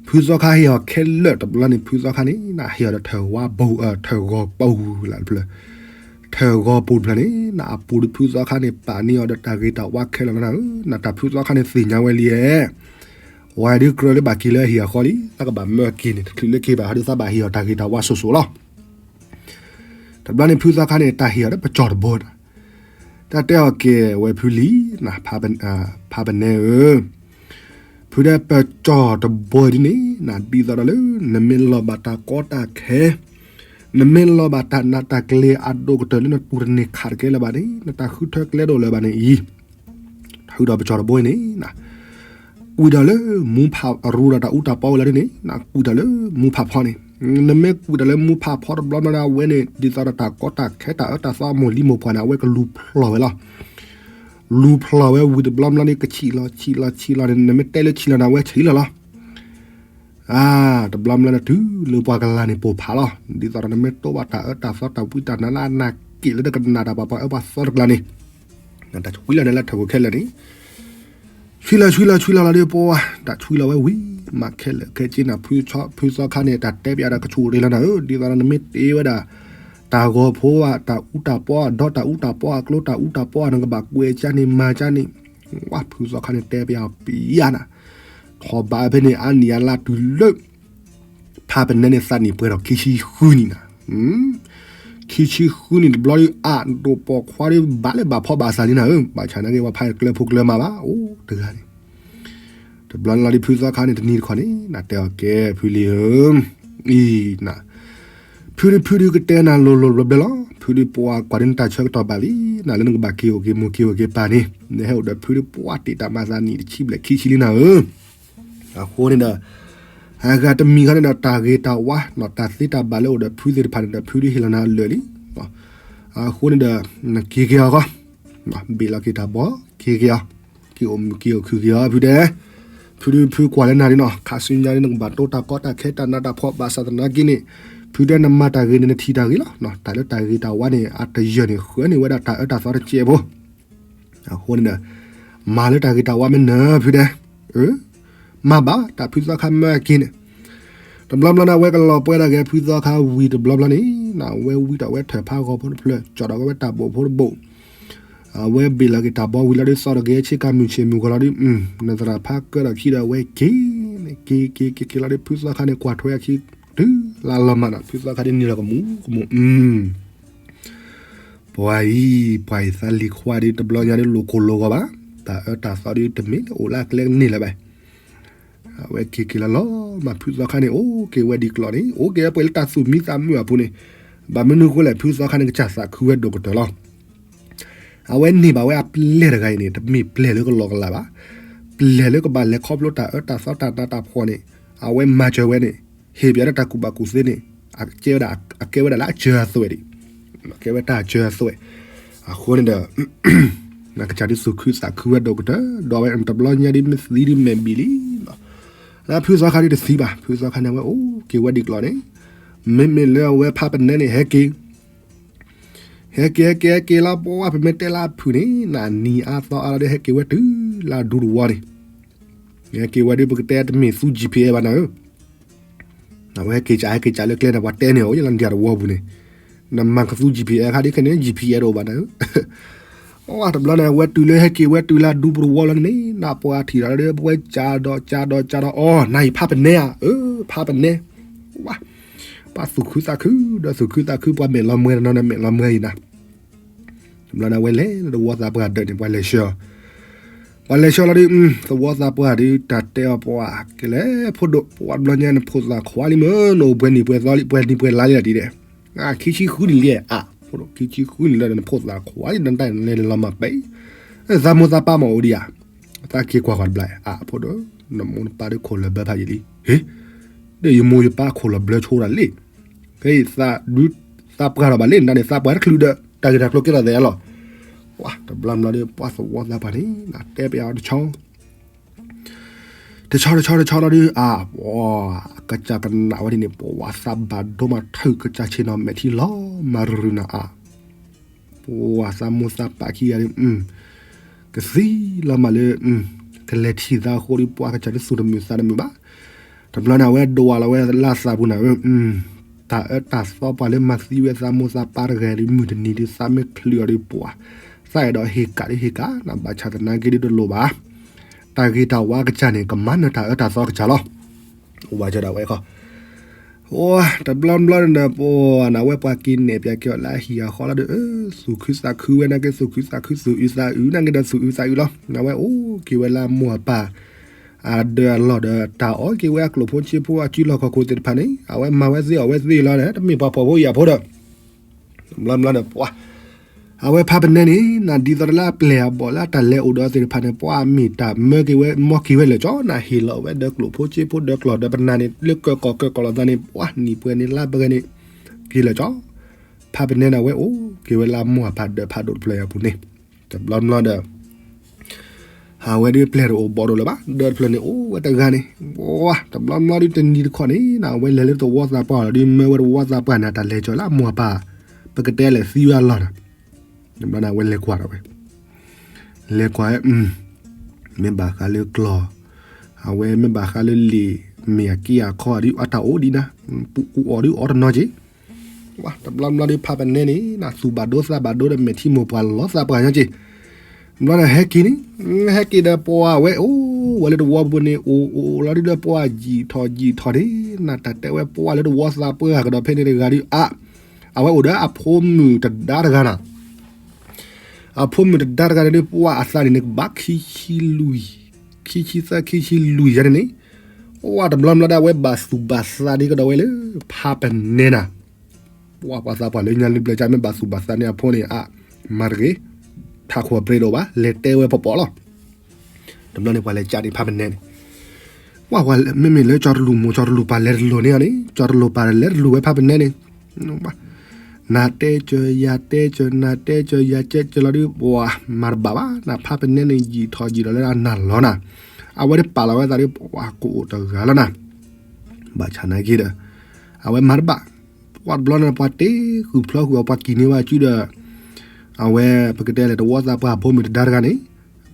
ဖုသီခါဟ့ၣ်အီၤခဲလၢာ် တဘျီန့ၣ် ဖုသီခါန့ၣ် နဟ့ၣ်အီၤဒီးထၢၣ်ဝါပူၤ ထၢၣ်ဂီၤပူၤလၢတဖျၢၣ် ထၢၣ်ဂီၤပူၤတဖျၢၣ်န့ၣ် နအပူၤဒုးဖုသီခါန့ၣ် ပာ်န့ၢ်အီၤဒီးတၢ်ဂ့ၤတၢ်ဝါခဲလၢာ်လီၤနၤဧၢ နတၢ်ဖုသီခါန့ၣ်သ့ၣ်ညါဝဲလံဧါ ဝဲဒုးကြၢးလၢဘၣ်က့ၤလၢအဟံၣ်အဃီလံ သးကဘၣ်မၢက့ၤန့ၣ် တချုးလၢက့ၤဘၣ်ဟီဒုးသးဘၣ်ဟ့ၣ်အီၤတၢ်ဂ့ၤတၢ်ဝါစိၤစိၤလီၤ တဘျီန့ၣ်ဖုသီခါန့ၣ် တၢ်ဟ့ၣ်အီၤဒီးပကၠီၣ်တဘိ တၢ်တဲအီၤကဲဝဲဖုလံ ဖးပနဲဧၢ, ဖုဒီးပကၠီၣ်တဘိဒ်န့ၣ် နဒ်သိးဒီးလၢ နမ့ၢ်လီၤဘၣ်တၢ်ကီတၢ်ခဲ နမ့ၢ်လီၤဘၣ်တၢ်နးတၢ်ကျ့ၤအဒိၣ်ကတၢၢ်လၢနတူၢ်တန့ၢ်ခးတကဲလၢၤဘၣ်န့ၣ် နတၢ်ဃုထၢကျဲဒိၣ်လၢၤဘၣ်န့ၣ်အံၤ, ဃုဒီးပကၠီၣ်တဘိန့ၣ် ကွံာ်တၢ်လၢမူဖးရူဒီးတၢ်အူတၢ်ပီဝဲလီၤဒ်န့ၣ် နကွံာ်တၢ်လၢမူဖးဖီန့ၣ်, နမ့ၢ်ကွံာ်တၢ်လၢမူဖးဖီတဘျီဘျီန့ၣ် အဝဲန့ၣ် ဒ်သိးဒီးတၢ်ကီတၢ်ခဲတၢ်အၢတၢ်သီအမိၢ်လံမိၢ်ပှၢ်န့ၣ် အဝဲကလူၤဖျိးဝဲလီၤ. လူၤဖျိးဝဲဝံၤတဘျီဘျီန့ၣ် ကဆံးလီၤဆံးလီၤဆံးလီၤန့ၣ် နမ့ၢ်တဲလၢဆံးလီၤန့ၣ် အဝဲဆံးလီၤလီၤ. အါ တဘျီဘျီန့ၣ် တုၤလၢပှၤကလၤန့ၣ်ပိာ်ဖးလီၤ. ဒ်သိးဒီးနမ့ၢ်တိၢ်ဘၣ်တၢ်အၢတၢ်သီတၢ်ဝံတၢ်နါလၢအနၢ်က့ၤလၢတကနၣ်တၢ်ပှၤပှၤအၢပှၤသီတကျါန့ၣ် တၢ်ဆှံလီၤန့ၣ်လၢထၢၣ်ခိၣ်ခဲလၢာ်န့ၣ် ဆှံလီၤဆှံလီၤဆှံလီၤလီၤဒီးပှၤ တၢ်ဆှံလီၤဝဲဝံၤ မၤခဲလၢာ်ခဲဆ့နၤ ဖုသီခါန့ၣ် တၢ်တဲပျးဒီးကဆူးရ့လီၤနၤဧၢ ဒ်သိးဒီးနမ့ၢ်တ့ဝဲဒၣ် တၢ်ဂီၤဖိဘၣ် တၢ်အူတၢ်ပီ ဒီးတၢ်အူတၢ်ပီအကျိ တၢ်အူတၢ်ပီ နကဘၣ်ကွဲးကၢန့ၣ် မၤကၢန့ၣ် ဝဲဖုသီခါန့ၣ် တဲပျးအီၤပျးနၤ ထီၣ်ဘးဖဲန့ၣ် အါနံၣ်အလါတုၤလၢ ဖးပနဲန့ၣ် သးနံၣ်ပှဲၤထီၣ်ခံဆံဃုနံၣ်နၤ, ခံဆံဃုနံၣ်တဘျီဒီး အဒိၣ်ပိာ်ခွါဒီး ဘၣ်လၢဘၣ်ဖီၣ်ဘၣ်စၢ်လံနၤဧၢ, ဘၣ်ဆၣ်နာ်က့ ပှၤဖးကျၢၤဖိကျၢၤမါဘၣ် အိၣ်တဂၤန့ၣ်, တဘျီန့ၣ်လီၤဒီး ဖုသီခါန့ၣ် တနံၤတခီန့ၣ် နတဲအီၤကဲ ဖုလံဧၢ, အံၤနၤ, ဖုဒုဖုဒုကတဲနၤလိၤလိၤဘျၢဘျၢလီၤ, ဖုဒုပှၤကွၢ်ဒ်နတၢ်ဆၢကတီၢ်ဘၣ်လံ, နၤလၢနကဘၣ်က့ၤအိၣ်က့ၤမိၢ်က့ၤအိၣ်က့ၤပၢ်န့ၣ်, နဟဲအိၣ်ဒီးဖုဒုပှၤတ့ၢ်တၢ်မၤသးနံၣ်တဆံဘျဲၣ်ခံဆံလံနၤဧၢ အဃိန့ၣ်ဒီး အဂၤတမံၤခီန့ၣ်ဒီး တၢ်ဂ့ၤတၢ်ဝါ တၢ်သ့တၢ်ဘၣ်လၢအိၣ်ဒီးဖုသ့ၣ်တဖၣ်န့ၣ်ဒီး ဖုဒုဟ့ၣ်လီၤနၤအလၢာ်လံ, အဃိန့ၣ်ဒီး နက့ၤက့ၤအီၤဃီ, ဘ့ၣ်လီၤက့ၤတၢ်ဘီ က့ၤက့ၤအီၤ, က့ၤအိၣ်မုာ်က့ၤအိၣ်ခုၣ်က့ၤအီၤ ဖုတဲ, ဖုဒုဖုကွၢ်လၢနၤဒ်နီၤ ခါဆူညါဒ်နကဘၣ်တိၢ်တၢ်ကီတၢ်ခဲတၢ်နးတၢ်ဖှီၣ်ဘၣ်ဆၣ်သနာ်က့န့ၣ်, ဖုတဲနမၤတၢ်ဂ့ၤန့ၣ် နထံၣ်တၢ်ဂ့ၤလီၤ, တၢ်လၢတၢ်ဂ့ၤတၢ်ဝါန့ၣ် အတယၢၢ်န့ၣ် ဃၢန့ၢ်ဝဲဒၣ်တၢ်အၢတၢ်သီတစဲးဖိ အဃိန့ၣ်ဒီး မၤလၢတၢ်ဂ့ၤတၢ်ဝါမ့ၢ်နၢၤဖုတဲ, မၤဘၣ်တၢ်ဖုသီခါမၢအက့ၤန့ၣ်, တဘျီဘျီန့ၣ် အဝဲကလီၤပှဲၤဒၣ်က့ၤဖုသီခါဝံၤတဘျီဘျီန့ၣ်, အဝဲဝံဒီးအဝဲထၢၣ်ဖးဂီၤဖိတဖျၢၣ် ကၠီၣ်ဒီးဝဲတၢ်ဘိၣ်ဖိတဘိၣ်, အဝဲဘ့ၣ်လီၤက့ၤတၢ်ဘီဝံၤလီၤဒီး သီၣ်ဒီးက့ၤဆ့ကၤမုၢ်ဆ့ၣ်မုၢ်ဂီၤလီၤဒီး, နသရၣ်ဖးကၢဒီးခံဒီးအဝဲက့ၤန့ၣ် က့ၤက့ၤက့ၤက့ၤလီၤဒီး ဖုသီခါန့ၣ် ကွၢ်ထွဲအခံ တုၤလၢလီၤမၢ်နီၤ ဖုသီခါဒ်န့ၣ်လီၤကမူၤကမူၤ ပှၤအံၤ ပှၤအံၤသးလံၤခွါဒီး တဘျီညါဒီး လိာ်ခိၣ်လိာ်ဂီၤဘၣ်, တၢ်အၢတၢ်သီဒီး တမ့ၢ်လၢအိၣ်လၢအကျဲကန့ၢ်လၢၤဘၣ်. အဝဲက့ၤက့ၤလီၤလီၤမၢ် ဖုသီခါန့ၣ် အိၣ်က့ၤဝဲဒ်ကျိၤန့ၣ် အိၣ်က့ၤဝဲပှဲၤလၢတၢ်သူၣ်မံသးမုာ်အပူၤန့ၣ်, ဘၣ်မနုၤအဃိလဲၣ် ဖုသီခါန့ၣ် ကစၢ်သးခုဝဲဒိၣ်ကတၢၢ်လီၤ. အဝဲန့ၢ်ဘၣ်ဝဲအပျဲၢ်တဂၤအံၤန့ၣ် တမ့ၢ်ပျဲၢ်လၢကလီကလီဘၣ်, ပျဲၢ်လၢကဘၣ်လဲၤခီဖျိတၢ်အၢတၢ်သီတၢ်နးတၢ်ဖှီၣ်န့ၣ်, အဝဲမၤစၢၤဝဲန့ၣ် ဟ့ၣ်ပၠးလၢတၢ်ကူၣ်ဘၣ်ကူၣ်သ့န့ၣ်, အကဲဝဲဒၣ် အကဲဝဲဒၣ်လၢအစၢၤအသွဲၣ်ဒံး, ကဲဝဲတၢ်စၢၤအသွဲၣ်, အဃိန့ၣ်ဒီး ကစၢ်ဒုးသူၣ်ခုသးခုဝဲဒိၣ်ကတၢၢ် ဒီးဝဲတဘျီညါဒ်မ့ၢ်သံဒ်မဲာ်ဘံၣ်လံ, လၢဖုသီခါဒ်တသံဘၣ်, ဖုသီခါန့ၣ်ဝဲအိၣ်က့ၤဝဲဒ်ကျိၤန့ၣ်, မ့မ့ၢ်လၢအဝဲဖးပနဲန့ၣ် ဟဲက့ၤ ဟဲက့ၤဟဲက့ၤဟဲက့ၤလီၤ ပှၤပမ့ၢ်တဲလၢအဖုၣ်န့ၣ် နနံၤအါသီအါလီၤဒီး ဟဲက့ၤဝဲတုၤလၢအဒူတဝီန့ၣ်, ဟဲက့ၤဝဲဒီး ပကတဲတမ့ၢ်သူ G P S ဘၣ်နၤဧၢ, အဝဲဟဲက့ၤကးဟဲက့ၤကးလၢကျဲန့ၣ် ပှၤတဲန့ၢ်အီၤ ယလၢနဒၣ်တဝီပူၤန့ၣ်, နမၤကသူ G P S ခါဒ်ခဲန့ၣ် G P S တအိၣ်ဘၣ်နၤဧၢ, အတဘျီန့ၣ် ဝဲတုၤလၢဟဲက့ၤဝဲတုၤလၢအဒူပူၤတဝီလီၤန့ၣ် နပှၤထံၣ်ဒီးလၢပဝဲကးဒီးကးဒီးကးဒီး အီ နၤအံၤဖးပနဲဧါ, အၢ ဖးပနဲ, ဝါ ပှၤသူၣ်ခုသးခု ဒီးသူၣ်ခုသးခု ပှၤမဲာ်လီၤမှဲတနီၤန့ၣ် မဲာ်လီၤမှဲအံၤနၤ, တဘျီန့ၣ် အဝဲလဲၤလၢသဝီသးပှၢ်ဒၢးန့ၣ် ပှၤလဲၤဆှၢအီၤ, ပှၤလဲၤဆှၢလီၤဒီး သဝီသးပှၢ်ဒီး တၢ်တဲအီၤပှၤ ကလဲၤဖိဒိၣ် ပှၤတဘျီညါနဖိသၣ်ခွါလံမ့ၢ် နအိၣ်ပှဲၤနံၣ်ပှဲၤသီလံ ပှဲၤနံၣ်ပှဲၤလါလံလီၤဒ်လဲၣ်, ခံဆံဃုနံၣ်လံဧါ ဖိဒိၣ် ခံဆံဃုနံၣ်လၢ နဖိသၣ်ခွါလံ နတၢ်လဲၤလီၤမၢ်ပဲ, သးမိၢ်သးပၢ်မ့ၢ်အိၣ်ဒံးဧါ, သးက့ၤကွၢ်ကွၢ်တဘျီ အါ ဖိဒိၣ် နမိၢ်နပၢ်ဒီးခိၣ်လၢာ်ဘၢဖးယံာ်လံ, ဟ့ ဒီးယမိၢ်ယပၢ်ခိၣ်လၢာ်ဘျၢဆိဒၣ်လံ, ဟ့ သးဒုး သးပှၢ်ထီၣ်ဘၣ်လံ နတၢ်န့ၣ် သးပှၢ်တချုးဒီး တၢ်ဂ့ၢ်တၢ်ကျိၤကဲထီၣ်သဲးလီၤ, ဝါ တဘျီဘျီဒီး ပှၤသဝီသးပှၢ်န့ၣ် နတဲပျးအီၤတဆီ တဆီတဆီတဆီလီၤဒီး အါ ပှၤ ကစၢ်ကနၣ်ဝဲဒ်န့ၣ် ပှၤသးဘၣ်ဒိမးထုး ကစၢ်ဆ့ၣ်နီၤမဲာ်ထံလီၤမၢ်ရူၤနၤအါ, ပှၤသးမိၢ်သးပၢ်ခံဂၤဒီး ကသံလီၤမၢ်လၢ ကလဲၤထံၣ်သးအဃိဒီး ပှၤကစၢ်ဒုးသူၣ်တမုာ်သးတမုာ်ဘၣ်, တဘျီန့ၣ် အဝဲဒိးဝဲလီၤဝဲလၢသးပူၤနၤဧၢ, တၢ်အၢတၢ်သီပှၤလၢမၤသံဝဲသးမိၢ်သးပၢ်တဂၤဒီး မုၢ်တနံၤဒီး သးမ့ၢ်ချုးအီၤဒီးပှၤ သးအဲၣ်ဒိးဟ့ၣ်ကၣ်ဒီးဟ့ၣ်ကၣ် နဘၣ်ဆၣ်သနာ်က့ဒီးတလိၣ်ဘၣ်, တၢ်ဂ့ၤတၢ်ဝါကစၢ်န့ၣ် ကမၤနၢၤတၢ်အၢတၢ်သီကစၢ်လီၤ, အိၣ်ဘၣ်စၢၤဒၣ်ဝဲခီ အိ တဘျီဘျီန့ၣ် ပှၤနဝဲပှၤက့ၤနဲၣ်ပၠးက့ၤအီၤလၢအဟံၣ်အဃီလီၤဒီး သူၣ်ခုသးခုဝဲနာ်က့ သူၣ်ခုသးခု သူၣ်အုးသးအုးနာ်က့ဒီး သူၣ်အုးသးအုးလီၤ. အဝဲအိၣ်က့ၤဝဲလၢအမိၢ်အပၢ် အဒၢးအလီၢ်ဒီး တၢ်အီၣ်က့ၤဝဲအကျိာ်ဖိစ့ဖိ အစုလီၢ်ခီၣ်ခိၣ်သ့ၣ်တဖၣ်န့ၣ် အဝဲမၤဝဲသ့အီၣ်ဝဲသ့လီၤ. တမ့ၢ်ပှၤဖှီၣ်ဖိယာ်ဖိဒီး တဘျီဘျီန့ၣ် ပှၤ အဝဲဖးပနဲန့ၣ် နဒ်သိးတၢ်လၢအပျဲၢ်အဘီၣ်လၢအတၢ်လဲၤအိၣ်ဒီးသ့ၣ်တဖၣ်န့ၣ် ပှၤမ့ၢ်တၢ်မၢက့ၤဝဲ မီက့ၤဝဲလၢာ်ကၠီ နဟ့ၣ်လီၤဝဲဒီးကျိၣ်ဖိစ့ဖိဒီးကျီၢ်ဒီးပနၢ်န့ၣ် လၢကၢၢ်ကီၢ်ကၢၢ်ကီၢ်လီၤသးန့ၣ် ပှၤနံၣ်ပှဲၤန့ၣ်လါပှဲၤန့ၣ် က့ၤလၢာ်ကၠီ ဖးပနဲန့ၣ် အဝဲအိၣ်က့ၤဝဲလၢအမိၢ်အပၢ်ဒီးဖးဒိၣ်တဖျၢၣ်အံၤအပူၤန့ၣ် တဘျီဘျီဒီး အဝဲဒုးပျဲၢ်တအိၣ်ဘီၣ်တအိၣ်လၢၤဘၣ် ဒီးတဖျၢၣ်န့ၣ် အိၣ်ဝဲတဂၤန့ၣ် ဝါ တဘျီဘျီဒုးတနံၤတခီန့ၣ် အဝဲလဲၤလၢသဝီသးပှၢ်လီၤဒုး မၢဝဲသဝီသးပှၢ်န့ၣ် အတၢ်လဲၤကၠီလၢအမိၢ်အပၢ် ပကတဲလဲၤသံဝဲအလီၢ်ဒီး တဘျီန့ၣ် အဝဲလဲၤကွၢ်ဒီးဝဲ လဲၤကွၢ် မ့ၢ်ဘၣ်ဃးလၢကျီၢ် အဝဲမ့ၢ်ဘၣ်ဃးလၢလံာ် မ့ၢ်အက့အခီဒုး အတၢ်အိၣ်ဒံးနၤ ပူၤကူအီၤဒုးအီတနီၤက့ၤ တဘျီဘျီဒုးဖးပနဲန့ၣ် နသူၣ်ဘၣ်ဒိသးဘၣ်ဒိဒီးမဲာ်ထံမိၢ်ပှၢ်လီၤသးပှၢ်ညီက့ၤ ဘျီန့ၣ်ဟဲက့ၤန့ၣ် ဟဲက့ၤဒီးပှၤဝဲအိၣ်ဝဲလၢသဝီပူၤန့ၣ် အိၣ်အိၣ်လီၤဒုးဒီးပှၤယံာ်ထီၣ်ယံာ်ထီၣ်န့ၣ် နတၢ်တဲဝဲပှၤလၢသဝီသးပှၢ်ကဒီးဖဲန့ၣ်တဂၤဒုးအါ အဝဲအိၣ်ဒီးအဖိမုၣ်တဒါတဂၤနၤ အဖိမုၣ်တဒါတဂၤန့ၣ်ဒုး ပှၤအသးန့ၣ်န့ၣ် ကဘၣ်ခံဆံလွံၢ် ခံဆံသၢ ခံဆံလွံၢ်ယၤန့ၣ်န့ၣ် ပှၤတဘျီဘျီဒၣ်ဝဲဘၣ်သူၣ်ဘၣ်သးဒ်ကဒီးဝဲလၢ ဖးပနဲနၤ ပှၤပှၤသးပှၢ်လၢညါလၢဘျၢကၠါမ့ၢ်ဘၣ်သူၣ်ဘၣ်သးန့ၣ်အဖိန့ၣ် အါ မၤတဂ့ၤ ထးခိၣ်အပြ့းတအိၣ်ဘၣ် လဲၤတဲဝဲပီၤပီၤလီၤ တဘျီန့ၣ်ပှၤလဲၤကၠးန့ၣ်ဖးပနဲန့ၣ် ပှၤပှၤမ့မ့ၢ်လၢကၠီတလူၢ်မိၢ်ကၠီတလူၢ်ပၢ်လဲၤတလူၢ်န့ၣ်န့ၣ် ကၠီတလူၢ်ပၢ်လဲၤတလူၢ်ဝဲဖးပနဲန့ၣ် နတဲကၢၤယၤတဲကၢၤ နတဲကၢၤယၤတဲကၢၤလီၤဒုး ပှၤမၤတဘၣ်ဘၣ် နဖးပနဲန့ၣ် ယံာ်ထီၣ်ယံာ်ထီၣ်လၢအနၢ်လီၤနၤ အဝဲဒၣ်ပာ်လီၤဝဲသးဒုး ပှၤကအိၣ်တဂၤလီၤနၤ ဘၣ်ဆၣ်နာ်က့ဒီး အဝဲမၤတဘၣ် ပှၤတဘျီန့ၣ် ပှၤတ့ဃုာ်ဖျီဃုာ်အီၤ ပှၤကံၢ်န့ၢ်ဝဲအစုဒီး အဝဲပကတဲလဲၣ် သဝီသးပှၢ်အဖိမုၣ်တဒါတဂၤန့ၣ်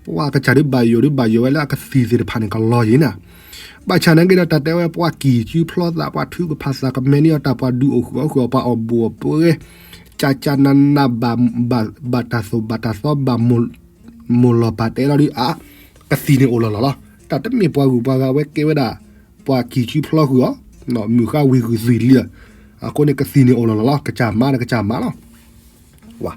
ပှၤကစၢ်ဒုးဘၣ်ယိၣ်ဒုးဘၣ်ယိၣ်ဝဲလၢအကသံၣ်သ့ၣ်တဖၣ်န့ၣ် ကလီၤယံၤနၤ ဘၣ်ဆၣ်နာ်က့ဒီး တၢ်တဲဝဲပှၤကံၢ်စုဖျီသး ပှၤထုကဖၣ်သးကမဲာ်န့ၢ်အီၤ တၢ်ပှၤဒုးအိၣ်ဃုာ်အီၣ်ဃုာ်အီၤ ပှၤအီၣ်ဘူးအီၣ်ပှဲၤ ကၠးကၠးနးနး ဘၣ်တၢ်သိၣ်ဘၣ်တၢ်သီဘၣ် မိၢ်လီၤပာ်တဲလီၤဒုးအါ ကသံၣ်န့ၣ်အိၣ်လီၤလီၤလီၤ တၢ်တမ့ၢ်ပှၤဂုၤပှၤဂၤဝဲကဲဝဲဒၣ် ပှၤကံၢ်စုဖျီဃုာ်အီၤ မုၢ်ဃါဝံၤဂုာ်သွံၣ်လံ အဃိန့ၣ် ကသံၣ်န့ၣ်အိၣ်လီၤလီၤလီၤ ကစၢ်မါဒီးကစၢ်မါလီၤ ဝါ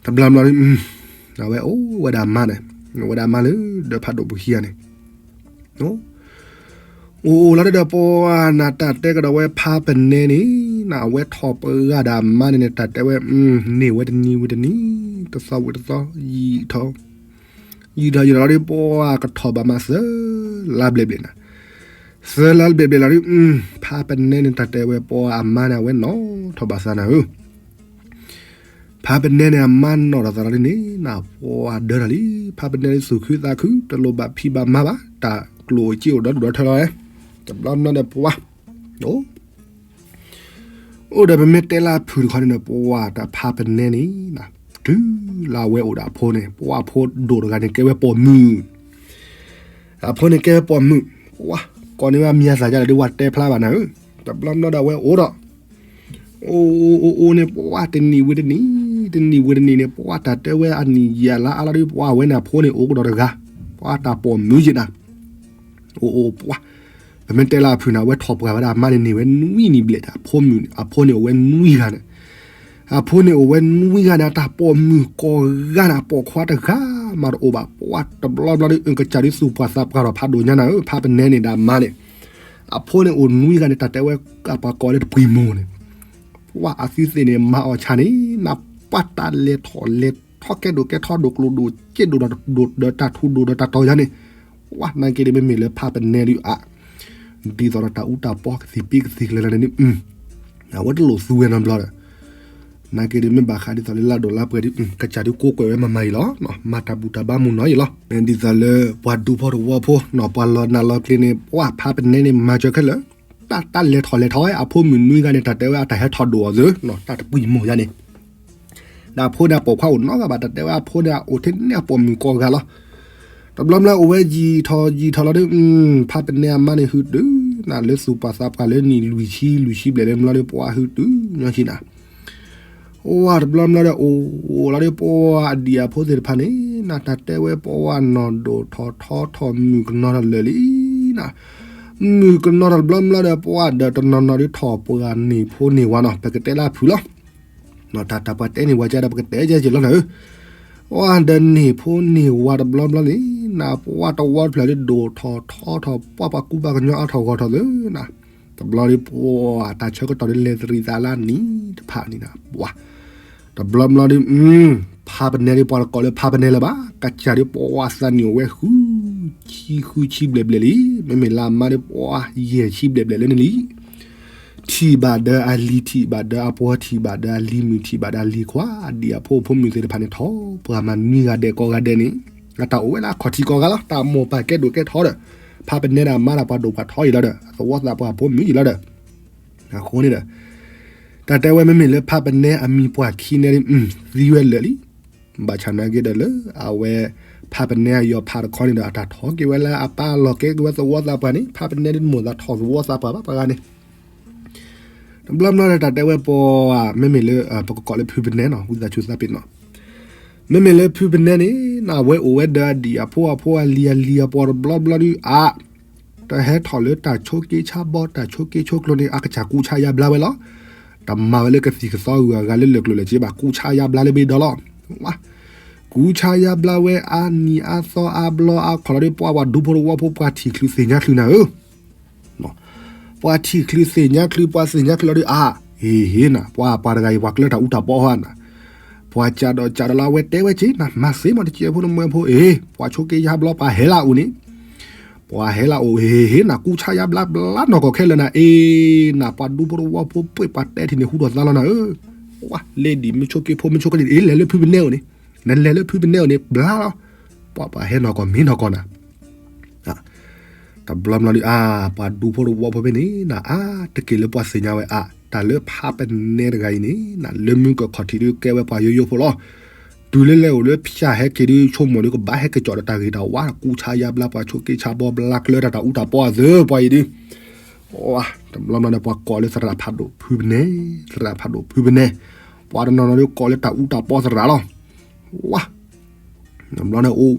တဘျီဘျီ အဝဲအိၣ်ဝဲဒၣ်မါန့ၣ် ဝဲဒၣ်မါလၢဒီးဖးဒိၣ်ပူၤခံဂၤန့ၣ် အိၣ်အိၣ်လီၤဒုးဒီးပှၤနတၢ်တဲကဒီးဝဲဖးပနဲန့ၣ် နအဝဲထီၣ်ပှၤဂၤဒီးမါန့ၣ်န့ၣ် တၢ်တဲဝဲ န့ၢ်ဝဲတနံၤဝံၤတနံၤ တသီဝံၤတသီ ယံာ်ထီၣ် ယံာ်ထီၣ်ယံာ်ထီၣ်လီၤဒုး ပှၤကထီၣ်ဘၣ်မါသၢလါဘျဲၣ်ဘျဲၣ်နၤ သၢလါဘျဲၣ်ဘျဲၣ်လီၤဒုး ဖးပနဲန့ၣ် တၢ်တဲဝဲပှၤအမါန့ၣ် အဝဲနီၣ်ထီၣ်ဘၣ်သးနၤဧၢ ဖးပနဲန့ၣ် အမါနီၣ်ထီၣ်သးလီၤဒုးန့ၣ် နပှၤဒၢထီၣ်လံ ဖးပနဲန့ၣ် သူၣ်ခုသးခု တလိၣ်ဘၣ်ဖံးဘၣ်မၤဘၣ် တၢ်ကျိၣ်အိၣ်စ့အိၣ်ဒီဒူၣ်ဒီထၢလီၤ တဘျီဘျီဒီးပှၤ အိၣ် အိၣ်ဒီးပမ့ၢ်တဲလၢအဖုၣ်တခီန့ၣ်ဒီး ပှၤတၢ်ဖးပနဲန့ၣ် တုၤလၢအဝဲအိၣ်ဒီးအဖိန့ၣ် ပှၤအဖိဒိၣ်တဂၤန့ၣ် ကဲဝဲပိာ်မုၣ် အဖိန့ၣ်ကဲဝဲပိာ်မုၣ် ပှၤ ကိးန့ၢ်ဝဲအမံၤအသၣ်ဒ်လဲၣ်ဒုး ပှၤတဲဖျါဘၣ်နၤဧၢ တဘျီဘျီဒီးအဝဲအိၣ်ဒီး အိၣ်အိၣ်အိၣ်န့ၣ် ပှၤတနံၣ်ဝံၤတနံၣ် တနံၣ်ဝံၤတနံၣ်န့ၣ် ပှၤတၢ်တဲဝဲအနံၣ်ယံာ်လါအါလီၤဒုး ပှၤအဝဲန့ၣ်အဖိန့ၣ် အိၣ်ကဒီးတဂၤ ပှၤတၢ်ပိာ်မုၣ်ယံၤနၤ အိၣ်အိၣ်ပှၤ ပမ့ၢ်တဲလၢအဖုၣ်န့ၣ် အဝဲထီၣ်ပှၢ်ဝဲဒၣ်အမါန့ၣ်န့ၢ်ဝဲနွံနံၣ်ဘျဲၣ် အဖိမုၣ် အဖိန့ၣ်အိၣ်ဝဲနွံဂၤန့ၣ် အဖိန့ၣ်အိၣ်ဝဲနွံဂၤန့ၣ် အတၢ်ပိာ်မုၣ်ကိးဂၤန့ၣ် အပိာ်ခွါတဂၤမးတအိၣ်ဘၣ် ပှၤတဘျီဘျီဒုး အကစၢ်ဒုးသူၣ်ပှၢ်သးပှၢ်ထီၣ်ဖးဒိၣ်ညါနၤဧၢ ဖးပနဲန့ၣ်ဒီးအမါန့ၣ် အဖိန့ၣ်အိၣ်နွံဂၤန့ၣ် တၢ်တဲဝဲကပှၤကိးလၢတပှံၤမိၢ်န့ၣ် ပှၤအသုသ့ၣ်န့ၣ် မၤအီၣ်ဆၣ်န့ၣ် နပှၤတၢ်လဲၤထီၣ်လဲၤထီၣ်ကဲဒိၣ်ကဲထီဒိၣ်ကျိၣ်ဒိၣ်စ့ဒိၣ်ဒီးတၢ်ထူဒိၣ်ဒီးတၢ်တီၤယါန့ၣ် ပှၤနာ်က့ဒီးမ့မ့ၢ်လၢဖးပနဲဒုးအါ ဒ်သိးဒီးတၢ်အူတၢ်ပီကသံၣ်ပံကသံၣ်ကလဲၤလီၤန့ၣ် အဝဲတလိၣ်သူဝဲနီတဘျီဒီး နာ်က့ဒီးမ့ၢ်ဘၣ်ဃးဒ်သိးလၢလၢ်ဒိၣ်လၢ်ပှဲၤဒုး ကစၢ်ဒုးကိးကွဲးဝဲမၤမၤအံၤလီၤ မၤတၢ်ဘူၣ်တၢ်ဘါမုၢ်နီၤအံၤလီၤ ဒ်သိးလၢပှၤဒူဖိတဝီဖိ ပှၤလီၤနးလီၤကျ့ၤန့ၣ် ပှၤဖးပနဲန့ၣ် မၤစၢၤခဲလၢာ် တၢ်တၢ်လဲၤထီၣ်လဲၤထီဝဲ အဖိမုၣ်နွံဂၤန့ၣ် တၢ်တဲဝဲအတၢ်ဟဲထီၣ်ဒိၣ်အီၤသု တၢ်တပှံၤမိၢ်ယါန့ၣ် ဒီးအဖိန့ၣ်အပိာ်ခွါအိၣ်နီတဂၤဘၣ် တၢ်တဲဝဲအဖိန့ၣ် အိၣ်ထဲန့ၣ်အပိာ်မုၣ်ကိးဂၤလီၤ တဘျီဘျီအိၣ်ဝဲယံာ်ထီၣ်ယံာ်ထီၣ်လီၤဒုး ဖးပနဲအမါန့ၣ် ဟုတုၤနၤလၢသူၣ်ပှၢ်သးပှၢ်လၢနံၣ်လွံၢ်ဆံလွံၢ်ဆံဘျဲၣ်လၢဘျီဒုး ပှၤဟုတုၤညီဆံနၤ ပှၤတဘျီဘျီဒီးအိၣ်အိၣ်လီၤဒုး ပှၤအဒံၣ်အဖိသ့ၣ်တဖၣ်န့ၣ် နတၢ်တဲဝဲပှၤနီၢ်ဒိၣ်ထီၣ်ထီထီၣ်မုၢ်ကနီၤထီၣ်လၢာ်လံနၤ မုၢ်ကနီၤထီၣ်တဘျီဘျီဒီး ပှၤဒီးတနီၤနီၤဒုးထီၣ်ပှၤန့ၢ်ဖိန့ၢ်ဝၤနီၤ ပကတဲလၢအဖုၣ်လီၤ တၢ်တၢ်ပှၤတဲန့ၢ်ဝၤကဒီး ပကတဲကဲကဲလီၤနၤဧၢ ပှၤဒီးန့ၢ်ဖိန့ၢ်ဝၤတဘျီဘျီန့ၣ် နပှၤတဝီတဖျၢၣ်ဒုးဒိၣ်ထီၣ်ထီထီၣ် ပှၤပှၤကူပှၤကညီအါထီၣ်ဂီၢ်ထီၣ်သုနၤ တဘျီဒုးပှၤတၢ်ဆၢကတီၢ်ဒုးလဲၤတရံးသးလၢအနံၣ်တဖၣ်န့ၣ်နၤ ပှၤ တဘျီဘျီဒီး ဖါပနဲဒီး ပှၤတကိးလၢဖါပနဲလၢၤဘၣ်, ကစၢ်ဒီးပှၤသးနံၣ်အိၣ်ဝဲဃုဆံဃုဆံဘျဲၣ်ဘျဲၣ်လံ, မ့မ့ၢ်လၢအမါဒီးပှၤယဲၢ်ဆံဘျဲၣ်ဘျဲၣ်လၢနလံ. ထံၣ်ဘၣ်ဒီးအလံၤ, ထံၣ်ဘၣ်ဒီးအပှၤ, ထံၣ်ဘၣ်ဒီးအလံၤမုၣ်, ထံၣ်ဘၣ်ဒီးအလံၤခွါ, ဒ်အဖိအဖိမုၣ်သ့ၣ်တဖၣ်န့ၣ် ထီၣ်ပှၤမၤနွံဂၤဒဲးကိးဂၤဒဲးန့ၣ်, အတၢ်အိၣ်ဝဲလၢအခီၣ်ထံးကိးဂၤလီၤ, တၢ်မိၢ်ပၢ်ကဲဒိၣ်ကဲထီဒီး, ဖါပနဲဒီးအမါဒီးပှၤဒိၣ်ပှၤထီအံၤလီၤဒီး, အသဝီသးပှၢ်ဖိမုၣ်အံၤလီၤဒီး အဃိန့ၣ်ဒီး တၢ်တဲဝဲမ့မ့ၢ်လၢ ဖါပနဲအမံၤပှၢ်ခံနဲဒ် သံဝဲလၢာ်လံ. ဘၣ်ဆၣ်နာ်က့ဒီးလၢ အဝဲ ဖါပနဲအယီၤဖးတခီန့ၣ်ဒီး အတၢ်ထီၣ်က့ၤဝဲလၢအပၢ်အလီၢ် ကဲက့ၤဝဲသဝီသးပှၢ်န့ၣ်, ဖါပနဲဒ်မိၢ်သးထီၣ်သဝီသးပှၢ်ဘၣ်ပှၤဂၤန့ၣ်. တဘျီဘျီဒီး တၢ်တဲဝဲပှၤ မ့မ့ၢ်လၢ ပကကိးလၢဖုပနဲနီၤ, ဝံသးစူၤသးပ့ၤနီၤ, မ့မ့ၢ်လၢဖုပနဲန့ၣ် အဝဲအိၣ်ဝဲဒီးအဒံၣ် အဖိအဖိ အလံၤအလံၤ အပှၤတဘျီဘျီဒ်အါ တဟဲထီၣ်လၢတၢ်ဆိးက့ဆါဘီ တၢ်ဆိးက့ဆိးကျိန့ၣ် အကစၢ်ကူဆါယါဘျါဝဲလီၤ. တမၤဝဲလၢကသံၣ်ကသီဂုၤအဂၤ လၢလၢၢ်ကျိၤလၢၢ်စ့ဘၣ်, ကူဆါယါဘျါလၢဘ့ၣ်ဒီလီၤ. ကူဆါယါဘျါဝဲအါနံၤအါသီအါဘျီအါခီၣ်လီၤဒီး ပှၤပှၤဒူဖိတဝီဖိ ပှၤထံၣ်ချုးသ့ၣ်ညါချုးနၤဧၢ ပှၤထံၣ်ချုးသ့ၣ်ညါချုး ပှၤသ့ၣ်ညါချုးလီၤဒီးအါ, ဟ့ၣ်ဟ့ၣ်နၤ ပှၤပှၤတဂၤအံၤ ပှၤကျၢတၢ်အူတၢ်ပီဟီနၤ, ပှၤကးဒီးကးဒီးလၢအဝဲတဲဝဲက့ၤနၤ မၤသ့မး တကဲဖိနမွဲဖိအ့ၣ်, ပှၤဆိးက့ယါဘျီ ပှၤဟဲလၢအအိၣ်န့ၣ်, ပှၤဟဲလၢအအိၣ် ဟ့ၣ်ဟ့ၣ်နၤ ကူဆါယါဘျါဘျါနီၢ်ကီၢ်ခဲလၢာ်နၤ အ့ၣ်နၤ ပှၤဒူဖိတဝီဖိ ပှ့ၢ်ပှၤတဲထံၣ်န့ၣ် ဟူထီၣ်သါလီၤနၤဧၢ, ဝါလဲၤဒံးမ့ၢ်ဆိးက့ဖိ မ့ၢ်ဆိးက့ဒံး အ့ၣ် လဲၤလၢဖုပနဲအိၣ်န့ၣ်, နလဲၤလၢဖုပနဲအိၣ်န့ၣ် ဘျါလီၤ, ပှၤပှၤဟဲနီၢ်ကီၢ်မ့ၢ်နီၢ်ကီၢ်နၤ တဘျီဘျီဒ်အါ ပှၤဒူဖိတဝီဖိဖဲန့ၣ် နအါတက့ၢ်လၢပှၤသ့ၣ်ညါဝဲအါ, တၢ်လၢဖါပနဲတဂၤအံၤန့ၣ် နလၢမုၢ်ကခီၣ်ထံးဒ်ကဲဝဲပှၤယိယိဖိလီၤ. တုၤလၢလဲၤအိၣ်လၢဖၠၣ်ဟဲက့ၤဒ်ဆိကမိၣ်ဒ် ကဘၣ်ဟဲက့ၤကၠီၣ်ဒီးတၢ်ဂ့ၤတၢ်ဝါ ကူဆါယါဘျါ ပှၤဆိးက့ဆါဘီဘျါ ကျၢတၢ်တၢ်အူတၢ်ပီအသး ပှၤအံၤဒ် တဘျီဘျီန့ၣ် ပှၤကိးလၢသရၣ်ဖးဒိၣ်ဖုပနဲ, သရၣ်ဖးဒိၣ်ဖုပနဲ, ပှၤတနီၤနီၤဒ်ကိးလၢတၢ်အူတၢ်ပီသရၣ်လီၤ. ဝါ တဘျီန့ၣ် အိၣ်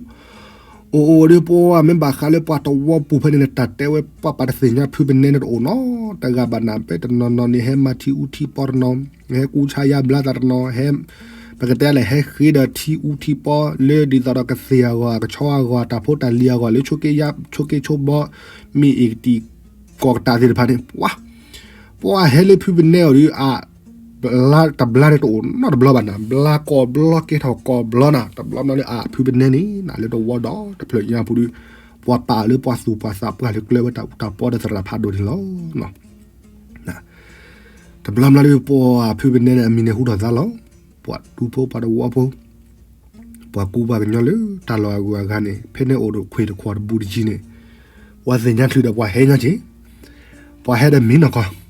အိၣ်ဒ်ပှၤမ့ၢ်ဘၣ်ဃးလၢပှၤတဝီပူၤဖဲန့ၣ် တၢ်တဲဝဲပှၤပှၤတသ့ၣ်ညါဖုပနဲန့ၣ်တအိၣ်နီတဂၤဘၣ်နၤ, ဖဲတနီၤနီၤန့ၣ် ဟဲမၤထံအူထံပီတနီၤ, ဟဲကူဆါယါဘျါသးတနီၤ, ဟဲ ပကတဲလဲၣ် ဟဲဃ့ဒီးထံအူထံပီလၢဒ်သိးဒီးကသ့ၣ်အဂီၢ် အကဆီအဂီၢ် တၢ်ဖိတၢ်လံၤအဂီၢ် လၢဆိးက့ဆိးဘီ မ့ၢ်အ့ၣ်ကတံၢ်ကီၢ်ကတၢ်သ့ၣ်တဖၣ်န့ၣ် ပှၤ ပှၤဟဲလၢဖုပနဲအီၤဒ်အါ ဘျါတဘျါန့ၣ်တအိၣ်နီတဘျီဘၣ်နၤ, ဘျါကိးဘျီကဲထီၣ်ကိးဘျီနၤ, တဘျီဘျီလၢအဖုပနဲန့ၣ် နလၢတဝီဒီတဖျၢၣ်ညါပူၤဒီး ပှၤပာ်လၢပှၤသူၣ်ပှၤသးပှၢ်လၢကျၢဝဲတၢ်အူတၢ်ပီဒီးသရၣ်ဖးဒိၣ်န့ၣ်လီၤ. တဘျီဘျီလၢပှၤဖုပနဲန့ၣ် အမံၤန့ၣ်ဟူထီၣ်သါလီၤ. ပှၤဒူဖိပှၤတဝီဖိ ပှၤကူပှၤကညီလၢတၢ်လီၢ်အဂုၤအဂၤန့ၣ် ဖဲန့ၣ်အိၣ်ဒီးခွ့ၣ်တခွါတဘူးတယံၤန့ၣ် ပှၤသ့ၣ်ညါချုးဒီးပှၤဟဲညီက့ၤ, ပှၤဟဲဒီးမ့ၢ်နီၢ်ကီၢ်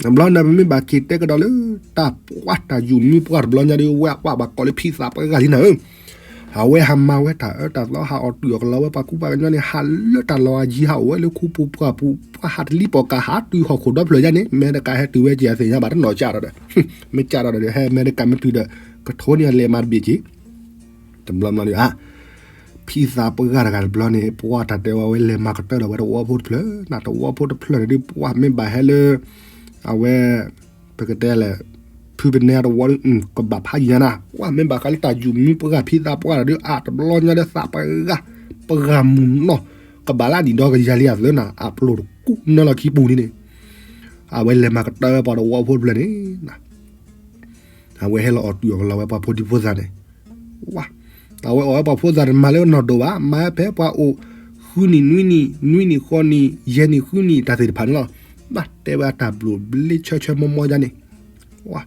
တဘျီန့ၣ် ပမ့ၢ်ဘၣ်က့ၤတဲကဒီးလၢ တၢ်ပှၤတၢ်ယူၢ်မံပှၢ်တဘျီညါဒီး ဝဲပှၤဘၣ်ကိးလၢဖံသးပှၢ်ဂၤလံနၤဧၢ, အဝဲဟးမၤဝဲတၢ်အၢတၢ်သီ ဟးအီၣ်တုာ်အီၣ်ကလီဝဲပှၤကူပှၤကညီန့ၣ် ဟးလၢတၢ်လီၢ်အယံၤ ဟးအိၣ်ဝဲလၢခူပူၤပှၢ်ပူၤ ပှၤဟးတလံပီၢ်ကး ဟးတုၤဟီၣ်ခိၣ်ဒီဖျၢၣ်ယါန့ၣ် အမဲရကၤဟဲတုၤဝဲက့ၤ အသ့ၣ်ညါဘၣ်တနီၤကၢ်ဒီးဒီး မ့ၢ်ကၢ်ဒီးဒီး ဟဲအမဲရကၤမ့ၢ်တုၤဒီး ကထိန့ၢ်အလဲၤမၤတဘ့ၣ်က့ၤ တဘျီဘျီဒီး အါ ဖံသးပှၢ်တဂၤတဘျီန့ၣ် ပှၤတၢ်တဲဝဲ ဝဲလဲၤမၤကတၢၢ်ဒီးဝဲတဝီဖိတဖျၢၣ် နတဝီဖိတဖျၢၣ်န့ၣ်ဒ် ပှၤမ့ၢ်ဘၣ်ဟဲလၢ အဝဲ ပကတဲလဲၣ် ဖုပနဲတဝီဒီး ကဘၣ်ဖးယံၤညါနၤ ပှၤမ့ၢ်ဘၣ်ဃးလၢတၢ်ယူၢ်မံပှၢ်ဖံသးပှၢ်ဒီး အါ တဘျီညါဒီးသးပှၢ်ဂၤ ပှၤမုၢ်နီၢ် ကဘၣ်လၢနံၣ်ဒီကယၤလံအသၢနၤ အပျိၢ်တကူၣ်နၢလီၤခံပူၤန့ၣ်န့ၣ် အဝဲလဲၤမၤကတၢၢ်ဝဲပှၤတဝီဖိတဖျၢၣ်န့ၣ် အဝဲဟဲလီၤအီၣ်တုာ်အီၣ်ကလီဝဲပှၤဖိဒံဖိသၣ်န့ၣ် ဝါ အဝဲအီၣ်ဝဲပှၤဖိသၣ်တမၤလၢနီၢ်ဒိၣ်ဘၣ် မၤဝဲဖဲပှၤအိၣ် ဃုနံၣ် နွံနံၣ် နွံနံၣ် ဃိးနံၣ် ယဲၢ်နံၣ် ဃုနံၣ် တၢ်သ့ၣ်တဖၣ်န့ၣ်လီၤ. ဘၣ်တဲဝဲအတၢ်ဘျိၣ်ဘျ့ဆၢဆၢမီမီယါန့ၣ် ဝါ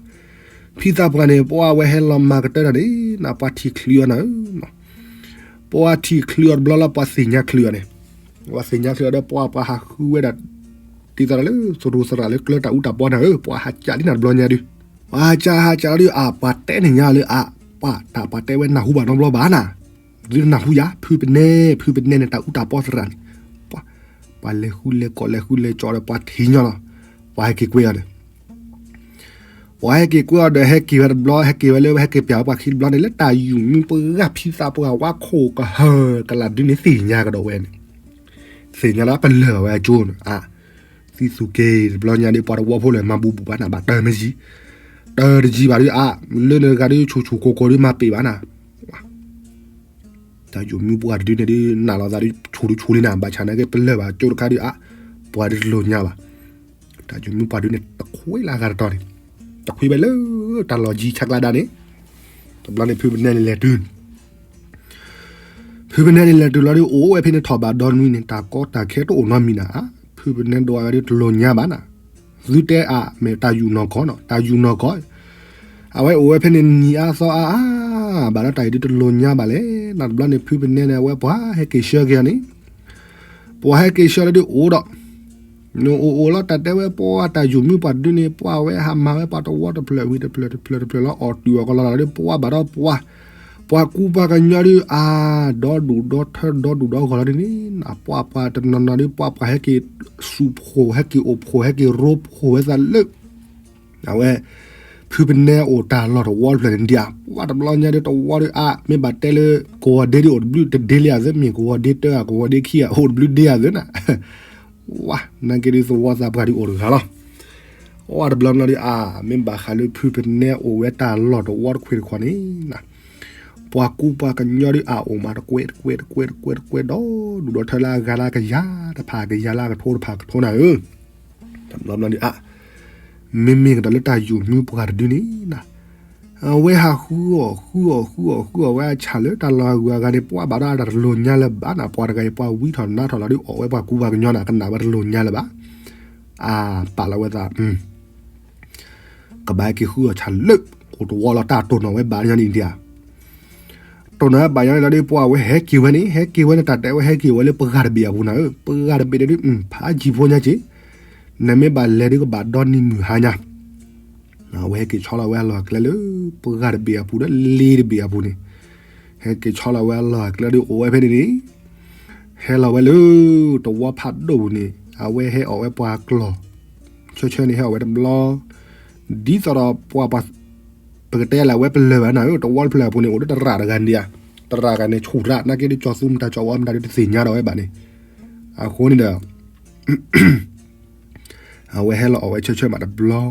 ဖံသးပှၢ်န့ၣ် ပှၤဝဲဟဲလီၤမၤကတၢၢ်တၢ်န့ၣ် နပှၤထံၣ်ချုးအီၤနၤဧၢ ပှၤထံၣ်ချုးအီၤတဘျီလီၤ ပှၤသ့ၣ်ညါချုးအီၤန့ၣ် ပှၤသ့ၣ်ညါချုးအီၤဒီး ပှၤပှၤဟးဃုဝဲဒၣ် ဒ်သိးဒီးလၢသရူးသရၣ်လၢကျၢတၢ်အူတၢ်ပီနၤဧၢ ပှၤဟးကးလံနၤတဘျီညါဒုး ပှၤဟးကးဟးကးလီၤဒုး အါ ပှၤတဲန့ၣ်ညါလၢအါ ပှၤတၢ်ပှၤတဲဝဲနၢ်ဟူဘၣ်နီတဘျီဘၣ်နၤ ဒုးနၢ်ဟူယါ ဖုပနဲ ဖုပနဲန့ၣ် တၢ်အူတၢ်ပီသရၣ်န့ၣ် ပှၤ ပှၤလဲၤဃုလဲၤကိးလဲၤဃုလဲၤကၠီဒီး ပှၤထံၣ်ညီလီၤ ပှၤဟဲက့ၤကွဲအီၤဒီး ပှၤဟဲက့ၤကွဲအီၤဒီး ဟဲက့ၤဝဲတဘျီ ဟဲက့ၤဝဲလၢ ဟဲက့ၤပျးဝဲပှၤခံတဘျီန့ၣ် လၢတၢ်ယူၢ်မံပှၢ်ဖံသးပှၢ်ဝါခိၣ်ကဟၢၤကလးဒုန့ၣ် သ့ၣ်ညါကဒီးဝဲန့ၣ် သ့ၣ်ညါလၢအကလၢာ်ဘၣ်ဝဲအကၠိန့ၣ် အါ သံသူက့ၤတဘျီညါဒ် ပှၤတဝီဖိလၢမၤဘူးဘူးဘၣ်နၤ ဘၣ်တၢ်မ့ၢ်ယံၤ တၢ်တယံၤဘၣ်ဒုး အါ လၢနဂၤဒုး ဆူၣ်ဆူၣ်ကိၢ်ကိၢ်ဒုး မၤပ့ၤဘၣ်နၤ တၢ်ယူၢ်မံပှၢ်တဒုန့ၣ်ဒုး နာ်လီၤသးဒုး ဆူၣ်ဒုးဆူၣ်လံနၤ ဘၣ်ဆၣ်နာ်က့ ပလၢၢ်ဘၣ်ကၠိတခါဒုး အါ ပှၤဒုးတလိၣ်ညါဘၣ် တၢ်ယူၢ်မံပှၢ်ဒုးန့ၣ် တခွ့လၢအဂၤတတီၤန့ၣ် တခွ့ဝဲလၢ တၢ်လီၢ်ယံၤဆၢကျါဒၣ်န့ၣ်, တဘျီန့ၣ်ဖုပနဲန့ၣ်လဲၤတုၤ ဖုပနဲန့ၣ်လဲၤတုၤလီၤဒီး အိၣ်ဝဲဖဲန့ၣ်ထီၣ်ဘးဒီနွံန့ၣ် တၢ်ကီတၢ်ခဲတအိၣ်နီတမံၤနၤ, ဖုပနဲဒိးအဝဲဒုးတလိၣ်ညါဘၣ်နၤ, သုတဲအါ မ့ၢ်တၢ်ယူၢ်နီၢ်ကီၢ်နီၤ တၢ်ယူၢ်နီၢ်ကီၢ်, အဝဲအိၣ်ဝဲဖဲန့ၣ်နံၤအါသီအါအါ, ဘၣ်ဒီးတၢ်အံၤဒုးတလိၣ်ညါဘၣ်လဲၣ်, နတဘျီန့ၣ်ဖုပနဲန့ၣ် အဝဲပှၤဟဲက့ၤဆှၢက့ၤအီၤန့ၣ် ပှၤဟဲက့ၤဆှၢလီၤဒုးအိၣ်ဒီး နအိၣ်အိၣ်လီၤတၢ်တဲဝဲပှၤတၢ်ယူၢ်မုၢ်ပှၤတဒုန့ၣ် ပှၤဝဲဟးမၤဝဲပှၤတဝီတဖျၢၣ်ဝံၤတဖျၢၣ်တဖျၢၣ်တဖျၢၣ်လီၤ အီၣ်တုာ်အီၣ်ကလီလီၤဒီး ပှၤဘၣ်ဒီးပှၤ, ပှၤကူပှၤကညီဒုးအါ, ဒီဒူၣ်ဒီထၢဒီဒူၣ်ဒီဂီၢ်လီၤဒ်န့ၣ်, ပှၤပှၤတနီၤနီၤဒုး ပှၤပှၤဟဲက့ၤ စူးဖှိၣ် ဟဲက့ၤအိၣ်ဖှိၣ် ဟဲက့ၤရိဖှိၣ်ဝဲသးလၢ အဝဲ ဖုပနဲအိၣ်တၢ်လီၢ်တဝီတဖျၢၣ်န့ၣ်ဒံးဧါ, ပှၤတဘျီညါဒုးတဝီဒုးအါ, မ့ၢ်ဘၣ်တဲလၢကဝီၤဒ့ဒုးအိၣ်တဘျုးတဒ့လံဧါသ့, မ့ၢ်ကဝီၤဒ့တၢဧါ ကဝီၤဒ့ခံဧါ အိၣ်တဘျုးဒ့ဧါသ့နၤ, ဝါ နာ်က့ဒုးသဝီသးပှၢ်ဒုးအိၣ်တဂၤလီၤ, ပှၤတဘျီညါဒုးအါ, မ့ၢ်ဘၣ်ဃးလၢဖုပနဲအိၣ်ဝဲတၢ်လီၢ်တဝီတခွ့ၣ်တခီန့ၣ် ပှၤကူပှၤကညီဒုးအါအိၣ်မးတကွဲးတကွဲးတကွဲးတကွဲးဒီဒူၣ်ဒီထၢလၢအဂၤလၢကယၤတဖၣ် ကယၤလၢအကထိတဖၣ်ကထိနၤဧၢ, တဘျီဘျီဒုးအါ, မ့မ့ၢ်ကဒီးလၢတၢ်ယူၢ်မုၢ်ပှၤတဒုန့ၣ်နၤ, အဝဲဟးဃုအီၣ်ဃုအီၣ်ဃုအီၣ်ဃုအီၣ်ဝဲအဆၣ်လၢ တၢ်လီၢ်အဂုၤအဂၤန့ၣ် ပှၤဘၣ်ဒီးတၢ်တလိၣ်ညါလၢၤဘၣ်နၤ, ပှၤတဂၤအံၤပှၤဝံထီၣ်နါထီၣ်လီၤဒုးအီၣ်ဝဲပှၤကူပှၤကညီနၤ ကနၣ်ဝဲတလိၣ်ညါလၢၤဘၣ်, အပာ်လီၤဝဲသး ကဘၣ်ဟဲက့ၤဃုအီၣ်ဆၣ်လၢ အိၣ်တဝီလီၤ တၢ်တိၢ်နီၣ်ဝဲဘၣ်ညီန့ၣ်ဒံးဧါ, တိၢ်နီၣ်ဝဲဘၣ်ညီန့ၣ်လီၤဒီး ပှၤဝဲဟဲက့ၤဝဲန့ၣ် ဟဲက့ၤဝဲန့ၣ် တၢ်တဲဝဲဟဲက့ၤဝဲလၢပှၤတဘ့ၣ်အပူၤနၤဧၢ, ပှၤတဘ့ၣ်ဒီးဒုး ဖးယံၤဖိညါက့ၤ, နမ့ၢ်ဘၣ်လဲၤဒုးကဘၣ်ဒီနံၤမုၢ်ဟါညါ, အဝဲဟဲက့ၤဆီလီၤဝဲအလီၢ်အကျဲလၢ ပှၤတဘ့ၣ်အပူၤဒီးလ့တဘ့ၣ်အပူၤန့ၣ်, ဟဲက့ၤဆီလီၤဝဲအလီၢ်အကျဲဒီးအိၣ်ဝဲဖဲန့ၣ်န့ၣ် ဟဲလီၤဝဲလၢ တဝီဖးဒိၣ်ပူၤန့ၣ် အဝဲဟဲအီၣ်ဝဲပှၤကျီၢ်, ဆၢဆၢန့ၣ်ဟဲအီၣ်ဝဲတဘျီ, ဒ်သိးဒီးပှၤပှၤ ပကတဲလၢအဝဲပလၢၢ်ဘၣ်နၤဧၢ, တဝီတဖျၢၣ်အပူၤန့ၣ် အိၣ်ဒီးတရၣ်တဂၤန့ၣ်ဧါ, တရၣ်တဂၤန့ၣ်ဆူၣ်ရၣ် နာ်က့ဒုးကၠီၤသူမတၤကၠီၤဝီမတၤဒုးတသ့ၣ်ညါဒီးဝဲဘၣ်န့ၣ်, အဃိန့ၣ်ဒီး အဝဲဟဲလီၤအီၣ်ဝဲဆၢဆၢမးတဘျီ,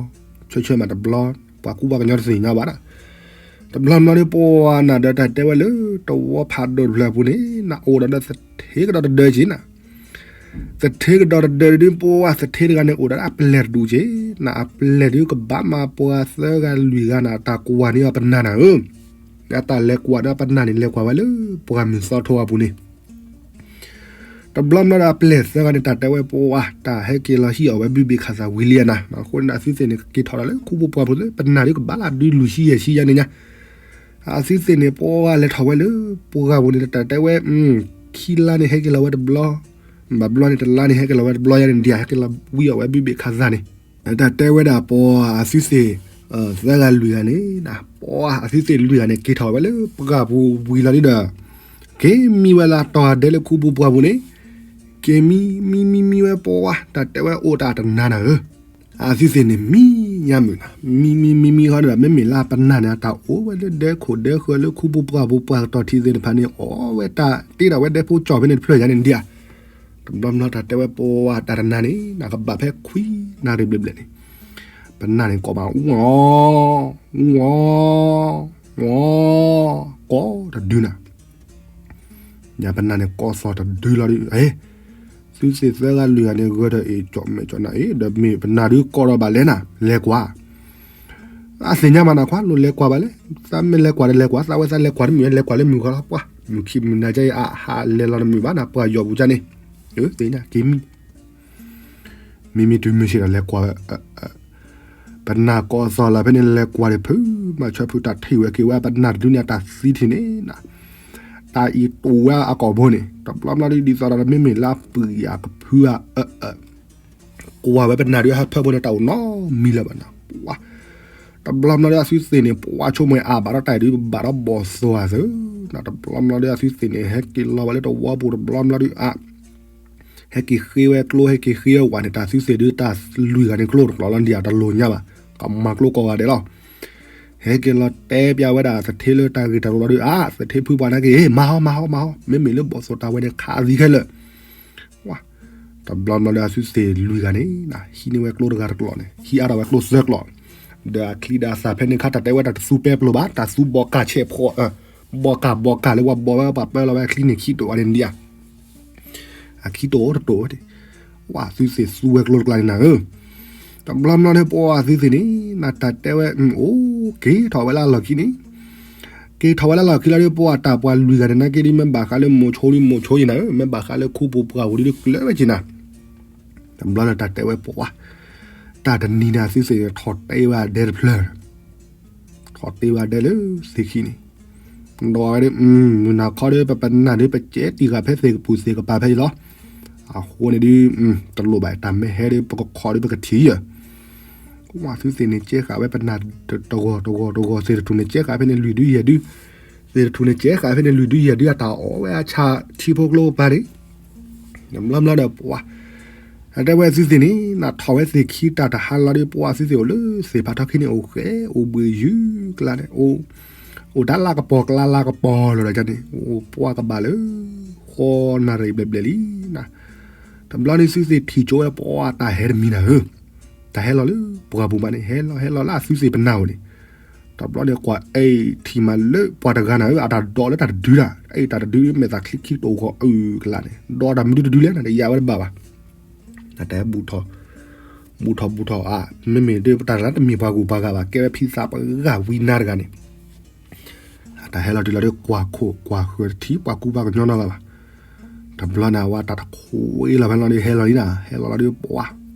ဆၢဆၢမးတဘျီ, ပှၤကူပှၤကညီတသ့ၣ်ညါဘၣ်ဒီး, တဘျီဘျီဒီးပှၤနၤဒီးတၢ်တဲဝဲလၢ တဝီဖးဒိၣ်တဖျၢၣ်အပူၤန့ၣ် နအိၣ်ဒီးသထ့ကဒီးတဒၢက့ၤနၤ, သထ့ကဒီးတဒၢဒုးပှၤသထ့တဂၤန့ၣ် အိၣ်ဒီးအပျဲၢ်တဒူၣ်က့ၤ, နအပျဲၢ်ဒုးကဘၣ်မၤပှၤသၢဂၤလွံၢ်ဂၤနၤ တၢ်ကွၢ်န့ၢ်အီၤပနၢ်နၤဧၢ, အတၢ်လဲၤကွၢ်ဒီးပနၢ်န့ၣ် လဲၤကွၢ်ဝဲလၢပှၤမုၢ်သီထိအပူၤန့ၣ် တဘျီဘျီဒီးအပျဲၢ်သၢဂၤန့ၣ် တၢ်တဲဝဲပှၤ တၢ်ဟဲက့ၤလီၤဟံးအီၣ်ဝဲဘုဘ့ၣ်ခးသးဝံၤလံနၤ, အဃိန့ၣ်အသုသ့ၣ်န့ၣ် က့ၤထီၣ်ဒီးလၢခူပူၤပှၢ်ပူၤလၢ ပနၢ်ဒုးကဘၣ်လၢဒုးလွံၢ်ဆံယဲၢ်ဆံယဲၢ်န့ၣ်ညါ, အသုသ့ၣ်န့ၣ် ပှၤလဲၤထီၣ်ဝဲလၢပှၤပူၤန့ၣ် တၢ်တဲဝဲ ခံလါန့ၣ် ဟဲက့ၤလီၤဝဲတဘျီ, ဘၣ်ဘျီန့ၣ် တလါန့ၣ် ဟဲက့ၤလီၤဝဲတဘျီယါန့ၣ်ဒံး ဟဲက့ၤလီၤဝံအီၣ်ဝဲဘုဘ့ၣ်ခးသးန့ၣ် တၢ်တဲဝဲဒၣ်ပှၤအသုသ့ၣ် သၢဂၤလွံၢ်ဂၤန့ၣ် ပှၤအသုသ့ၣ်လွံၢ်ဂၤန့ၣ် က့ၤထီၣ်ဝဲလၢပှၤပူၤဝံၤလီၤဒုးဒီး က့ၤမံဝဲလၢတီၤဒဲလၢခူပူၤပှၢ်ပူၤန့ၣ် က့ၤမံမံမံမံဝဲပှၤ တၢ်တဲဝဲအိၣ်တၢ်တနၤနၤဧၢ, အသုသ့ၣ်န့ၣ် မံညါမုၢ်နၤ မံမံမံမံဃီဒီး မ့မ့ၢ်လၢပနၢ်န့ၣ် အတၢ်အိၣ်ဝဲလၢဒဲခိၣ်ဒဲဃၢၤလၢခူပူၤပှၢ်ပူၤ ပှၤကတီၢ်ထံသ့ၣ်တဖၣ်န့ၣ် အီၣ်ဝဲတၢ်တ့ထီၣ်ဝဲဒဲဖိကၠီၣ်ဖဲန့ၣ်တဖျၢၣ်ယါန့ၣ်ဒံးဧါ တဘျီဘျီတၢ်တဲဝဲပှၤတၢ်တနၤန့ၣ် နကဘၣ်ဖဲခွံနၣ်ရံၣ်ဘျဲၣ်ဘျဲၣ်န့ၣ် ပနၢ်န့ၣ်ကိးမး အူအီၤ အူအီၤ အီၤ ကိးတဒုနၤ ညါပနၢ်န့ၣ်ကိးသီၣ်တဒုလီၤဒုး သုသ့ၣ်သၢဂၤလွံၢ်ဂၤန့ၣ် ဂၢၢ်ဒီးအ့ၣ်ကၠီၣ်မဲာ်ကၠီၣ်နၤအ့ၣ် ဒီးမ့ၢ်ပနၢ်ဒုးကိးဒီးဘၣ်လဲၤနၤ လဲၤကွၢ် အသ့ၣ်ညါမးနၤခွါ လိၣ်လဲၤကွၢ်ဘၣ်လဲၣ် သးမ့ၢ်လဲၤကွၢ်ဒီးလဲၤကွၢ် သးဝဲသးလဲၤကွၢ်တမ့ၢ်လဲၤကွၢ်လၢမုၢ်ဃီလီၤ ပှၤ မုၢ်ခံမုၢ်နၤကဲအဟးလဲၤလီၤတမုာ်ဘၣ်နၤ ပှၤယီၢ်ပူၤကန့ၣ် သ့ၣ်ညါက့ၤမံ မံမံတုၤမုၢ်ဆ့ၣ်ဒီးလဲၤကွၢ်ဝဲ ပနၢ်ကိးသီၣ်လၢဖဲန့ၣ် လဲၤကွၢ်န့ၣ် ဖုမၤဆၢဖုတၢ်ထံၣ်ဝဲက့ၤဝဲ ပနၢ်တဒုန့ၣ် အတၢ်သံထံၣ်န့ၣ် တၢ်အံၤတိာ်ဝဲအကိာ်ဘိန့ၣ် တဘျီဘျီဒ်သိးဒီး မ့မ့ၢ်လၢပှၤအကဖုအ ကွၢ်ဝဲပနၢ်ဒုးဟဲဖၢဖိန့ၣ် တၢ်အိၣ်နီတမံၤလၢၤဘၣ်နၤ ပှၤ တဘျီဘျီဒီးအသုသ့ၣ်န့ၣ် ပှၤဆိကမိၣ်အဘၣ်ဒီးတၢ်အံၤဒုး ဘၣ်ဒီးဘီၣ်သိၣ်အသး တဘျီဘျီဒီးအသုသ့ၣ်န့ၣ် ဟဲက့ၤလီၤဝဲလၢတဝီပူၤ တဘျီဘျီဒုးအ ဟဲက့ၤဃ့ဝဲကျိ ဟဲက့ၤဃ့ဝဲဝၣ်န့ၣ် တၢ်သုသ့ၣ်ဒုး တၢ်လွံၢ်ဂၤန့ၣ် ကျိတကျိာ်လီၤဒံး တလိၣ်ညါဘၣ် ကမၤကျိကိးဂၤဒဲးလီၤ ဟဲက့ၤလီၤတဲပျးဝဲဒၣ်သထ့လၢတၢ်ဂ့ၢ်တၢ်ကျိၤလီၤဒုး အါ သထ့ဖုပှၤနာ်က့ၤ မၤဟီ မၤဟီ မၤဟီ မ့မ့ၢ်လၢဘီၣ်သိၣ်တၢ်ဝဲန့ၣ် ခးသံခဲလၢာ် တဘျီဘျီဒီးအသုသ့ၣ်လွံၢ်ဂၤန့ၣ် ဟံးန့ၢ်ဝဲကျိတဂၤတကျိာ်န့ၣ် ဟံးအါထီၣ်ဝဲကျိသၢကျိာ် ဒီးအချံဒီးအသၣ်ဖဲန့ၣ်ခါ တၢ်တဲဝဲဒၣ်တသူပဲပျိဘၣ် တၢ်သူဘီကၢ်ဆဲးဖှီၣ် ဘီကၢ်ဘီကၢ်လၢပှၤဘီဝဲ ပှၤပၢလီၤဝဲအချံန့ၣ် ခံတိာ်ဝဲန့ၣ်ဒံးဧါ အခံတိာ်တတိာ်ဝဲ ပှၤသုသ့ၣ်သူဝဲကျိတကျါန့ၣ်နၤဧၢ တဘျီဘျီဒီးပှၤသုသ့ၣ်န့ၣ် နတၢ်တဲဝဲအိၣ် က့ၤထီၣ်ဝဲလၢအလီၢ်ခံန့ၣ်, က့ၤထီၣ်ဝဲလၢအလီၢ်ခံလီၤဒီး ပှၤတၢ်ပှၤလွံၢ်ဂၤန့ၣ် နာ်က့ဒ်မ့ၢ်ဘၣ်ဃးလၢမိၤဆိဒ်မိၤဆိယံၤနၤဧၢ, မ့ၢ်ဘၣ်ဃးလၢခူပူၤပှၢ်ပူၤဒ်ကျၢၤဝဲက့ၤနၤ, တဘျီန့ၣ်တၢ်တဲဝဲပှၤ, တၢ်တနံၤန့ၣ်သုသ့ၣ်န့ၣ် ထီၣ်တ့ဝဲအဒဲတဖျၢၣ် ထီၣ်တ့ဝဲအဒဲလၢသ့ၣ်ခံန့ၣ်, ဒီးဝဲဒ် မုၢ်နၤခီဒီး ပပနၢ်ဒ်ပကဲတံၢ်ဃာ်ဖဲသ့ၣ်ကပူၤသ့ၣ်ကပၤဖဲအံၤလီၤ, အဃိန့ၣ်ဒ် တလိၣ်ဘၣ်တၢ်မ့ၢ်ဟဲဒီး ပကခီဒီးပကထံၣ်ယၤ, ဝဲသုသ့ၣ်န့ၣ်ကဲဃာ်ဝဲပနၢ်တဂီၤတဂီၤတဂီၤ သ့ၣ်တထူၣ်န့ၣ်ကဲဃာ်ဖဲန့ၣ်လွံၢ်ဒုယဲၢ်ဒု, သ့ၣ်တထူၣ်န့ၣ်ကဲဃာ်ဖဲန့ၣ်လွံၢ်ဒုယဲၢ်ဒု အတၢ်အီၣ်ဝဲအဆၣ်ထံဖိကျိပၤန့ၣ် တဘျီဘျီဒီးပှၤ, အတဲဝဲသုသ့ၣ်န့ၣ် နထီၣ်ဝဲသ့ၣ်ခံတၢ်တဟါလီၤဒီး ပှၤသုသ့ၣ်အိၣ်လၢသ့ၣ်ဖးထီခံန့ၣ် အိၣ်ဃဲအိၣ်ဘှံးယုၤကျါန့ၣ်, အိၣ်တၢ်လါကပီၤကျါလါကပီၤလီၤဒီးန့ၣ် အိၣ်ပှၤကဘၣ်လၢ ဃီနၣ်ရံၣ်ဘျဲၣ်ဘျဲၣ်လံနၤ, တဘျီန့ၣ်သုသ့ၣ်ထံၣ်ကၠိဝဲပှၤတၢ်ဟဲတမံၤနၤဧၢ, တၢ်ဟဲလီၤလၢပှၢ်ပူၤမးန့ၣ် ဟဲလီၤဟဲလီၤလၢအသုသ့ၣ်ပနၢ်ဧိၤန့ၣ်, တဘျီန့ၣ်ကွၢ်အဲၣ်ထံၣ်မးလၢပှၤတဂၤနၤဧၢ အတၢ်ဒိးလၢတၢ်တဒုဒၣ် အဲၣ်တၢ်တဒုမဲာ်သၣ်ချံခံတိၢ်ဂီၤအုၣ်ကလးန့ၣ် ဒိးတၢ်မနုၤတဒုလဲၣ်နၤ တယာ်ဝဲတဘၣ်ဘၣ်, နတဲ ဘူၣ်ထီၣ်ဘူၣ်ထီၣ်အါ, မ့မ့ၢ်ဒ်ပတၢ်တဂၤတမ့ၢ်ပှၤဂုၤပှၤဂၤဘၣ် ကဲဝဲဖံသးပှၢ်ဂၤဝံနါတဂၤန့ၣ် အတၢ်ဟဲလီၤတုၤလီၤဒီးကွၢ်ခိၣ်ကွၢ်ဃၢၤတထံၣ်ပှၤကူပှၤကညီနီတဂၤဘၣ်, တဘျီန့ၣ် အဝဲတၢ်တခွ့လီၤဖဲလီၤဒီးဟဲလီၤလံနၤ ဟဲလီၤလီၤဒီးပှၤ,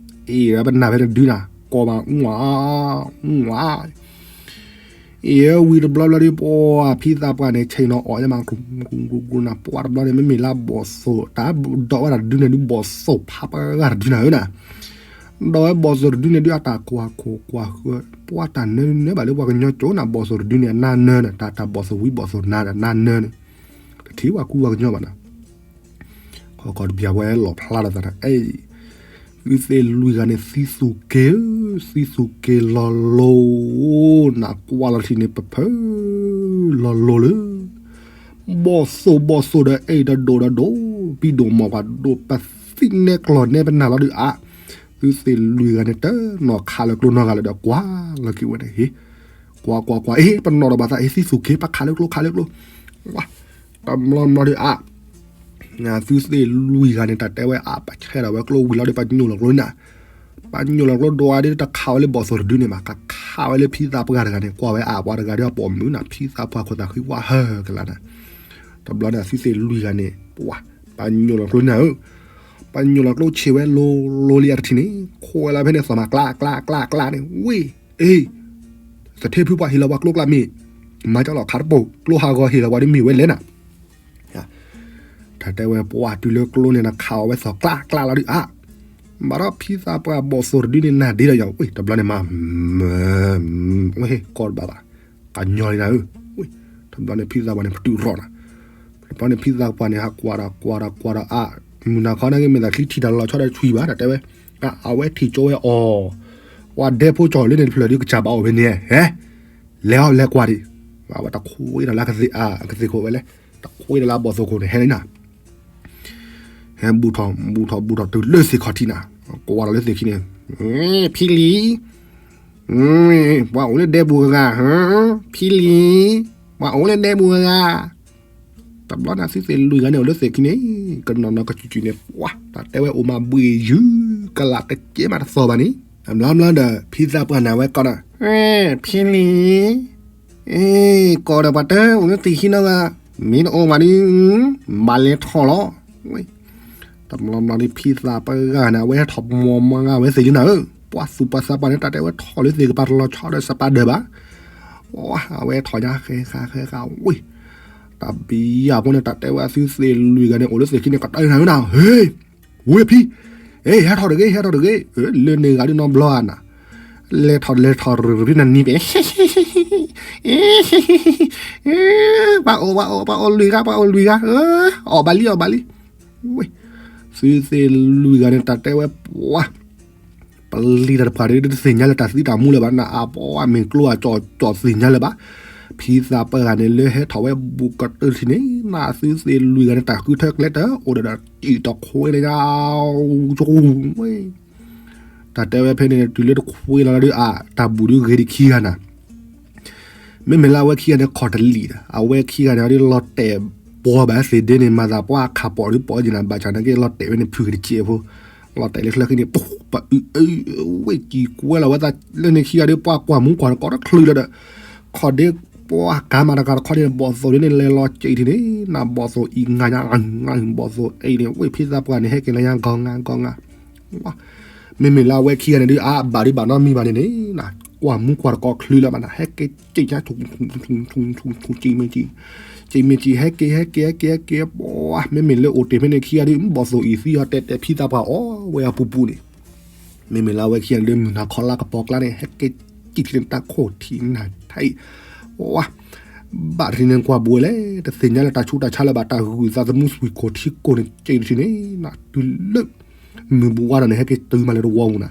အ့ၣ်ဝဲပနၢ်ဖဲန့ၣ်တဒုနၤ ကိးမး အူဝါ အူဝါ အ့ၣ်ဝံၤတဘျီဘျီဒီးပှၤ ဖံသးပှၢ်န့ၣ် ဆ့ၣ်နီၤအီၣ်ယဲမး နၤ ပှၤတဘျီန့ၣ် မ့မ့ၢ်လၢဘီၣ်သိၣ် တၢ်ဒိးဝဲဒၣ်တဒုန့ၣ်ဒုး ဘီၣ်သိၣ်ဖးပှၤဂၤတဒုနၤဧၢနၤ, ဒိးဝဲဘီၣ်သိၣ်တဒုန့ၣ်ဒုး အတၢ်ကွၢ်ခိၣ်ကွၢ်ဃၢၤ ပှၤတၢ်နၢနၢဘၣ်လၢပှၤကညီကၠိနၤ ဘီၣ်သိၣ်တဒုန့ၣ် အနါနၢန့ၣ် တၢ်တၢ်ဘီၣ်သိၣ်ဝံဘီၣ်သိၣ်နါဒီးနါနၢန့ၣ် တထံၣ်ပှၤကူပှၤကညီဘၣ်နၤ ခီခီတပျၢ်ဝဲလီၣ်ဖျါလီၤသးတၢ်အဲၣ်, သုသ့ၣ်လွံၢ်ဂၤန့ၣ် သံသူၣ်က့ၤဧၢ, သံသူၣ်က့ၤလီၤလိၤ, နကွၢ်လီၤထံၣ်န့ၣ် ပဖၢလီၤလိၤလၢ, ဘီၣ်သိၣ်ဘီၣ်သိၣ်ဒီးအဲၣ်တဒိၣ်ဒီးဒိၣ်, ဘံဒိၣ်မီၢ်ပှၤဒိၣ်ပသံၣ်နဲကျီၢ်နဲပနၢ်လီၤဒုးအါ, သုသ့ၣ်လွံၢ်ဂၤန့ၣ် တနီၤခးလၢကျိနီတဂၤလၢဒီးကွၢ်လီၤက့ၤဝဲန့ၣ် ဟ့ၣ်, ကွၢ်ကွၢ်ကွၢ် အ့ၣ် ပနီၣ်ဒီးဘၣ်သး အ့ၣ် သံသူၣ်က့ၤ ပခးလၢကျိခးလၢကျိ, ဝါ တမျီမျီဒီးအါ, သုသ့ၣ်လွံၢ်ဂၤန့ၣ် တၢ်တဲဝဲအါ ပဆဲးထီၣ်ဝဲကျိဝံၤလီၤဒီး ပညိၣ်လီၤကျိန့ၣ်, ပညိၣ်လီၤကျိဒိၣ်အါဒီး တခးဝဲလၢဘီၣ်သိၣ်တဒုန့ၣ်ဘၣ်, ကခးဝဲလၢဖံသးပှၢ်တဂၤန့ၣ် ကွၢ်ဝဲအါ ပှၤတဂၤဒီးအပိာ်မုၣ်နၤ ဖံသးပှၢ်ခိၣ်သးဃံဝါဟၢကလးနၤ, တဘျီန့ၣ် သုသ့ၣ်လွံၢ်ဂၤန့ၣ် ပှၤ ပညိၣ်လီၤကျိန့ၣ်ဧၢ, ပညိၣ်လီၤကျိဆံးဝဲလိၤလိၤလံအတထံၣ်န့ၣ် ခိးဝဲလၢဖဲန့ၣ် သီၣ်မၤကျးကျးကျးကျးန့ၣ် ဝ့ၢ် အ့ၣ် သထ့ဖုပှၤဟ့ၣ်လီၤပှၤကျိကျါမ့ၢ်, မၤကၠီလီၤခးတပိာ် ကျိဟးဂီၤဟ့ၣ်လီၤပှၤဒ်မ့ၢ်ဝဲလဲၣ်နၤ, တၢ်တဲဝဲပှၤတုၤလၢကျိန့ၣ် နခးအီၤဝဲသီၣ်ကျးကျးလီၤဒုးအါ, ဘၣ်ဒီးဖံသးပှၢ်ဘီၣ်သိၣ်တဒုန့ၣ် နၤဒ့ဒီးယၤ ဝ့ၢ် တဘျီန့ၣ်မး, ဝ့ၢ် ကီတဘၣ်ဘၣ်, ကညီလံနၤဧၢ, ဝ့ၢ် တဘျီန့ၣ် ဖံသးပှၢ်န့ၣ် ပတုာ်ရီၣ်နၤ, တဘျီန့ၣ် ဖံသးပှၢ်န့ၣ် ဟးကွၢ်ဒီးကွၢ်ဒီးကွၢ်ဒီးအါ, မုၢ်နၤခီန့ၣ်က့ၤ မ့ၢ်သးချံထံၣ်တၢ်လီၤဆီဒီးထွံၣ်ဘၣ် တၢ်တဲဝဲ, အဝဲထံၣ်ကၠိဝဲအီၤ, ပှၤဒဲဖိကၠီၣ်လၢန့ၣ်တဖျၢၣ်ဒုးကစၢ်ဘၣ်အိၣ်ဖဲန့ၣ်, ဟဲ လဲၤအီၤလဲၤကွၢ်ဒံး, အဝဲတခွ့ဒီးလၢကသ့ၣ်အါ ကသ့ၣ်ခိၣ်ဝဲလဲၣ်, တခွ့ဒီးလၢအဘီၣ်သိၣ်ခိၣ်န့ၣ် ဟဲလံနၤ, ဟဲဘူၣ်ထီၣ်ဘူၣ်ထီၣ်ဘူၣ်ထီၣ်တုၤလၢသ့ၣ်ခီၣ်ထံးနၤ, ကွၢ်ဒီးလၢသ့ၣ်ခံန့ၣ်, ဖံလံၤ ပှၤအိၣ်လၢဒဲပူၤဂၤဂၤ, ဖံလံၤ ပှၤအိၣ်လၢဒဲပူၤဂၤဂၤ, တဘျီန့ၣ် သုသ့ၣ်လွံၢ်ဂၤန့ၣ် အိၣ်လၢသ့ၣ်ခံန့ၣ် ကနီၤနီၤကစူၤစူၤန့ၣ် ပှၤ တၢ်တဲဝဲအိၣ်မးဘှ့ၣ်ယုၤကလးတကဲမးတသီၣ်ဘၣ်န့ၣ် အဘျီဘျီဒီး ဖံသးပှၢ်န့ၣ် အဝဲကိးဒီး ဖံလံၤ ကိးဒီးပှၤတအိၣ်လၢသ့ၣ်ခံနီတဂၤ, မ့ၢ်တအိၣ်ဘၣ်ဒီး ဘၣ်လဲၤထီၣ်လီၤ. တဘျီဘျီဒီး ဖံသးပှၢ်ဂၤန့ၣ် အဝဲဟဲထီၣ်မီၤမီၤဂၤဝဲသ့ၣ်လံနၤဧၢ, ပှၤသူၣ်ပှၤသးပှၢ်န့ၣ် တၢ်တဲဝဲထီၣ်လၢသ့ၣ်ကပၤတလီၤဆီဒီးစပားဒၢးဘၣ်, အဝဲထီၣ်ညါဃဲဃာ်ဃဲဃာ်ဝ့ၢ်, တၢ်ဘံယၢ်ဖိန့ၣ် တၢ်တဲဝဲသုသ့ၣ်လွံၢ်ဂၤန့ၣ် အိၣ်လၢသ့ၣ်ခံန့ၣ် ကတၢၢ်နၤဧၢနၤ, ဟ့ ဝ့ၢ်ဖံ, ဟဲထီၣ်တဂ့ၤ ဟဲထီၣ်တဂ့ၤ, လၢန့ၣ်ဂၤဒုးနီတဘျီဧါနၤ, လဲၤထီၣ်လဲၤထီၣ်ရ့ရ့နၤနံၤပဲ ပှၤအိၣ်ပှၤအိၣ်ပှၤအိၣ်လွံၢ်ဂၤ ပှၤအိၣ်လွံၢ်ဂၤ, အီၣ်ဘၣ်လံအီၣ်ဘၣ်လံ, သုသ့ၣ်လွံၢ်ဂၤန့ၣ် တၢ်တဲဝဲပှၤ ပလံၤတၢ်တဖၣ်ဒုးတသ့ၣ်ညါလၢတၢ်သံတၢ်မူလၢၤဘၣ်နၤ, အပှၤမ့ၢ်ကျိအကၠီၣ်ကၠီၣ်သ့ၣ်ညါလၢၤဘၣ်, ဖံသးပှၢ်ဂၤန့ၣ် လၢဟဲထီၣ်ဝဲဘူးကတၢၢ်ထံၣ်န့ၣ် နသုသ့ၣ်လွံၢ်ဂၤန့ၣ် တၢ်ဃုထၢကျဲတၢၢ် အိၣ်ဒီးတံၢ်တခွ့န့ၣ်ညါ တၢ်တဲဝဲဖဲန့ၣ် တုၤလၢတခွ့လီၤဒုးအါ တၢ်ဘူၣ်ဒုးဂ့ၤဒံးခံဂၤနၤ, မ့မ့ၢ်လၢအဝဲခံဂၤန့ၣ် ခီၣ်တလံာ်ဒီး အဝဲခံဂၤန့ၣ်ဒုးလီၤတဲာ်ပှီၤဘၣ်သ့ၣ်ဒ့န့ၣ် မၤသးပှၢ်ခးပိာ်ဒုးပိာ်က့ၤနၤ ဘၣ်ဆၣ်နာ်က့လီၤတဲာ်ဝဲန့ၣ် ဖုၣ်က့ၤတစဲးဖိ, လီၤတဲာ်လၢချၢဃံန့ၣ် ပှၤအုးအၢ ဝ့ၢ်ကံၤကွဲလီၤဝဲသးလၢန့ၣ်ခံဂၤဒီး ပှၤကွၢ်မူကွၢ်တကိးတချုးလၢၤဒီး ခီၣ်ဒ့ ပှၤကၤမၤတကၤတခီန့ၣ် ဘီၣ်သိၣ်ဒ်န့ၣ်လဲၤလီၤစံးထံန့ၣ် နဘီၣ်သိၣ်အံၤငါညါ ဘီၣ်သိၣ်အံၤန့ၣ် ဝ့ၢ်ဖံသးပှၢ်န့ၣ် ဟဲက့ၤလၢညါဂီၤငါဂီၤငါ မ့မ့ၢ်လၢအဝဲခံဂၤန့ၣ်ဒုး အဘၣ်ဒုးဘၣ်နီတမံၤဘၣ်န့ၣ်န့ၣ် ကွၢ်မူကွၢ်တကိးချုးလၢၤဘၣ်နၤ ဟဲက့ၤက့ၤညါ ထူထူထူထူထူ က့ၤမ့ၢ်က့ၤ က့ၤမ့ၢ်က့ၤ ဟဲက့ၤ ဟဲက့ၤ ဟဲက့ၤ ဟဲက့ၤ ပှၤ မ့မ့ၢ်လၢအိၣ်တ့ၢ်ဖဲန့ၣ်ခံဂၤဒုး ဘီၣ်သိၣ်အံၤသံအီၤ တဲာ်တဲာ်ဖံသးပှၢ်အီၣ်ဝဲအပူၤပူၤန့ၣ် မ့မ့ၢ်လၢအဝဲခံဂၤန့ၣ်ဒုး မုၢ်နၤခီလါကပီၤကျါန့ၣ် ဟဲက့ၤက့ၤထံန့ၣ် တၢ်ခိၣ်ထံးနၤထံး ပှၤ ဘၣ်တထံၣ်န့ၣ်ကွၢ်ဘှံးလဲၣ် တသ့ၣ်ညါလၢတၢ်ဆူးတၢ်ဆါလၢၤဘၣ် တၢ်ဂုၤသးသမူသွံၣ်ခိၣ်ထံခိၣ်န့ၣ် က့ၤတထံၣ်န့ၣ် နၤတုၤလၢ မုၢ်ဘှါထီၣ်န့ၣ် ဟဲက့ၤတုၤမးလၢတဝီပူၤနၤ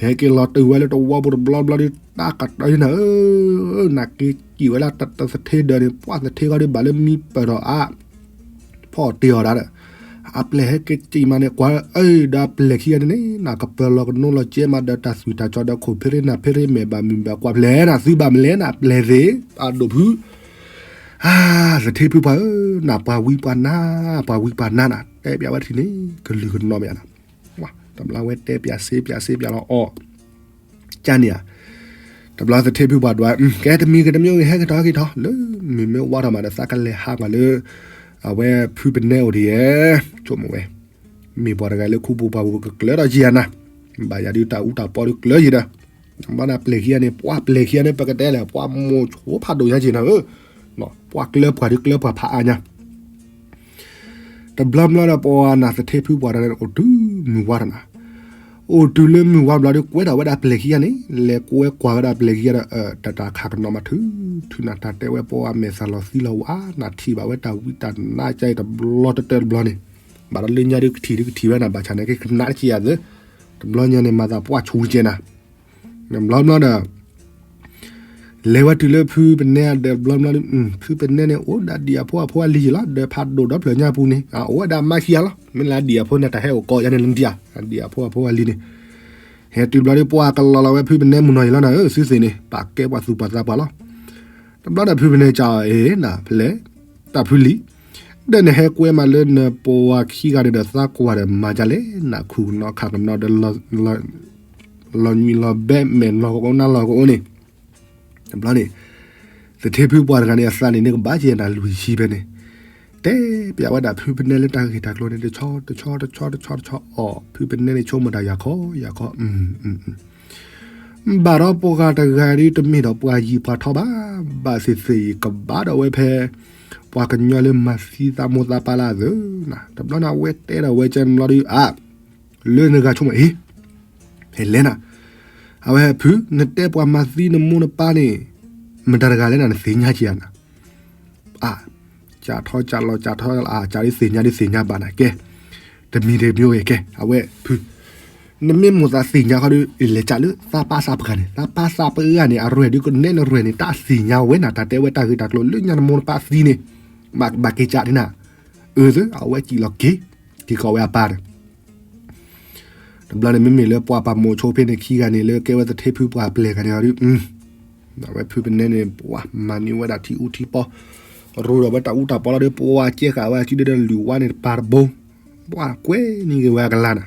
ဟဲက့ၤလီၤတုၤဝဲလၢတဝီပူၤတဘျီဘျီဒီး တၢ်ကတၢၢ်နၤဧၢ နၤက့ၤစံးဝဲလၢတၢ်သထ့ဒၢးန့ၣ် ပှၤသထ့ဂီၤဒီးဘၣ်လၢမံပၢၢ်ထီၣ်အါ ဖီၣ်တ့ၢ်အီၤဒၣ်ဒီး အပျဲၢ်ဟဲက့ၤစံးမးန့ၣ် ကွၢ်ဧၢဒီးအပျဲၢ်ခံဂၤန့ၣ်န့ၣ် နၤကပၢၤလီၤကနိလီၤကဲမးဒီးတၢ်သွံၣ်တၢ်စီၤဒီးခိၣ်ဖ့ရ့နၢ်ဖ့ရ့မဲာ်ဘၣ်မုၢ်ဘၣ်ကွၢ်ဖျဲးနၤ သုဘၣ်မလဲၣ်နၤ ပျဲၢ်သ့ၣ် အဒိၣ်ဖု သထ့ဖုပှၢ်ဧၢ, နပှၤဝံပှၤနါ, ပှၤဝံပှၤနါနၤ, တဲပၠးဝဲတထံၣ်န့ၣ် ကလုၢ်ကနီၣ်မ့ၢ်ဧါနၤ, တဘျီဝဲတဲပၠးစ့ပၠးစ့ပၠးလီၤအီၤ, ကန့ၣ်ဧါ, တဘျီသထ့ဖုပှၢ်ဒွး ကဲတမံၤဂ့ၤတမံၤဂ့ၤ ဟဲက့ၤထီၣ်ဟဲက့ၤထီၣ် လၢမုၢ်မ့ၢ်ဝါထီၣ်မးဒီး သးကလဲၤဟးကွၢ်လၢ အဝဲဖုပနဲအိၣ်ဒ်ယဲၢ်, ဆိကမိၣ်ဝဲ မ့ၢ်ပှၤတဂၤလၢခူပူၤပှၤပူၤကကျၢၤထီၣ်က့ၤယၤနၤ, ဘၣ်ယၤဒုးတၢ်အူတၢ်ပီဒုးကျၢၤယံၤဒီး, ဘျီန့ၣ်ပျဲၢ်ခံဂၤန့ၣ် ပှၤပျဲၢ်ခံဂၤန့ၣ် ပကတဲလဲၣ် ပှၤမိၢ်ဆိဖးဒိၣ်ညါက့ၤနၤဧၢ, ပှၤကျၢၤပှၤဒုးကျၢၤပှၤဖးအါညါ တဘျီဘျီဒီး ပှၤနၤသထ့ဖုပှၢ်တဂၤန့ၣ် အိၣ်တုၤမုၢ်ဝါတနၤ, အိၣ်တုၤလၢမုၢ်ဝါဘျီဒီး ကွဲထီၣ်ဝဲဒၣ်ပျဲၢ်ခံဂၤန့ၣ် လဲၤကွဲကွၢ်ဝဲဒၣ်ပျဲၢ်ခံဂၤဒီး တၢ်တၢ်ခးကနီၤမးထုး, ထုးနၤတၢ်တဲဝဲပှၤမဲာ်သၣ်လီၤသံလီၤဝါ နၤထံၣ်ဘၣ်ဝဲတၢ်ဝံတၢ်နါကါအံၤတဘျီတတၢၢ်တဘျီန့ၣ်, ဘၣ်ဒီးလၢညါဒုးကထံၣ်ဒုးကထံၣ်ဝဲနၤ ဘၣ်ဆၣ်န့ၣ်က့ၤကနၣ်တက့ၢ်ယၤသ့, တဘျီညါန့ၣ် မၤသးပှၢ်ဆူးကဲနၤ တဘျီဘျီဒီး လဲၤဝဲတုၤလၢဖုပနဲအဒၢးတဘျီဘျီဒီး ဖုပနဲန့ၣ် အိၣ်ဒၣ်ဒံၣ်အဖိအဖိအလံၤယံၤလီၤ, ဒီးဖးဒိၣ်ဒီဖျၢၣ်ညါပူၤန့ၣ် အိၣ်ဝဲဒၣ်မါခံဂၤလီၤ, မ့ၢ်လၢဒံၣ်အဖိန့ၣ် တၢ်ဟဲအိၣ်ကိးယါန့ၣ်လၢဒံၣ်ဧါ, ဒံၣ်အဖိအဖိအလံၤန့ၣ်, ဟဲတုၤဘျီဒီး ပှၤကလီၤလီၤဝဲဖုပနဲမုၢ်နီၢ်ယံၤလီၤနၤဧၢ, သုသ့ၣ်န့ၣ် ပာ်ကဲပှၤသူၣ်ပှၤသးပှၢ်လီၤ. တဘျီဒီးဖုပနဲကးအီၤအ့ၣ်နၤ ဖဲလဲၣ် တၢ်ဖုလံၤ ဒီးနဟဲကွဲမးလၢနပှၤခံဂၤန့ၣ်ဒီး သးကွၢ်ဒီးမၤဒ်လဲၣ်, နခူၣ်ကနီၤခးကနီၤဒီး လီၤညွံးလီၤဘဲမဲာ်လီၤကအိၣ်နါလီၤကအိၣ်န့ၣ်, တဘျီန့ၣ် သထ့ဖုပှၢ်တဂၤန့ၣ် အသးန့ၣ်န့ၣ်ကဘၣ်က့ၤနၤလွံၢ်ဆံဖဲန့ၣ်, တဲပၠးဝဲဒၣ်ဖုပနဲလၢတၢ်ဂ့ၢ်တၢ်ကျိၤန့ၣ် တဆီတဆီတဆီတဆီတဆီအီၤ, ဖုပနဲန့ၣ်ဆိကမိၣ်တၢ်ယၤခီယၤခီ ဘၣ်ဒီးပှၤတဂၤဒ်တမ့ၢ်ဒီးပှၤယံၤပှၤထီဘၣ်, ဘၣ်သ့ၣ်သ့ၣ်အံၤကဘၣ်ဒီးဝဲဖဲ ပှၤကညီလၢမၤသံသးမိၢ်သးပၢ်လၢအသၢနၤ, တဘျီန့ၣ် အဝဲတဲဒီးဝဲကဲတဘျီဒီး အါ လၢနဂၤဆိကမိၣ်အံၤ ဖဲလဲၣ်နၤ, အဝဲဖု နတဲပှၤမၤသံနမိၢ်နပၢ်န့ၣ် မတၤတဂၤလဲၣ်နၤ နသ့ၣ်ညါက့ၤဧါနၤ, အါ ကးထီၣ်ကးလီၤကးထီၣ်အါ ကးဒ်သ့ၣ်ညါဒ်သ့ၣ်ညါဘၣ်နၤ ကဲ, တမံၤတမံၤဂ့ၤ ကဲ အဝဲဖု နမ့ၢ်မိၢ်သးသ့ၣ်ညါဃီဒီး လဲၤကးလၢသးပၢ်သးပှၢ်န့ၣ် သးပၢ်သးပှၢ်ဂၤန့ၣ် အရဲၣ်ဒုးကနဲနရဲၣ်န့ၣ် တၢ်သ့ၣ်ညါဝဲနၤ တၢ်တဲဝဲတၢ်ဂ့ၢ်တၢ်ကျိၤလၢညါနမိၢ်နပၢ်သံန့ၣ်, ဘၣ်က့ၤကးဒ်နၤ, အၢ အဝဲစံးလီၤက့ၤ, က့ၤကိးဝဲအပၢ်ဒီး တဘျီန့ၣ် မ့မ့ၢ်လၢပှၤပာ်မိၢ်ဆိဖဲန့ၣ်ခံဂၤန့ၣ် လၢကဲဝဲသထ့ဖုပှၢ်ပျဲၢ်ဂၤန့ၣ်ဒီး အဝဲဖုပနဲန့ၣ် ပှၤမၤန့ၢ်ဝဲဒၣ်ထံအူထံပီ, ရိဒီးဝဲတၢ်အူတၢ်ပီလီၤဒီး ပှၤကဲဃာ်ဝဲအစုဒီး လွံၢ်ဝါန့ၣ်တပၤတဘိ, ပှၤကွဲန့ၢ်က့ၤဝဲအကလၤနၤ,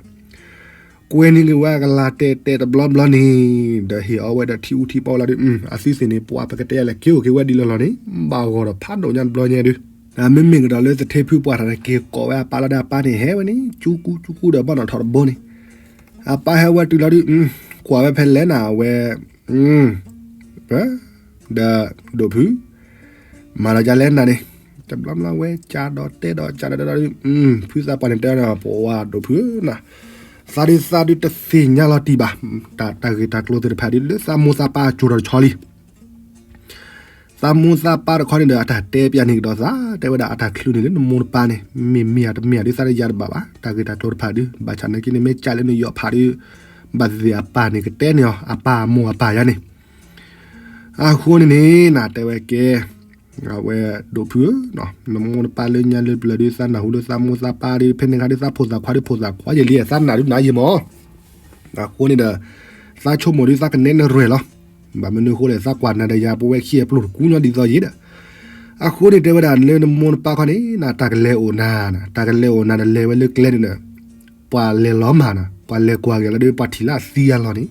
ကွဲန့ၢ်က့ၤဝဲအကလၤတဲာ်တဲာ်တဘျီဘျီန့ၣ်, ဒီးဟ့ၣ်အီၤဝဲဒီးထံအူထံပီလီၤဒီး အစုသ့ၣ်န့ၣ် ပှၤပကတဲလဲၣ် က့ၤအိၣ်က့ၤဝဲဒ်လီၤလီၤန့ၣ် ဘၣ်ဂီၢ်ဒီးဖးဒိၣ်ညါတဘျီညါဒုး မ့မ့ၢ်ကဒီးလၢသထ့ဖုပှၢ်တဂၤန့ၣ် က့ၤကိးဝဲအပၢ်လီၤဒီး အပၢ်န့ၣ်ဟဲဝဲန့ၣ် ကၠူကူကၠူကူဒီးဘၣ်နီၣ်ထီၣ်တဘိန့ၣ်, အပၢ်ဟဲဝဲတုၤလီၤဒုး ကွၢ်ဝဲဖဲလဲၣ်နၤ အဝဲ ဒီးဒိၣ်ဖု မၤလီၤဒ်လဲၣ်နၤန့ၣ်, တဘျီဘျီဝဲကးဒီးတဲဒီးကးဒီးတဲဒီးဒုး ဖုသးပှၢ်န့ၣ်တဲဒီး ပဝဲဒိၣ်ဖုဧၢနၤ, သးဒုးသးဒုးတသ့ၣ်ညါလီၤတံၢ်ဘၣ်, တၢ်ဂ့ၢ်တၢ်ကျိၤသ့ၣ်တဖၣ်ဒုး လၢသးမိၢ်သးပၢ်အစိၤဒီးတဆီလံ သးမိၢ်သးပၢ်တခီန့ၣ်ဒီး အတၢ်တဲပျးန့ၢ်ကဒီးသး တဲဝဲဒၣ်အတၢ်ချုးန့ၣ်လၢနမိၢ်နပၢ်န့ၣ် မ့ၢ်မ့ၢ်ဧါတမ့ၢ်ဧါဒုး သးတယါတဘၣ်ဘၣ် တၢ်ဂ့ၢ်တၢ်ကျိၤတဖၣ်ဒုး ဘၣ်ဆၣ်နာ်က့န့ၣ် မ့ၢ်ကးလၢနယီၣ်ဖးဒုး ဘၣ်သ့ၣ်သ့ၣ်အပၢ်န့ၣ်ကတဲန့ၢ်အီၤ အပၢ်အမိၢ်အပၢ်ယါန့ၣ် အဃိန့ၣ်န့ၣ် နတဲဝဲကဲ အဝဲဒိၣ်ဖုဧၢ, နမိၢ်နပၢ်လၢညါလၢပျၢၤဒုး သးနၢ်ဟူလၢသးမိၢ်သးပၢ်ဒုး ဖဲန့ၣ်ခါဒုး သးဖိသၣ်ခွါဒုး ဖိသၣ်ခွါယဲၢ်လံ သးနၢ်ဒုးနၤယဲၢ်မး အဃိန့ၣ်ဒီး သးဆိကမိၣ်ဒုး သးကနဲနရဲၣ်လီၤ. ဘၣ်မနုၤအဃိလဲၣ် သးကွၢ်နၤဒီးယၤ ပဝဲခံအပျိၢ်တကူညီဒ်သိးယံၤဒီး အဃိန့ၣ်တဲဝဲဒၣ်လၢနမိၢ်နပၢ်ခီန့ၣ် နတၢ်ကလဲၤအိၣ်နၤ, တၢ်ကလဲၤအိၣ်နၤဒီးလဲၤဝဲလၢကျဲန့ၣ်ဒီး ပှၤလဲၤလီၤမၢ်နၤ ပှၤလဲၤကွၢ်က့ၤလီၤဒီး ပှၤထံၣ်လၢအသံအလီၢ်န့ၣ်,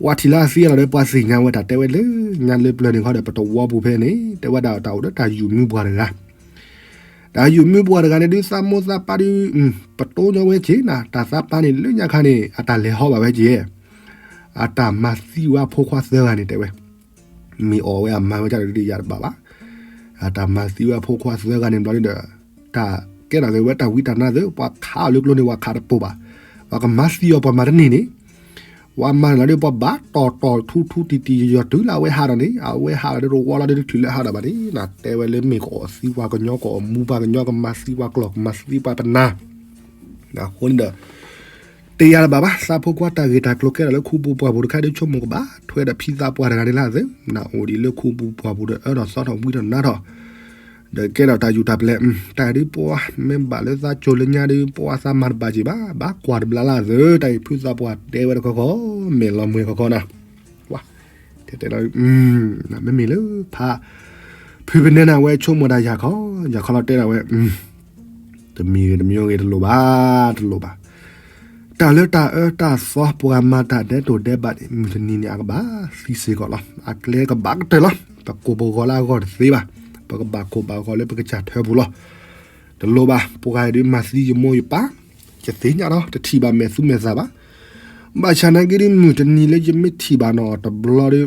ပှၤထံၣ်လၢအသံအလီၢ်ဒီး ပှၤသ့ၣ်ညါဝဲတၢ်တဲဝဲလၢညါလၢပျၢၤန့ၣ်ခီဒီး ပတဝီပူၤဖဲန့ၣ် တဲဝဲဒၣ်တၢ်အိၣ်ဒီးတၢ်ယူၢ်မူပှၤတဂၤ, တၢ်ယူၢ်မူပှၤတဂၤန့ၣ်ဒုး သးမိၢ်သးပၢ်ဒုး ပတိၢ်ညီဝဲက့ၤနၤ, တၢ်သးပၢ်န့ၣ်လၢညါခါန့ၣ် အတၢ်လဲၤဟီဘၣ်ဝဲက့ၤ, အတၢ်မၤသံဝဲအဖိခွါသၢဂၤန့ၣ်တဲဝဲ, မ့ၢ်အီၣ်ဝဲအမါဝဲဒၣ်ဒီးယၤတဘၣ်ဘၣ်, အတၢ်မၤသံဝဲအဖိခွါသၢဂၤန့ၣ်ဘျီဒီး တၢ်ကဲထီၣ်က့ၤဝဲတၢ်ဝံတၢ်နါသ့, ပှၤခးအီၤလၢကျိန့ၣ် ပှၤခးတပိာ်ဘၣ်, ပှၤကမၤသံအီၤပှၤမၤတန့ၢ်န့ၣ်, ပှၤမၤန့ၣ်လီၤဒီး ပှၤဘၣ်တီၢ်တီၢ်ထူထူတံၢ်တံၢ်ယီၤတုၤလၢအဝဲဟးဒီးန့ၣ် အဝဲဟးဒီးတဝီလီၤဒီးတချုးလၢဟးဒီးဘၣ်န့ၣ် နတဲဝဲလၢမ့ၢ်ကအီၣ်သံပှၤကညီ ကမၤသံပှၤကျီၢ် ကမၤသံပှၤပနၢ်, အဃိန့ၣ်ဒီး တယၤတဘၣ်ဘၣ် သးဖိခွါတၢ်ဂ့ၢ်တၢ်ကျိၤကဲထီၣ်လၢခူပူၤပှၢ်ပူၤတခါဒီး ဆိကမိၣ်ကဘၣ်ထွဲဒီးဖံသးပှၢ်တဂၤန့ၣ်လၢအသး, နအိၣ်ဒံးလၢခူပူၤပှၢ်ပူၤဒီးအၢထီၣ်သီထီၣ်ဝံထီၣ်နါထီၣ်, ဒီးကဲထီၣ်တၢ်ယူၢ်တၢ်ပျဲၢ်, တၢ်ဒုးပှၤမ့ၢ်ဘၣ်လၢသးကၠိၤလၢညါဒီး ပှၤသးမၤတဘၣ်က့ၤဘၣ်, ဘၣ်ကွၢ်တဘျါလၢအသး, တၢ်အံၤဖုသးပှၢ်တဲဝဲတခီခီ, မ့ၢ်လီၤမွဲၤခီခီနၤ, ဝါ, တဲတဲလီၤ, မ့မ့ၢ်လၢဖး ဖုပနဲန့ၣ် အဝဲဆိကမိၣ်ဒၣ်ယၤခီ, ယၤခီလီၤတဲဒၣ်ဝဲ, တမံၤဂ့ၤတမံၤဂ့ၤတလိၣ်ဘၣ်, တလိၣ်ဘၣ်, တၢ်လၢတၢ်အၢတၢ်သီပှၤမၤတၢ်ဒဲးတိၢ်ဒဲးဘးန့ၣ် မုၢ်တနံၤန့ၣ် အကဘၣ်သံစ့ၢ်ကီးလီၤ, အကျဲကဘၣ်ကတၢၢ်လီၤ, ပကိးပဂီၤလၢအဂီၢ်တသ့ဘၣ်, ပကဘၣ်ကိးဘၣ်ဂီၤလၢပကစၢ်ထၢပူၤလီၤ, တလိၣ်ဘၣ်, ပှၤဂၤဒုးမၤသံယမိၢ်ယပၢ်, ယသ့ၣ်ညါလီၤ, တထံၣ်ဘၣ်မဲာ်သူမဲာ်သးဘၣ် ဘၣ်ဆၣ်နာ်က့ဒီး မုၢ်တနံၤလၢယမ့ၢ်ထံၣ်ဘၣ်နီၢ်တဘျီဒီး,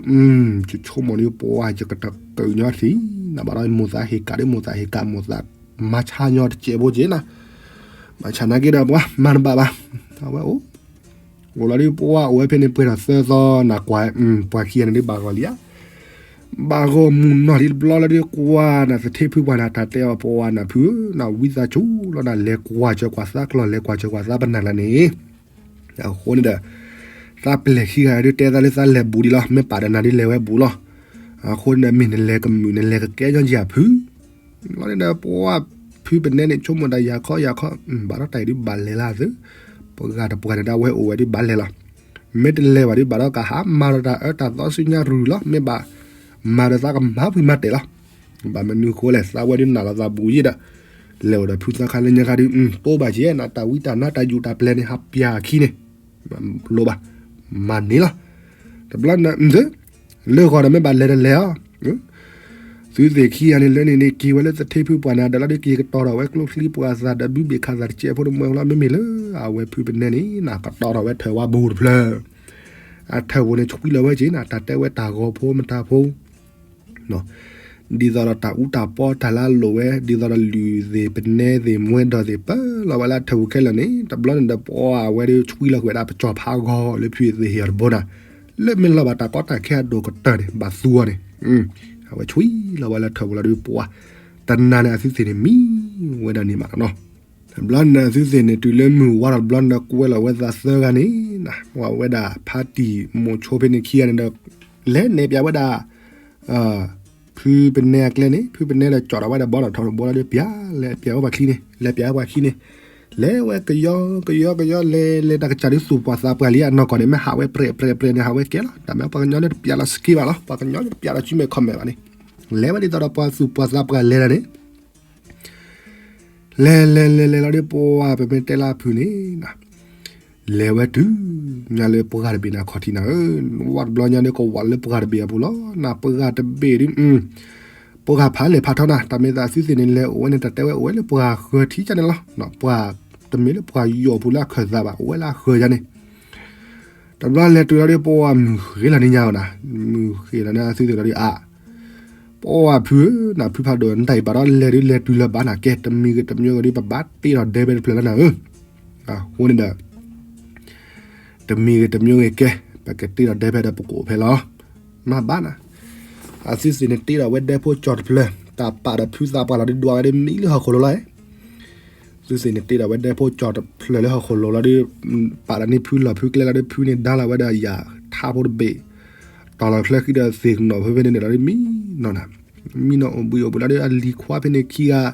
ယဆိကမိၣ်ဒီး ပှၤယကတၢၢ်ကညီထံၣ်, နဘၣ်ဒီးမိၢ်သးဟ့ၣ်ကးဒီး မိၢ်သးဟ့ၣ်ကးမိၢ်သးမၤဆါညီတစဲးဖိက့ၤနၤ, ဘၣ်ဆၣ်နာ်က့ဒီး ပှၤမၤတဘၣ်ဘၣ်, အဝဲအိၣ်, အိၣ်လီၤဒီး ပှၤအိၣ်ဝဲဖဲန့ၣ်ပှဲၤထီၣ်သၢသီနၤကွၢ်, ပှၤခံဂၤန့ၣ်ဒုးဘၣ်ဂီၤလံဧါ ဘၣ်ဂီၤမုၢ်နီၢ်လံတဘျီလီၤဒီး ကွၢ်နၤသထ့ဖုပှၢ်နၤ တၢ်တဲအီၤပှၤနၤဖုဧၢ, နဝံသးစူၤလီၤနၤ လဲၤကွၢ်စၢၤကွၢ်သးကျီၢ် လဲၤကွၢ်စၢၤကွၢ်သးပနၢ်လၢန့ၣ်, အဃိန့ၣ်ဒီး သးပျဲၢ်ခံဂၤဒုးတဲသးလၢသးလဲၤဘူးဒံးလီၤ, မ့ၢ်ပာ်ဒီးနၤဒုးလဲၤဝဲဘူးလီၤ, အဃိန့ၣ်ဒီး မ့ၢ်နလဲၤကမုာ် နလဲၤကကဲညီယၤဖု, လီၤန့ၣ်ဒီး ပှၤဖုပနဲန့ၣ် ဆိကမိၣ်တၢ်ယၤခီယၤခီ, ဘၣ်ဒီးတၢ်အံၤဒုးဘၣ်လဲၤလၢသၢ, ပှၤဂၤတပှၤန့ၣ်ဒၣ်ဝဲအိၣ်ဝဲဒုးဘၣ်လဲၤလီၤ, မ့ၢ်တလဲၤဘၣ်ဒုး ဘၣ်ဒီးကဟးမၤဒီးတၢ်အၢတၢ်သီဆူညါရူၤလီၤ, မ့ၢ်ဘၣ်မၤဒီးသးကမၤပှံၤမၤတဲာ်လီၤ, ဘၣ်မနုၤဃိလဲၣ် သးဝဲဒုးနာ်လီၤသးဘူးယံၤဒီး, လဲၤအိၣ်ဒီးဖုသၣ်ခါလၢညါခါဒုး, တိဘၣ်က့ၤနၤ တၢ်ဝံတၢ်နါတၢ်ယူၢ်တၢ်ပျဲၢ်န့ၣ် ဟးပျၢ်ခံန့ၣ်, လိၣ်ဘၣ်, မၤန့ၢ်လီၤ, တဘျီနၤ, လၢဂီၤဒီးမ့ၢ်ဘၣ်လဲၤတလဲၤအီၤ သုသ့ၣ်ခံဂၤန့ၣ်လၢန့ၣ်န့ၣ် က့ၤဝဲလၢသထ့ဖုပှၢ်န့ၣ် ဒီးလီၤဒုးက့ၤကတီၤထီၣ်ဝဲကျိချံပှၤသးဒီးဘုဘ့ၣ်ခးသးတစဲးဖိတမှဲလီၤ, မ့မ့ၢ်လၢအဝဲဖုပနဲန့ၣ် နကတီၤထီၣ်ဝဲထၢၣ်ဝါဘူးတဖျၢၣ်, အထၢၣ်ပူၤန့ၣ်ဆွံလီၤဝဲက့ၤနၤ တၢ်တဲဝဲတၢ်ဂီၤဖိမတၤဖိ ဒ်သိးဒီးတၢ်အူတၢ်ပီတၢ်လၢအလိၣ်ဝဲ ဒ်သိးဒီးလုၢ်သ့ၣ်ပနဲသ့ၣ်မွဲဒီးသ့ၣ်ပၢလီၤဝဲလၢအထၢၣ်ပူၤခဲလၢာ်န့ၣ် တဘျီန့ၣ်ဒီးပှၤအဝဲဒုးဆွံလီၤကွံာ်ဝဲဒၣ်ပစီၤဖးဂီၤလၢဖုသ့ၣ်ဟ့ၣ်အီၤတဘိနၤ, လၢမ့ၢ်လီၤဘၣ်တၢ်ကီတၢ်ခဲအဒိၣ်ကတၢၢ်န့ၣ် ဘၣ်သူအီၤန့ၣ်, အဝဲဆွံလီၤဝဲလၢထၢၣ်ပူၤလီၤဒုးပှၤ, တနၤန့ၣ်အသုသ့ၣ်န့ၣ်မံဝဲဒၣ်န့ၣ်မးနီၤ, တဘျီန့ၣ်အသုသ့ၣ်န့ၣ် တုၤလၢမုၢ်ဝါထီၣ်တဘျီန့ၣ်ဒီး ကွဲလီၤဝဲသးသၢဂၤန့ၣ်, ဝဲဒၣ်ဖါတံၢ်မိၤဆိဖဲန့ၣ်ခံဂၤန့ၣ်ဒီး လဲၤနဲၣ်ပၠးဝဲဒၣ် ဖုပနဲအကျဲန့ၣ် ဖုပနဲဒီးကၠီၣ်ထီၣ်ဝဲဒီးဘီထီၣ်ထီၣ်တဘိလီၤဒီး ပၠးလဲၤပၠးဝဲပှၤခံန့ၣ် လဲၤပၠးဝဲပှၤခံန့ၣ်, လဲၤဝဲကယီကယီကယီ လဲၤလဲၤတၢ်ကစၢ်ဒုးသူၣ်ပှၢ်သးပှၢ်လံအနီၢ်ကီၢ်န့ၣ် မ့ၢ်ဟးဝဲပြဲးပြဲးပြဲးန့ၣ် ဟးဝဲကဲလီၤ တၢ်မ့ၢ်ပှၤကညီန့ၣ်တပၠးလီၤစက့ဘၣ်လီၤ ပှၤကညီန့ၣ်တပၠးလီၤ ကၠံမဲာ်ခီၣ်မဲာ်ဘၣ်န့ၣ်, လဲၤဝဲဒ်သိးဒီးပှၤသူၣ်ပှၢ်သးပှၢ်လဲၤဒၣ်န့ၣ် လဲၤလဲၤလဲၤလဲၤလီၤဒီးပှၤ ပမ့ၢ်တဲလၢအဖုန့ၣ် လဲၤဝဲတုၤ ညါလၢပှၢ်တဘ့ၣ်န့ၣ်အခီၣ်ထံးနၤဧၢ, ဝဲတဘျီညါဒီးကဝးလၢပှၢ်တဘ့ၣ်အပူၤလီၤ, နပှၢ်တဘ့ၣ်ဒုး ပှၢ်ဖးလဲၢ်ဖးထီနၤ, တၢ်မ့ၢ်သးသုသ့ၣ်န့ၣ် လဲၤအိၣ်ဝဲန့ၣ် တၢ်တဲဝဲအိၣ်ဝဲလၢပှၢ်ဃၢၤထံကၢန့ၣ်လီၤ, ပှၢ်တမ့ၢ်လၢပှၢ်ယိာ်ပူၤလၢအခၢၣ်သးဘၣ် အိၣ်ဝဲလၢအဃၢၤယါန့ၣ် တဘျီလဲၤတုၤလီၤဒီး ပှၢ်မုၢ်ဃ့လီၤန့ၣ်ညါအီၤနၤ, မုၢ်ဃ့လီၤန့ၣ်သုသ့ၣ်လီၤဒီးအါ, ပှၢ်ဖုဧၢ, နဖုဖးဒိၣ် နတၢ်အံၤဘၣ်ဒီးလဲၤဒုးလဲၤတုၤလၢၤဘၣ်နၤကဲ, တမံၤဂ့ၤတမံၤဂ့ၤဒီး ပဘၣ်တ့ထီၣ်ဒဲဖဲတဖျၢၣ်လၢနၤဧၢ, အဃိန့ၣ်ဒီး တမံၤဂ့ၤတမံၤဂ့ၤကဲ, ပကတ့ထီၣ်ဒဲဖဲဒီးပကအိၣ်ဖဲလီၤ, မၤဘၣ်နၤ, အသုသ့ၣ်န့ၣ်တ့ထီၣ်ဝဲဒဲဖိကၠီၣ်တဖျၢၣ်, တၢ်ပာ်ဒီးဖုသးပှၢ်လီၤဒီးဒွးဝဲဒီးမံလၢဟီၣ်ခိၣ်လိၤလီၤ သုသ့ၣ်န့ၣ်တ့ထီၣ်ဝဲဒဲဖိကၠီၣ်တဖျၢၣ်လၢဟီၣ်ခိၣ်လိၤလီၤဒီး ပာ်လီၤန့ၢ်ဖုလီၢ်ဖုကျဲလီၤဒီး ဖုန့ၣ်ဒါလီၤဝဲဒီးယၤထါဖိတဘ့ၣ်, တီၢ်လီၤချၢဃံဒီးသ့ၣ်ကနီၣ်ဖဲဖဲန့ၣ်န့ၣ်လီၤဒီးမံနီၢ်နၤ, မံနီၢ်အိၣ်ဘှံးအိၣ်ဘှံးလီၤဒီး အလံၤခွါဖဲန့ၣ်ခံဂၤ,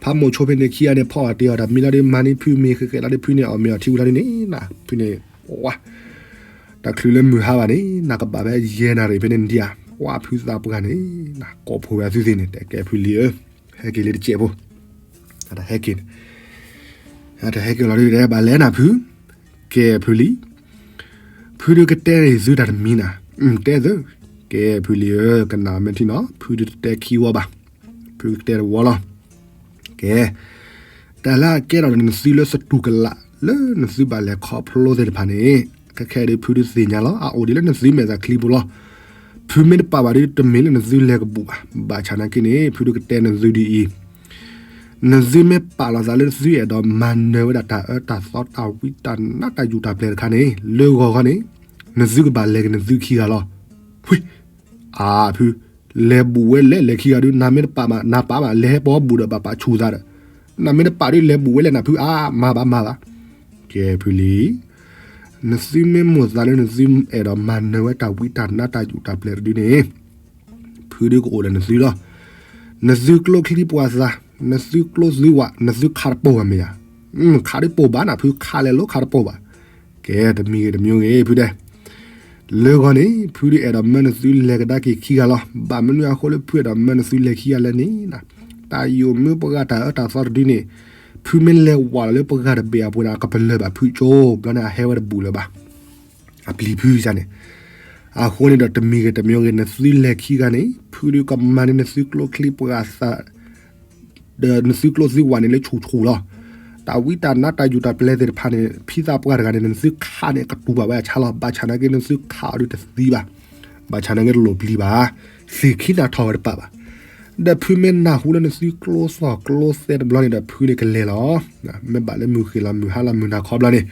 ဖးမိၣ်ဆိဖဲန့ၣ်ခံဂၤန့ၣ် ဖီအီၣ်တ့ၢ်အီၣ်တၢ်မံလီၤဒီး မၤန့ၢ်ဖုမ့ၤဃဲးဃဲးလီၤဒီး ဖုန့ၣ်အီၣ်မ့ၤအီထံဝံၤလီၤန့ၣ်နၤ, ဖုန့ၣ် ဝါ တၢ်ချုးလၢမုၢ်ဟါဘၣ်န့ၣ် နကဘၣ်ဖဲယဲၢ်နၣ်ရံၣ်ဖဲန့ၣ်ဒံးဧါ, ဝါဖုသးပှၢ်န့ၣ် ကိးဖိဝဲအသုသ့ၣ်န့ၣ် တဲကဲဖုလံဧၢ, ဟဲက့ၤလံတစဲးဖိ, တၢ်ဟဲက့ၤန့ၣ်, တၢ်ဟဲက့ၤလီၤဒုး တဲဘၣ်လဲၣ်နၤဖု, ကဲဖုလံ, ဖုဒုးကတဲသုတၢ်တမံၤနၤ, တဲသု, ကဲဖုလံဧၢ, ကနၣ်မဲာ်ထံနီၤ, ဖုဒုးတတဲခံဝီဘၣ်, ဖုကတဲတဝီလီၤ. ကဲ, တၢ်လၢအကဲထီၣ်နသုလၢစတူၢ်ကလာ် လၢနသုဘၣ်လဲၤခီဖျိသ့ၣ်တဖၣ်န့ၣ်, ခဲခဲဒုးဖုဒုးသ့ၣ်ညါလီၤ, အအိၣ်ဒံးလၢနသုမဲာ်သၣ်ချံပူၤလီၤ. ဖုမ့ၢ်တပာ်ဘၣ်ဒုးတမ့ၢ်လၢနသုလဲၤကဘူၣ်ဘၣ်. ဘၣ်ဆၣ်နာ်က့န့ၣ် ဖုဒုးကတဲနသုဒ်အံၤ, နသုမ့ၢ်ပာ်လီၤသးလၢသုအဲၣ်ဒိးမၤနၢၤဝဲဒၣ်တၢ်အၢတၢ်သီ တၢ်ဝံတၢ်နါ တၢ်ယူးတၢ်ပျဲၢ်တခါန့ၣ် လၢဂီၤဂီၤန့ၣ် နသုကဘၣ်လဲၤက့ၤနသုခံဂၤလီၤ. ဝ့ၢ်, အါဖု, လဲၤဘူၣ်ဝဲလဲၣ် လဲၤခံဂၤဒုး နမ့ၢ်တပာ်ဘၣ် နပာ်ဘၣ် လဲၤဟဲပိာ်ဘူၣ်ဒီးဘၣ်ပာ်ဆူၣ်သးဒီး, နမ့ၢ်တပာ်ဒုးလဲၤဘူၣ်ဝဲလဲၣ်နၤဖု အါ မၤဘၣ်မၤဘၣ်. ကဲဖုလံ, နသုမ့ၢ်မိၣ်သးလၢနသုအဲၣ်ဒိးမၤနၢၤဝဲတၢ်ဝံတၢ်နါ တၢ်ယူးတၢ်ပျဲၢ်တဒုန့ၣ် ဖုဒုးကအိၣ်ဒီးနသုလီၤ. နသုကျိချံပှၤသၣ်, နသုကျိသုဝး, နသုခးတပိာ်ဘၣ်မ့ၢ်ဧါ. ခးတပိာ်ဘၣ်နၤဖု, ခးလဲၤလိခးတပိာ်ဘၣ်. ကဲတမံၤဂ့ၤတမံၤဂ့ၤဖုဒဲး, လၢဂီၤန့ၣ် ဖုဒုးအဲၣ်ဒိးမၢနသုလဲၤကဒါက့ၤခံဂၤလီၤ. ဘၣ်မနုၤအဃိလၢဖုအဲၣ်ဒိးမၢနသုလဲၤခံဂၤလဲၣ်န့ၣ်, တၢ်ယိာ်မ့ၢ်ပှၤတၢ်အၢတၢ်သီတဒုန့ၣ်, ဖုမ့ၢ်လဲၤဝးလီၤလၢပှၤတဘ့ၣ်အပူၤန့ၣ် အကပလၢၢ်ဘၣ်ဖုကၠိ, ဘျီန့ၣ်အဟဲဝဲတဘူၣ်လၢၤဘၣ် အပျံၤဖုန့ၣ်. အဃိန့ၣ်ဒီးတမံၤဂ့ၤတမံၤဂ့ၤ နသုလဲၤခံဂၤန့ၣ် ဖုဒုးကမၤန့ၢ်နသုကျိချံပှၤသၣ် ဒီးနသုကျိသုဝးန့ၣ်လၢဆူၣ်ဆူၣ်လီၤ. တၢ်ဝံတၢ်နါ တၢ်ယူးတၢ်ပျဲၢ်သ့ၣ်တဖၣ်န့ၣ် ဖံသးပှၢ်တဂၤန့ၣ် နသုခးန့ၣ်ကတူၢ်ဘၣ်ဝဲအဆါလီၤ. ဘၣ်ဆၣ်နာ်က့နသုခးအီၤဒုးတသံဘၣ်. ဘၣ်ဆၣ်နာ်က့တလိၣ်ပျံၤဘၣ်. သ့ၣ်ခံနၤထီၣ်ဝဲတပာ်ဘၣ်. ဒီးဖုမ့ၢ်နၢ်ဟူလၢနသုကျိသီၣ်ကျိသဲတဘျီန့ၣ်ဒီး ဖုန့ၣ်ကလဲၤလီၤ. မ့ၢ်ဘၣ်လၢမုၢ်ဃ့ၢ်လီၤမုၢ်ဟါလီၤမုၢ်နၤခီဘျီန့ၣ်,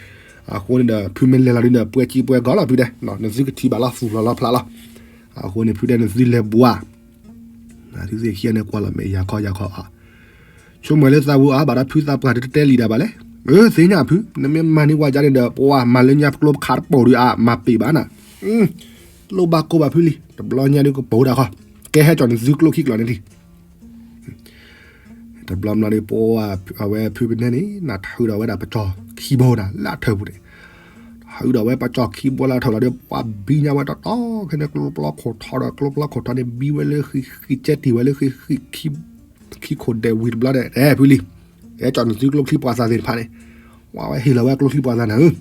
အဃိန့ၣ်ဒီး ဖုမ့ၢ်လဲၤလီၤဒုးဒီး ပှဲၤကံပှဲၤဂီၤလီၤဖုဒဲး, နသုကထံၣ်ဘၣ်လီၤသူၣ်လီၤလီၤဖျးလီၤ. အဃိန့ၣ် ဖုဒဲးနသုလဲၤဘှါ သုသ့ၣ်ခံဂၤန့ၣ်ကွၢ်လီၤမဲာ်ယၤခီယၤခီအါ, ဆိကမိၣ်လၢသးဝံၤအါဘၣ်ဒီးဖုသးပှၢ်ဒုးတတဲလံဒၣ်ဘၣ်လဲၣ်. အၢ သ့ၣ်ညါဖု, နမ့ၢ်မၤန့ၢ်ဝဲယၤန့ၣ်ဒီး ပှၤမၤလၢညါပကျိပခးတပိာ်ဒုးအါ မၤပ့ၢ်ဘၣ်နၤ. လိၣ်ဘၣ်ကိးဘၣ်ဖုလံ, တဘျီညါဒုးကပိာ်ဒၣ်ခီ, ကဲဟဲကၠီၣ်နသုကျိခံကျီၢ်န့ၣ်လံ. တဘျီဘျီဒီး ပှၤအဝဲဖုပနဲန့ၣ် နထုးဒီးဝဲဒၣ်ပကၠီၣ်ခံဘိနၤ လၢအထၢၣ်ပူၤန့ၣ်, ထုးဒီးဝဲပကၠီၣ်ခံဘိလၢအထၢၣ်လီၤဒီး ပှၤဘံညါဝဲတီတီ ခဲန့ၣ် ကျိပျီခိၣ်ထီဒီး ကျိပျီခိၣ်ထီန့ၣ် ဘံဝဲလၢဃံဃံကဲတံၢ်ဝဲလၢဃံဃံ ခံခိၣ်ဒဲးဝံၤတဘျီဒီး အဲ ဖုလံ, ဟဲကၠီၣ်နသုကျိချံပှၤသးသ့ၣ်တဖၣ်န့ၣ်, ဝဲဟ့ၣ်လီၤဝဲကျိချံပှၤသးန့ၣ်ဧၢ,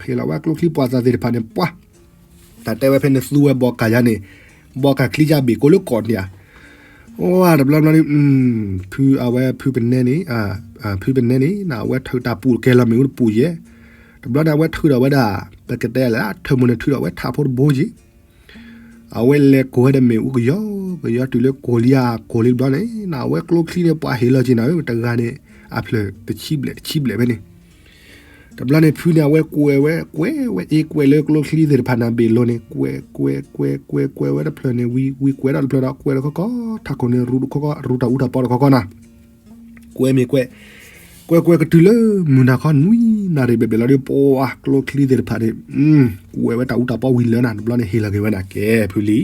ဟ့ၣ်လီၤဝဲကျိချံပှၤသးသ့ၣ်တဖၣ်န့ၣ် ပှၤ တၢ်တဲဝဲဖဲနသူဝဲဘီကၢ်ယါန့ၣ်, ဘီကၢ်ချံယါဘ့ၣ်ကိးလၢကီးန့ၣ်ဧါ. အိၣ် တဘျီဘျီဒီး ဖုအဝဲဖုပနဲန့ၣ်, ဖုပနဲန့ၣ် အဝဲထုးတၢ်ပူၣ်ကဲလီၤမ့ၣ်အူတပူၤယဲၢ်, တဘျီန့ၣ် အဝဲထုးဒီးဝဲဒၣ် ပကတဲလၢထၢၣ်မူန့ၣ် ထုးဒီးဝဲထးဖိတဘိယဲၢ်, အဝဲလဲၤကိးဝဲဒီးမ့ၣ်အူကယီကယီတုၤလၢကိးလံဧါ ကိးလံတဘျီန့ၣ် နအဝဲကျိချံန့ၣ် ပှၤဟ့ၣ်လီၤက့ၤနၤဧၢ တဂၤန့ၣ် အဖျၢၣ်တဆံဘျဲၣ်တဆံဘျဲၣ်ဖဲန့ၣ် တဘျီန့ၣ် ဖုန့ၣ် အဝဲကွဲးဝဲ ကွဲးဝဲအ့ကွဲးလၢကျိချံသ့ၣ်တဖၣ်န့ၣ် ဘ့ၣ်လိၤန့ၣ် ကွဲး ကွဲး ကွဲး ကွဲး ကွဲးဝဲတဖျၢၣ်န့ၣ် ဝံၤ ဝံၤကွဲးဒီးတဖျၢၣ်ဒီး ကွဲးဒီးခီခီ ထးခိၣ်န့ၣ် ရူးတခီခီ ရူးတၢ်အူတၢ်ပီတခီခီနၤ, ကွဲးမ့ၢ်ကွဲး ကွဲးကွဲးကတုၤလၢမုၢ်နၤခီနွံနၣ်ရံၣ်ဘျဲၣ်ဘျဲၣ်လီၤဒီး ပှၤကျိချံသ့ၣ်တဖၣ်န့ၣ် ကွဲးဝဲတၢ်အူတၢ်ပီဝံၤလၢနၤ တဘျီန့ၣ် ဟ့ၣ်လီၤက့ၤဝဲနၤ ကဲဖုလံ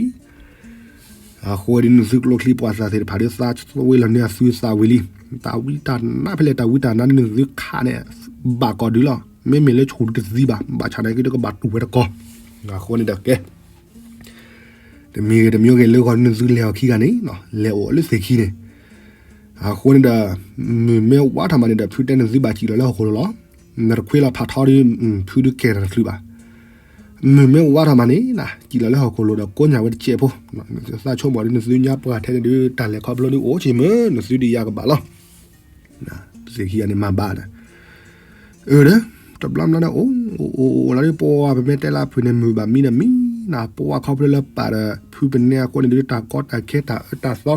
အဃိဒ်နသုကျိချံပှၤသးသ့ၣ်တဖၣ်ဒီး သးဝ့ၤလီၤန့ၢ်အသုသးဝံၤလံ. တၢ်ဝံတၢ်နါဖဲလဲၣ် တၢ်ဝံတၢ်နါဒ်နသုခးန့ၣ် ဘၣ်ကီၢ်ဒုးလီၤ. မ့မ့ၢ်လၢဆူၣ်ဒုးတသံဘၣ်. ဘၣ်ဆၣ်နာ်က့ဒီးကဘၣ်တူၢ်ဝဲတကီၢ်. အဃိန့ၣ်ဒီးကဲ တမံၤဂ့ၤတမံၤဂ့ၤ လၢဂီၤနသုလဲၤအီၤခံဂၤန့ၣ် လဲၤအိၣ်လၢသ့ၣ်ခံန့ၣ် အဃိန့ၣ်ဒီး မုၢ်မ့ၢ်ဝါထီၣ်မးန့ၣ်ဒီး ဖုတဲနသုဘၣ်စံၣ်လီၤလၢဟီၣ်ခိၣ်လိၤလီၤ. နတခွ့လီၤဖးထီဒီး ဖုဒုးကဲထီၣ်တချုးဘၣ်. မုၢ်မ့ၢ်ဝါထီၣ်မးန့ၣ် စံၣ်လီၤလၢဟီၣ်ခိၣ်လိၤဒီးကိးညၣ်ဝဲတစဲးဖိ. သးဆိကမိၣ်ဒီး နသုညါပှၢ်ထဲန့ၣ်ဒုး တၢ်လဲၤခီဖျိဒုးအိၣ်က့ၤမ့ၢ် နသုဒုးယၤကဘၣ်လီၤ. သ့ၣ်ခံဂၤန့ၣ်မၤဘၣ်ဒီး အၢဒီး တဘျီဘျီန့ၣ် အိၣ်အိၣ်အိၣ်လီၤဒီး ပှၤပမ့ၢ်တဲလၢဖုန့ၣ် မုၢ်ဘၣ်မံဒီးမံနၤ ပှၤခီဖျိလၢပာ်ဒီး ဖုပနဲအဃိန့ၣ်ဒုး တၢ်ကီတၢ်ခဲတၢ်အၢတၢ်သီ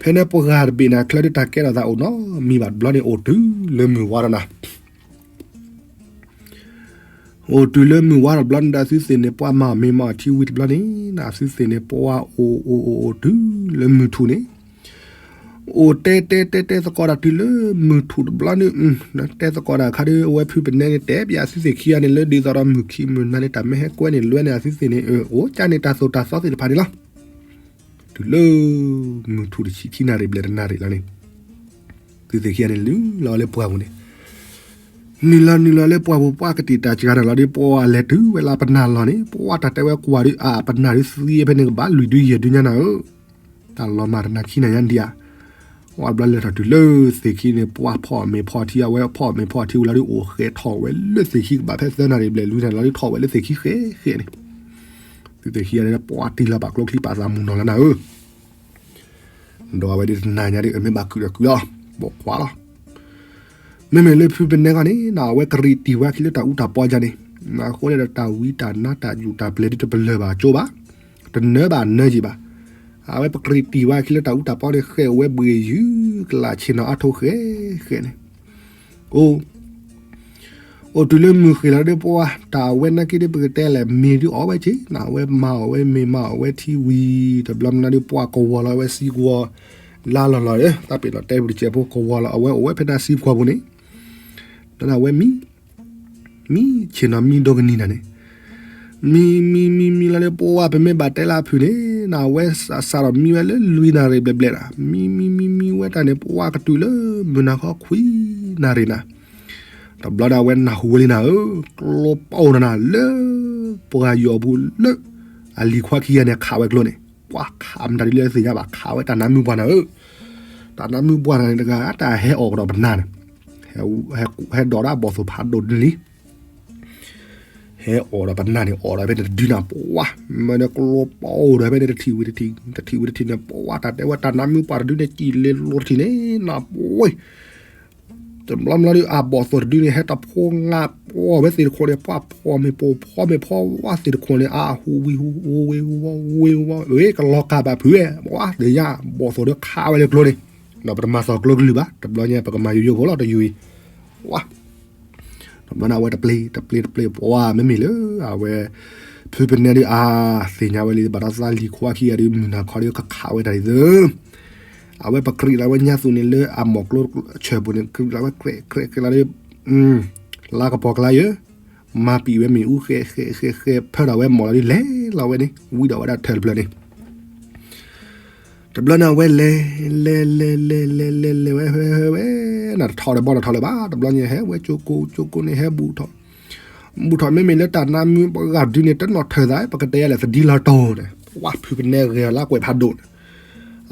ဖဲန့ၣ်ပှၤတဘ့ၣ်န့ၣ် ချၢဒုးတၢ်ကဲထီၣ်သးအိၣ်နီတမံၤဘၣ်တဘျီန့ၣ် အိၣ်တုၤလၢမုၢ်ဝါထီၣ်နၤ အိၣ်တုၤလၢမုၢ်ဝါထီၣ်တဘျီန့ၣ်ဒီး အသုသ့ၣ်န့ၣ် ပှၤမၤအီၣ်မ့ၤမၤအီၣ်ထံဝံၤတဘျီန့ၣ် အသုသ့ၣ်န့ၣ် ပှၤအိၣ်အိၣ်အိၣ်အိၣ်တုၤလၢမုၢ်ထူၣ်န့ၣ် အိၣ်တဲတဲတဲတဲသကိးတၢ်တုၤလၢမုၢ်ထူၣ်တဘျီန့ၣ် တဲသကိးတၢ်ခါဒီး အဝဲဖုပနဲန့ၣ် တဲဘၣ်အသုသ့ၣ်ခံဂၤန့ၣ် လၢဒ်သိးဒီးမုၢ်ခံမုၢ်နၤန့ၣ် တၢ်မ့ၢ်ဟဲကွဲန့ၣ် လွဲန့ၣ် အသုသ့ၣ်န့ၣ် အိၣ်ကၢ်န့ၣ် တၢ်သိၣ်တၢ်သီသ့ၣ်တဖၣ်န့ၣ်လီၤ. တုၤလၢ မုၢ်ထူၣ်တဆံခံနၣ်ရံၣ်ဘျဲၣ်တနၣ်ရံၣ်လီၤန့ၣ် သုသ့ၣ်ခံဂၤန့ၣ် နုာ်လီၤလၢပှၢ်ပူၤန့ၣ် နုာ်လီၤနုာ်လီၤလၢပှၢ်ပူၤ ပှၤကတံာ်တၢ်စှၤန့ၣ်လီၤဒီး ပှၤလဲၤတုၤဝဲလၢပနၢ်လီၢ်န့ၣ် ပှၤတၢ်တဲဝဲကွၢ်ဒီး အါ ပနၢ်ဒုးသံဖဲန့ၣ်ကဘၣ်လွံၢ်ဒုယဲၢ်ဒုညါနၤဧၢ, တၢ်လီၤမၢ်တနၤခံနၤညါဒံးဧါ, ဝံၤဘျီလဲၤထီၣ်တုၤလၢသ့ၣ်ခံန့ၣ် ပှၢ်ဖီၣ်မ့ၤဖီၣ်ထံ အဝဲဖီၣ်မ့ၤဖီၣ်ထံဝံၤလီၤဒီး အိၣ်ဃဲထီၣ်ဝဲလၢသ့ၣ်ခံကဘၣ်ဖဲသၢနၣ်ရံၣ်ဘျဲၣ်လွံၢ်နၣ်ရံၣ်လီၤဒီး ထီၣ်ဝဲလၢသ့ၣ်ခံဃဲဃဲန့ၣ်, သုသ့ၣ်ခံဂၤဒီး ပှၢ်တံၢ်လီၤဘၣ်ကျိချံပာ်သးမုၢ်နီၢ်လီၤနၤဧၢ, ဒီးအဝဲဒၣ်တနၤညါဒီး အမ့ၢ်ဘၣ်ကုာ်ဒီးကုာ်လီၤ, ပိာ်ခွါလီၤ. မ့မ့ၢ်လၢဖုပနဲခီန့ၣ် အဝဲကရံၣ်တံၢ်ဝဲအခံလၢတၢ်အူတၢ်ပီယါန့ၣ်, အဃိန့ၣ်ဒီး တၢ်ဝံတၢ်နါတၢ်ယူၢ်တၢ်ပျဲၤဒ်တပလၢၢ်ဘၣ်ကၠိဘၣ်, တနၢဘၣ်နၢယံာ်ဘၣ်. အဝဲပကရံၣ်တံၢ်ဝဲအခံလၢတၢ်အူတၢ်ပီန့ၣ် ဃဲးအိၣ်ဝဲဘှ့ၣ်ယုၢ်ကလးဆ့ၣ်နီၤအါထိဃဲဃဲန့ၣ်, အိၣ် အိၣ်တုၤလၢမုၢ်ဃ့ၢ်လီၤဒီး ပှၢ်တၢ်ဝဲနာ်က့ဒီး ပကတဲလဲၣ် မ့ၤဒုးအီၣ်ဝဲက့ၤ နဝဲမၤအီၣ်ဝဲမ့ၤမၤအီၣ်ဝဲထံဝံၤ တဘျီမနုၤဒီး ပှၢ်ကဝီၤလီၤအဝဲစံကွီၤ လါလီၤလီၤဒီး တၢ်ပ့ၤနီၣ်တဲပတစဲးဖိကဝီၤလီၤ အဝဲအိၣ်ဝဲဖဲန့ၣ်စံကွီၤပူၤန့ၣ်, ဒီးနဝဲမံ မံဆ့ၣ်နီၤမံဒိကနံၤနၤန့ၣ်, မံမံမံမံလီၤဒီး ပှၢ်ပမ့ၢ်ဘၣ်တဲလၢအဖုၣ်န့ၣ် နဝဲစးထီၣ်မံဝဲလၢလွံၢ်နၣ်ရံၣ်ဘျဲၣ်ဘျဲၣ်ဒီး မံမံမံမံဝဲတၢ်န့ၣ် ပှၢ်ကတုၤလၢမုၢ်နၤခီခွံနၣ်ရံၣ်နၤ, တဘျီဒီးအဝဲနၢ်ဟူဝဲလံနၤဧၢ, ကျိပအိၣ်နၤနၤလၢ ပှၢ်ယီၤပူၤလၢ အလံၤခွါခံဂၤန့ၣ် ခးဝဲကျိန့ၣ်, ပှၢ်ခးမတၤဒ်လဲၣ်သ့ၣ်ညါဘၣ် ခးဝဲတၢ်နါမုၢ်ပှၢ်နၤဧၢ, တၢ်နါမုၢ်ပှၢ်နၤန့ၣ်တဂၤ တၢ်ဟဲအီၣ်ကဒီးပနၢ်န့ၣ်, ဟဲဒိးဒၣ်ဘီၣ်သိၣ်ဖးဒိၣ်ဒ်န့ၣ်လံ ဟဲအီၣ်ဒီးပနၢ်န့ၣ် အီၣ်ဒီးဖဲန့ၣ်တဒုနၤ ပှၢ် မ့ၢ်န့ၣ်ကျိပအိၣ်ဒီးဖဲန့ၣ်တထံၣ်ဝံၤတထံၣ် တထံၣ်ဝံၤတထံၣ်န့ၣ် ပှၢ်တၢ်တဲဝဲတၢ်နါမုၢ်ပှၢ်တဒုန့ၣ် စံၣ်လ့လိၤတထံၣ်န့ၣ် နပှ့ၤ တဘျီဘျီဒီး အဘီၣ်သိၣ်တဒုန့ၣ် ဟဲတဖိငါပှီၢ်ဝဲသ့ၣ်တခိၣ်န့ၣ် ပှၢ်ဖီၣ်မ့ၤပိာ်ဖီမ့ၤဖီဝါသ့ၣ်တခိၣ်န့ၣ် အဟူဝံၤဟူဝံၤဝံၤဝံၤဝံၤ ဝ့ၢ်ကလီၤကၢ်ဘၣ်ဖုးဝဲ ပှၢ်တယါ ဘီၣ်သိၣ်ဒီးခးဝဲလၢကျိန့ၣ် ဒီးပတမၤသီၣ်ကျိကလုၢ်ဘၣ် တဘျီညါ ပကမၤယိယိဖိလီၤတယုၢ်အံၤ ပှၢ် တဘျီန့ၣ် အဝဲတပျ့ၤ တပျ့ၤ တပျ့ၤ ပှၢ် မ့မ့ၢ်လၢ အဝဲ ဖုပနဲဒုး အါ သ့ၣ်ညါဝဲလံ ဘၣ်ဒီးသးလံၤခွါခံဂၤဒုး မုၢ်နၤခီဒုး ကခးဝဲတၢ်ဒ်သိး အဝဲပကြံးလီၤဝဲညါသူၣ်န့ၣ်လၢအမီၢ်ကျိဆၢၣ်ပူၤန့ၣ် ကြံးလီၤဝဲ ကြဲး ကြဲး ကြဲးလီၤဒုး လါကပီၤကျါယၢ မၤပံာ်ဝဲမ့ၣ်အူ ဃဲး ဃဲး ဃဲး ဃဲး ဖၢထီၣ်ဝဲမီၢ်လီၤဒုး လဲၤလီၤဝဲန့ၣ် ဝံဒီးဝဲဒၣ်ထၢၣ်တဖျၢၣ်န့ၣ် တဘျီန့ၣ် အဝဲလဲၤ လဲၤ လဲၤ လဲၤ လဲၤ လဲၤ လဲၤဝဲ ဝဲ ဝဲ နထီၣ်ဒီးဘီနထီၣ်လၢၤဘၣ် တဘျီန့ၣ် ဟဲဝဲကၠိကိ ကၠိကိန့ၣ် ဟဲဘူးထီၣ် ဘူးထီၣ် မ့မ့ၢ်လၢတၢ်နါမုၢ်ပှၢ်တဒုန့ၣ် တနီၣ်ထၢၣ်သး ပကတဲယၤလဲၣ် သဒံလီၤတိၢ်န့ၣ် ပှၢ်ဖုပနဲဂဲၤလၢကွဲးဖးဒိၣ်န့ၣ်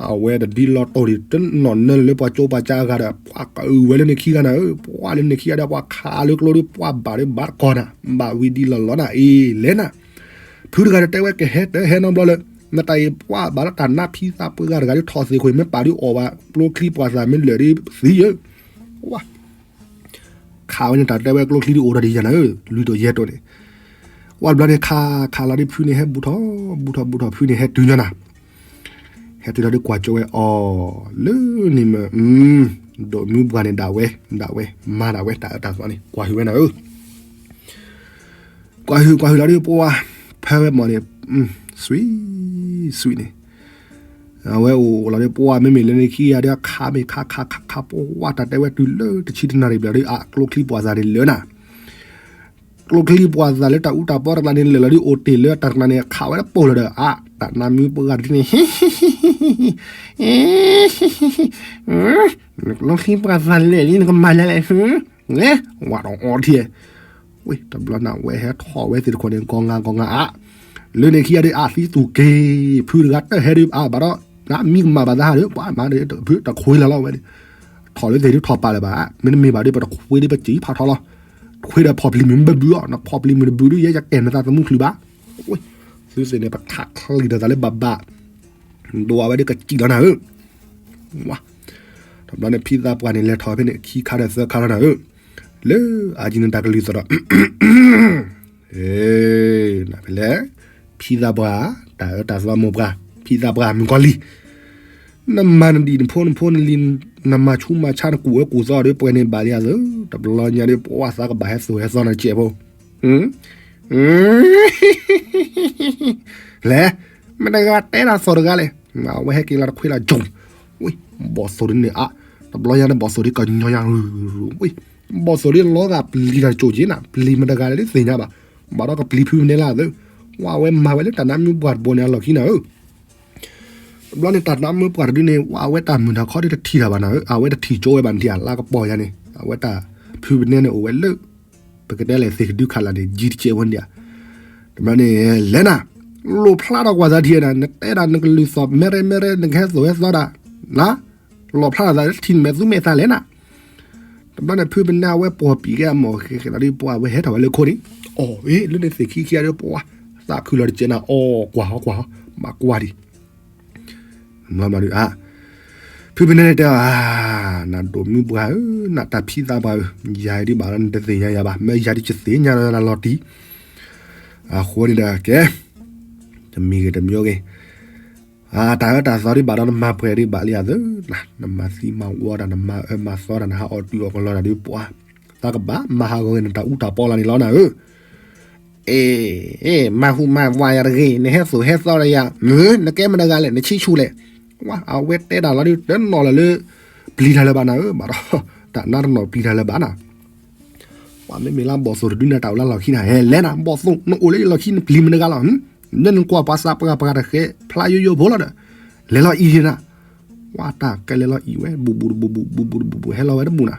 အဝဲတဒံလီၤတိၢ်ဒံး တနီၣ်နၢလၢပှၤကၠိပှၤကၠါအဂၤဒီး ပှၢ်ကအုးဝဲလၢန့ၣ်ခံဂၤနၤဧၢ ပှၢ်လၢန့ၣ်ခံဂၤဒီး ပှၢ်ခးလၢကျိဒုး ပှၢ်ဘၣ်ဒုးဘၣ်တကီၢ်နၤ ဘၣ်ဝံၤဒံလီၤလီၤနၤအံၤ လဲၤနၤ ဖုတဂၤဒီးတဲဝဲ ကဟဲတဟဲနီတဘျီလၢ နတၢ်အံၤပှၢ်ဘၣ်လၢတၢ်နါဖံသးပှၢ်ဂၤတဂၤဒုးထီၣ်သ့ၣ်ခွံ မ့ၢ်ပာ်ဒုးအီၣ်ဘၣ် ကျိချံပှၤသးမ့ၢ်လၢာ်ဒုးသံယၢ် ဝါ ခးဝဲန့ၣ် တၢ်တဲဝဲကျိချံဒုးအိၣ်ဒီးယၤနၤဧၢ လွံၢ်တိၣ်ယဲၢ်တိၣ်န့ၣ် ဝါတဘျီန့ၣ် ခးခးလီၤဒုးဖုန့ၣ် ဟဲဘူးထီၣ် ဘူးထီၣ် ဘူးထီၣ် ဖုန့ၣ် ဟဲတုၤညီနၤ ဟဲတုၤလီၤဒုးကွၢ်ကၠိဝဲအီၤ လၢန့ၣ်မ့ၢ် ဒိၣ်မုၢ်ပှၢ်န့ၣ် ဒၣ်ဝဲ ဒၣ်ဝဲ မၤဒၣ်ဝဲ တၢ်အၢတၢ်သီန့ၣ် ကွၢ်ဟုၣ်ဝဲနၤဧၢ ကွၢ်ဟုၣ်ကွၢ်ဟုၣ်လီၤဒုး ပှၢ် ဖၢဝဲမီၢ်န့ၣ် ဆွံ ဆွံန့ၣ် အဝဲအိၣ်လီၤဒုး ပှၢ် မ့မ့ၢ်လၢန့ၣ်ခံဂၤဒီး ခးမ့ၢ်ခးခးခးခး ပှၢ် တၢ်တဲဝဲတုၤလၢတဆံတနၣ်ရံၣ်ဘျဲၣ်ဒုး အကျိချံပှၤသးန့ၣ်လၢာ်နၤ ကျိချံပှၤသးလၢတၢ်အူတၢ်ပီတကျါန့ၣ် လၢာ်လီၤဒုး အိၣ်တ့ၢ်လၢတၢ်တကျါန့ၣ် ခးဝဲတပိၢ်လၢၤဒီး အ တၢ်နါမုၢ်ပှၢ်တဒုန့ၣ် ကျိချံပှၤသးလဲၣ်လံ နကမၤလဲၣ်လဲၣ် ဝါဒီးအီထံ ဝ့ၢ် တဘျီန့ၣ် ဝဲဟဲထီၣ်ဝဲသ့ၣ်တခိၣ်န့ၣ် ကီငါကီငါအါ လၢန့ၣ်ခံဂၤဒုး အသံသူၣ်က့ၤ ဖုတဂၤတဟဲဒုး အါ ဘၣ်ဒီး နမံကမၣ်ဘၣ်သးဟးဒုး ပှၤမၤဒုး ဖုတခွ့လီၤလီၤဝဲန့ၣ် ထီၣ်လၢသ့ၣ်ဒုးထီၣ်ပာ်လၢၤဘၣ် မ့တမ့ၢ်ဘၣ်ဒုး ပတခွ့ဒုး ပစံးဖးထီလီၤ ခွ့ဒီးဖီၣ်ပျံၤမုၢ်ဘၣ်ဘုးအီၤ နဖီၣ်ပျံၤမုၢ်တဘုးဒုး ယဲယကဲနသးသမူချုးဘၣ် ဝ့ၢ် သုသ့ၣ်န့ၣ် ပထးချံဒီးသးလၢဘၣ်ဘၣ် ဒိးဝဲဒုးကစံးလီၤနၤဧၢ ဝါ တဘျီန့ၣ် ဖံသးပှၢ်န့ၣ် လဲၤထီၣ်ဖဲန့ၣ် ခံခါဒီးသၢခါလီၤနၤဧၢ လၢအယံၤန့ၣ်တၢ်ကလုၢ်သီၣ်ဒီး နဖဲလဲၣ် ဖံသးပှၢ် တၢ်အၢတၢ်သီမိၢ်ပှၢ် ဖံသးပှၢ် မုၣ်ကီၤလံၤ နမၤနဒံၣ်နဖိနဖိနလံၤ နမၤဆူးမၤဆါနကူၣ်အၢကူၣ်သီဒီး ပှဲၤန့ၣ်ဘၣ်လံအသိး တဘျီညါဒီး ပှၢ်သးကဘၣ်ဟဲသိၣ်ဟဲသီနၤစဲးဖိ လဲၤ မ့ၢ်တဂၤတဲတၢ်သီၣ်တဂၤလဲၣ် အဝဲဟဲက့ၤလီၤတခွ့လီၤ ကၠိ ဝ့ၢ် ဘီၣ်သိၣ်ဒ်န့ၣ်အါ တဘျီညါန့ၣ် ဘီၣ်သိၣ်ဒ်ကညီညါ ဝ့ၢ် ဘီၣ်သိၣ်ဒ်လီၤဂာ်ပျံၤတၢ်ကၠိက့ၤနၤ ပျံၤမ့ၢ်တဂၤလဲၣ်ဒ်သ့ၣ်ညါဘၣ် ဘၣ်ဒီးကပျံၤဖုမ့ၢ်န့ၣ်လၢအသိး ဝဲအဝဲမၤဝဲလၢတၢ်နါမုၢ်ပှၢ်တဘိန့ၣ်အလီၢ်ခံနၤဧၢ တဘျီန့ၣ် တၢ်နါမုၢ်ပှၢ်တဒုန့ၣ် ဝဲအဝဲတၢ်မုၢ်နၤခီဒုးတထံၣ်တၢ်ဘၣ်နၤဧၢ အဝဲတထံၣ်ကၠိဝဲဘၣ်နထံၣ်အလါကပီၤယါန့ၣ် အဝဲတၢ်ဖုပနဲန့ၣ်အိၣ်ဝဲလၢ ပကတဲလဲၣ်သ့ၣ်ကဒုခးလၢ်န့ၣ် ယံၤတစဲးဝဲန့ၣ် တဘျီန့ၣ် လဲၤနၤ လိၣ်ဖျါထီၣ်ကွၢ်သးထံနၤ နတဲဒၣ်နကလုၢ်သီၣ် မ့ၢ်ရဲမ့ၢ်ရဲ နကဟဲသိၣ်ဟဲသီဒၣ် နၤ လီၣ်ဖျါလီၤသးလၢထံမဲာ်သူမဲာ်သးလဲၣ်နၤ. တဘျီန့ၣ် ဖုပနဲအဝဲပိာ်ပံာ်ကဲအမိၢ်ဃဲဃဲလီၤဒီး ပှၤအဝဲဟဲထီၣ်ဝဲလၢခိန့ၣ်, အီၣ် အ့ လၢန့ၣ်သ့ၣ်ခံခံဂၤဒီး ပှၤ သးခုလီၤတကဲးနၤ, အီၣ် ကွၢ်ဟီကွၢ်ဟီ, မၤကွၢ်ဒံး မၤမၤဒုးအါ, ဖုပနဲန့ၣ်တဲအီၤ, နဒိးမုၢ်ပှၢ်ဧၢ, နတၢ်ဖံးသးပှၢ်ဧၢ, ယၤဒ်ဘၣ်ဒီးနတသ့ၣ်ညါယၤဘၣ်, မ့ၢ်ယၤဒ်ယသ့ၣ်ညါဒီးနလီၤတံၢ်, အဃိန့ၣ်ဒီးကဲ, တမံၤဂ့ၤတမံၤဂ့ၤ, တၢ်အၢတၢ်သီဒ်ဘၣ်ဒီးနမၤပှဲၤဒံးဘၣ်လံဧါသၢ, နမၤသံမၤဝီတၢ် နမၤအၢမၤသီတၢ် နဟးအီၣ်တုၤအီၣ်ကလီတၢ်ဒ်ပှၤ, သးကဘၣ်မၤဟးဂီၤဂ့ၤနတၢ်အူတၢ်ပီလၢန့ၣ်လီၤနၤဧၢ. အ့ မၤဟူးမၤဝးယၤတဂ့ၤ, နဟဲသိၣ်ဟဲသီဒီးယၤ, နကဲမတဂၤလဲၣ်, နဆံးဆူၣ်လဲၣ်, အဝဲတဲတၢ်လီၤဒုး တနီၤလၢၤလၢ ပျံၤတၢ်လၢၤဘၣ်နၤဧၢ, ဘၣ်ဒီး တၢ်နါတနီၤပျံၤတၢ်လၢၤဘၣ်နၤ, ပှၤမ့မ့ၢ်လၢဘီၣ်သိၣ်တဒုန့ၣ် တၢ်အိၣ်လၢလီၢ်ခံနၤ, ဟဲလဲၤနၤ, ဘီၣ်သိၣ် နအိၣ်လၢယလီၢ်ခံ နပျံၤမတဂၤလီၤ, လၢနကွၢ်ပှၤသးပှၢ်ပှၤတဃဲ ဖျါယိယိဖိလီၤဒီး, လဲၤလီၤအံၤနၤ, ပှၤတၢ်ကဲလဲၤလီၤအံၤဝဲ ဘူးဘူးတဘူးဘူး ဘူးဘူးတဘူးဘူး ဟဲလီၤဝဲတဘူးနၤ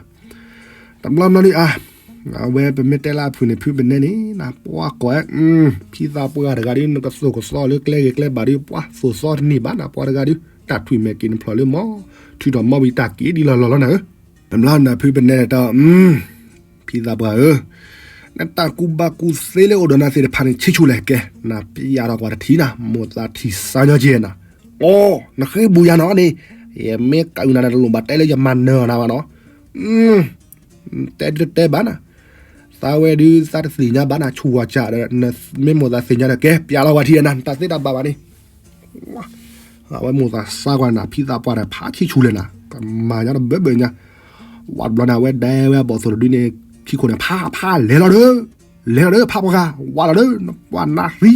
တဘျီဘျီဒုးအါ, အဝဲပမ့ၢ်တဲလၢအဖုၣ်န့ၣ် ဖုပနဲန့ၣ် နပှၤကိးဝဲ, ဖံသးပှၢ်တဂၤဒုး နကသိၣ်ကသီလၢကျဲဂ့ၤကျဲဘၣ်ဒုး ပှၤသိၣ်သီတန့ၢ်ဘၣ်နၤ ပှၤတဂၤဒုး တၢ်ထွံၣ်မဲာ်က့ၤနဖျိးလၢမီၤ, ထုးထီၣ်မီၤဝံၤတၢ်က့ၤဒ်လီၤလီၤလီၤနၤဧၢ, တဘျီနၤဖုပနဲန့ၣ်တဲ, ဖံသးပှၢ်ဧၢ, နတၢ်ကူၣ်ဘၣ်ကူၣ်သ့လၢအိၣ်ဒီးနၤသ့ၣ်တဖၣ်န့ၣ် ဆံးဆူၣ်လဲၣ်ကဲ, နပျဲထီၣ်ကွၢ်တထံၣ်နၤ မိၢ်သးထံၣ်စါညီကဲနၤ, အိ, နဃ့ဘူးယၤနီၤန့ၣ်, ယမ့ၢ်ကးအုၣ်နၤန့ၣ် တလိၣ်ဘၣ်တဲလၢယမၤနၢၤအီၤနၤဘၣ်နီၤ, တဲဒုးတဲဘၣ်နၤ, သးဝဲဒုးသးတသ့ၣ်ညါဘၣ်နၤ ဆူၣ်ဝါစၢ်ဒီး မ့ၢ်မိၢ်သးသ့ၣ်ညါဒီး ကဲပျဲလီၤဝဲထံနၤ နတၢ်သ့တၢ်ဘၣ်ဘၣ်န့ၣ် အဝဲမိၢ်သးစါကွၢ်နၤ ဖံသးပှၢ်ဒီး ဖးဆံးဆူၣ်လဲၣ်နၤ ကမၤညါတဘၢဘၢညါ, ဝဲတဘျီန့ၣ် အဝဲဒဲဝဲအဘီၣ်သိၣ်တဒုန့ၣ် ခံခိၣ်န့ၣ် ဖးဖးလဲၤလီၤဒီး, လဲၤလီၤဒီး ဖးပှၤဂၤ ဝးလီၤဒီး နကွၢ်နၢ်သံ,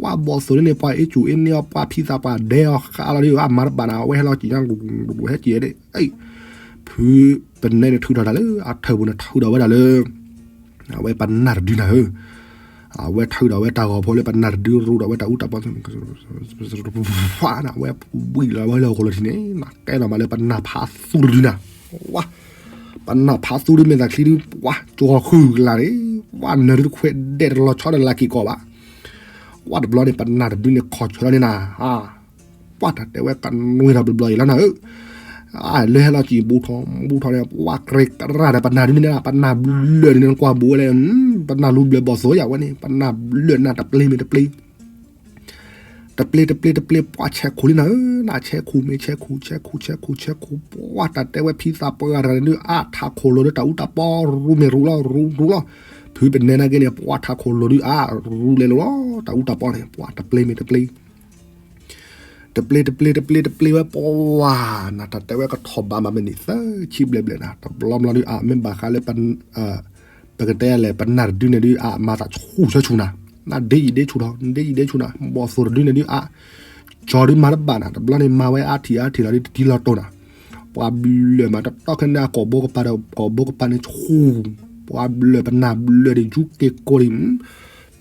ဝဲဘီၣ်သိၣ်ဒုန့ၣ် ပှၤအ့ၣ်ကူၣ်အ့ၣ်န့ၢ်အီၤ ပှၤဖံသးပှၢ်ဒဲအီၤဃးလီၤဒီး အမၤတဘၣ်နၤ အဝဲဟဲလီၤကံၣ်ညါ ဟဲကံၣ်ဒီး ဖုပနဲန့ၣ်ထုးထီၣ်တၢ်လၢ အထၢၣ်ပူၤန့ၣ် ထုးထီၣ်ဝဲဒၣ်လၢ အဝဲပနၢ်တဒုနၤဧၢ, အဝဲထုးထီၣ်ဝဲတၢ်ဂီၤဖိလၢပနၢ်တဒု ရူးဒီးဝဲတၢ်အူတၢ်ပီ အဝဲဝံၣ်လီၤဝဲလၢဟီၣ်ခိၣ်လီၤထံးန့ၣ် ကဲထီၣ်မးလၢပနၢ်ဖးသူတဒုနၤ, ဝါ, ပနၢ်ဖးသူဒုမ့ၢ်သးချံဒု ဝါ, ကၠီဃုာ်ကလာ်န့ၣ်, ဝါနၢၤဒုတခွဲးဒဲးတလီၤဆီဒီးလၢက့ၤကီးဘၣ်, ဝါတဘျီန့ၣ် ပနၢ်တဒုန့ၣ်ခီၣ်ဆၢလီၤန့ၣ်နၤ ပှၤတၢ်တဲဝဲကနွံထီၣ်ဘျီဘျီအံၤလီၤနၤဧၢ, လၢဟဲလီၤကံၣ်ဘူၣ်ထီၣ်ဘူၣ်ထီၣ်န့ၣ် ပှၤကြ့ကရၢ်ဒီးပနၢ်ဒုန့ၣ် ပနၢ်ဘျၢၣ်ဒုန့ၣ် နကွၢ်ဘူးဝဲလဲၣ်, ပနၢ်လူဘျၢၣ်ဘီၣ်သိၣ်ယၤဝဲန့ၣ် ပနၢ်ဘျၢၣ်နၢ်တပျ့ၤမ့ၢ်တပျ့ၤ တပျ့ၤတပျ့ၤတပျ့ၤ ပှၤဆဲးခိၣ်လံနၤဧၢ, နဆဲးခိၣ်မ့ၢ်ဆဲးခိၣ် ဆဲးခိၣ်ဆဲးခိၣ်ဆဲးခိၣ် ပှၤတၢ်တဲဝဲဖံသးပှၢ်တဂၤန့ၣ်ဒုး အါထးခိၣ်လိၤဒီးတၢ်အူတၢ်ပီ ရူမ့ၢ်ရူလီၤ ရူရူလီၤ, ဖုပနဲနာ်က့န့ၣ် ပှၤထးခိၣ်လိၤဒုး အါရူလဲၤလိၤလီၤ တၢ်အူတၢ်ပီန့ၣ် ပှၤတပျ့ၤမ့ၢ်တပျ့ၤ တပျ့ၤတပျ့ၤတပျ့ၤတပျ့ၤဝဲပဝါ, နတၢ်တဲဝဲကထီၣ်ဘးမးမ့ၢ်န့ၣ် သၢဆံဘျဲၣ်ဘျဲၣ်နၤ တဘျီဘျီဒုး အမ့ၢ်ဘၣ်ဃးလၢ ပကတဲလဲၣ် ပနၢ်တဒုန့ၣ်ဒုး အမၤသးဆူၣ်ဆၢဆူၣ်နၤ, နဒ့ယံၤဒ့ဆူၣ်ထီၣ် နဒ့ယံၤဒ့ဆူၣ်နၤ ဘီၣ်သိၣ်တဒုန့ၣ်ဒုး အကၠီဒုးမၤတဘၣ်နၤ တဘျီန့ၣ် မၤဝဲအါထံၣ်အါထံၣ်လီၤဒုး တတံၤလီၤတိၢ်နၤ, ပှၤဘျၢၣ်မးတတီၢ်ခဲန့ၣ် အကိာ်ဘိကပၤဒီး ကိာ်ဘိကပၤန့ၣ်ဆူၣ်, ပှၤဘျၢၣ်ပနၢ်ဘျၢၣ်ဒုး ယူက့ၤကိးဒံး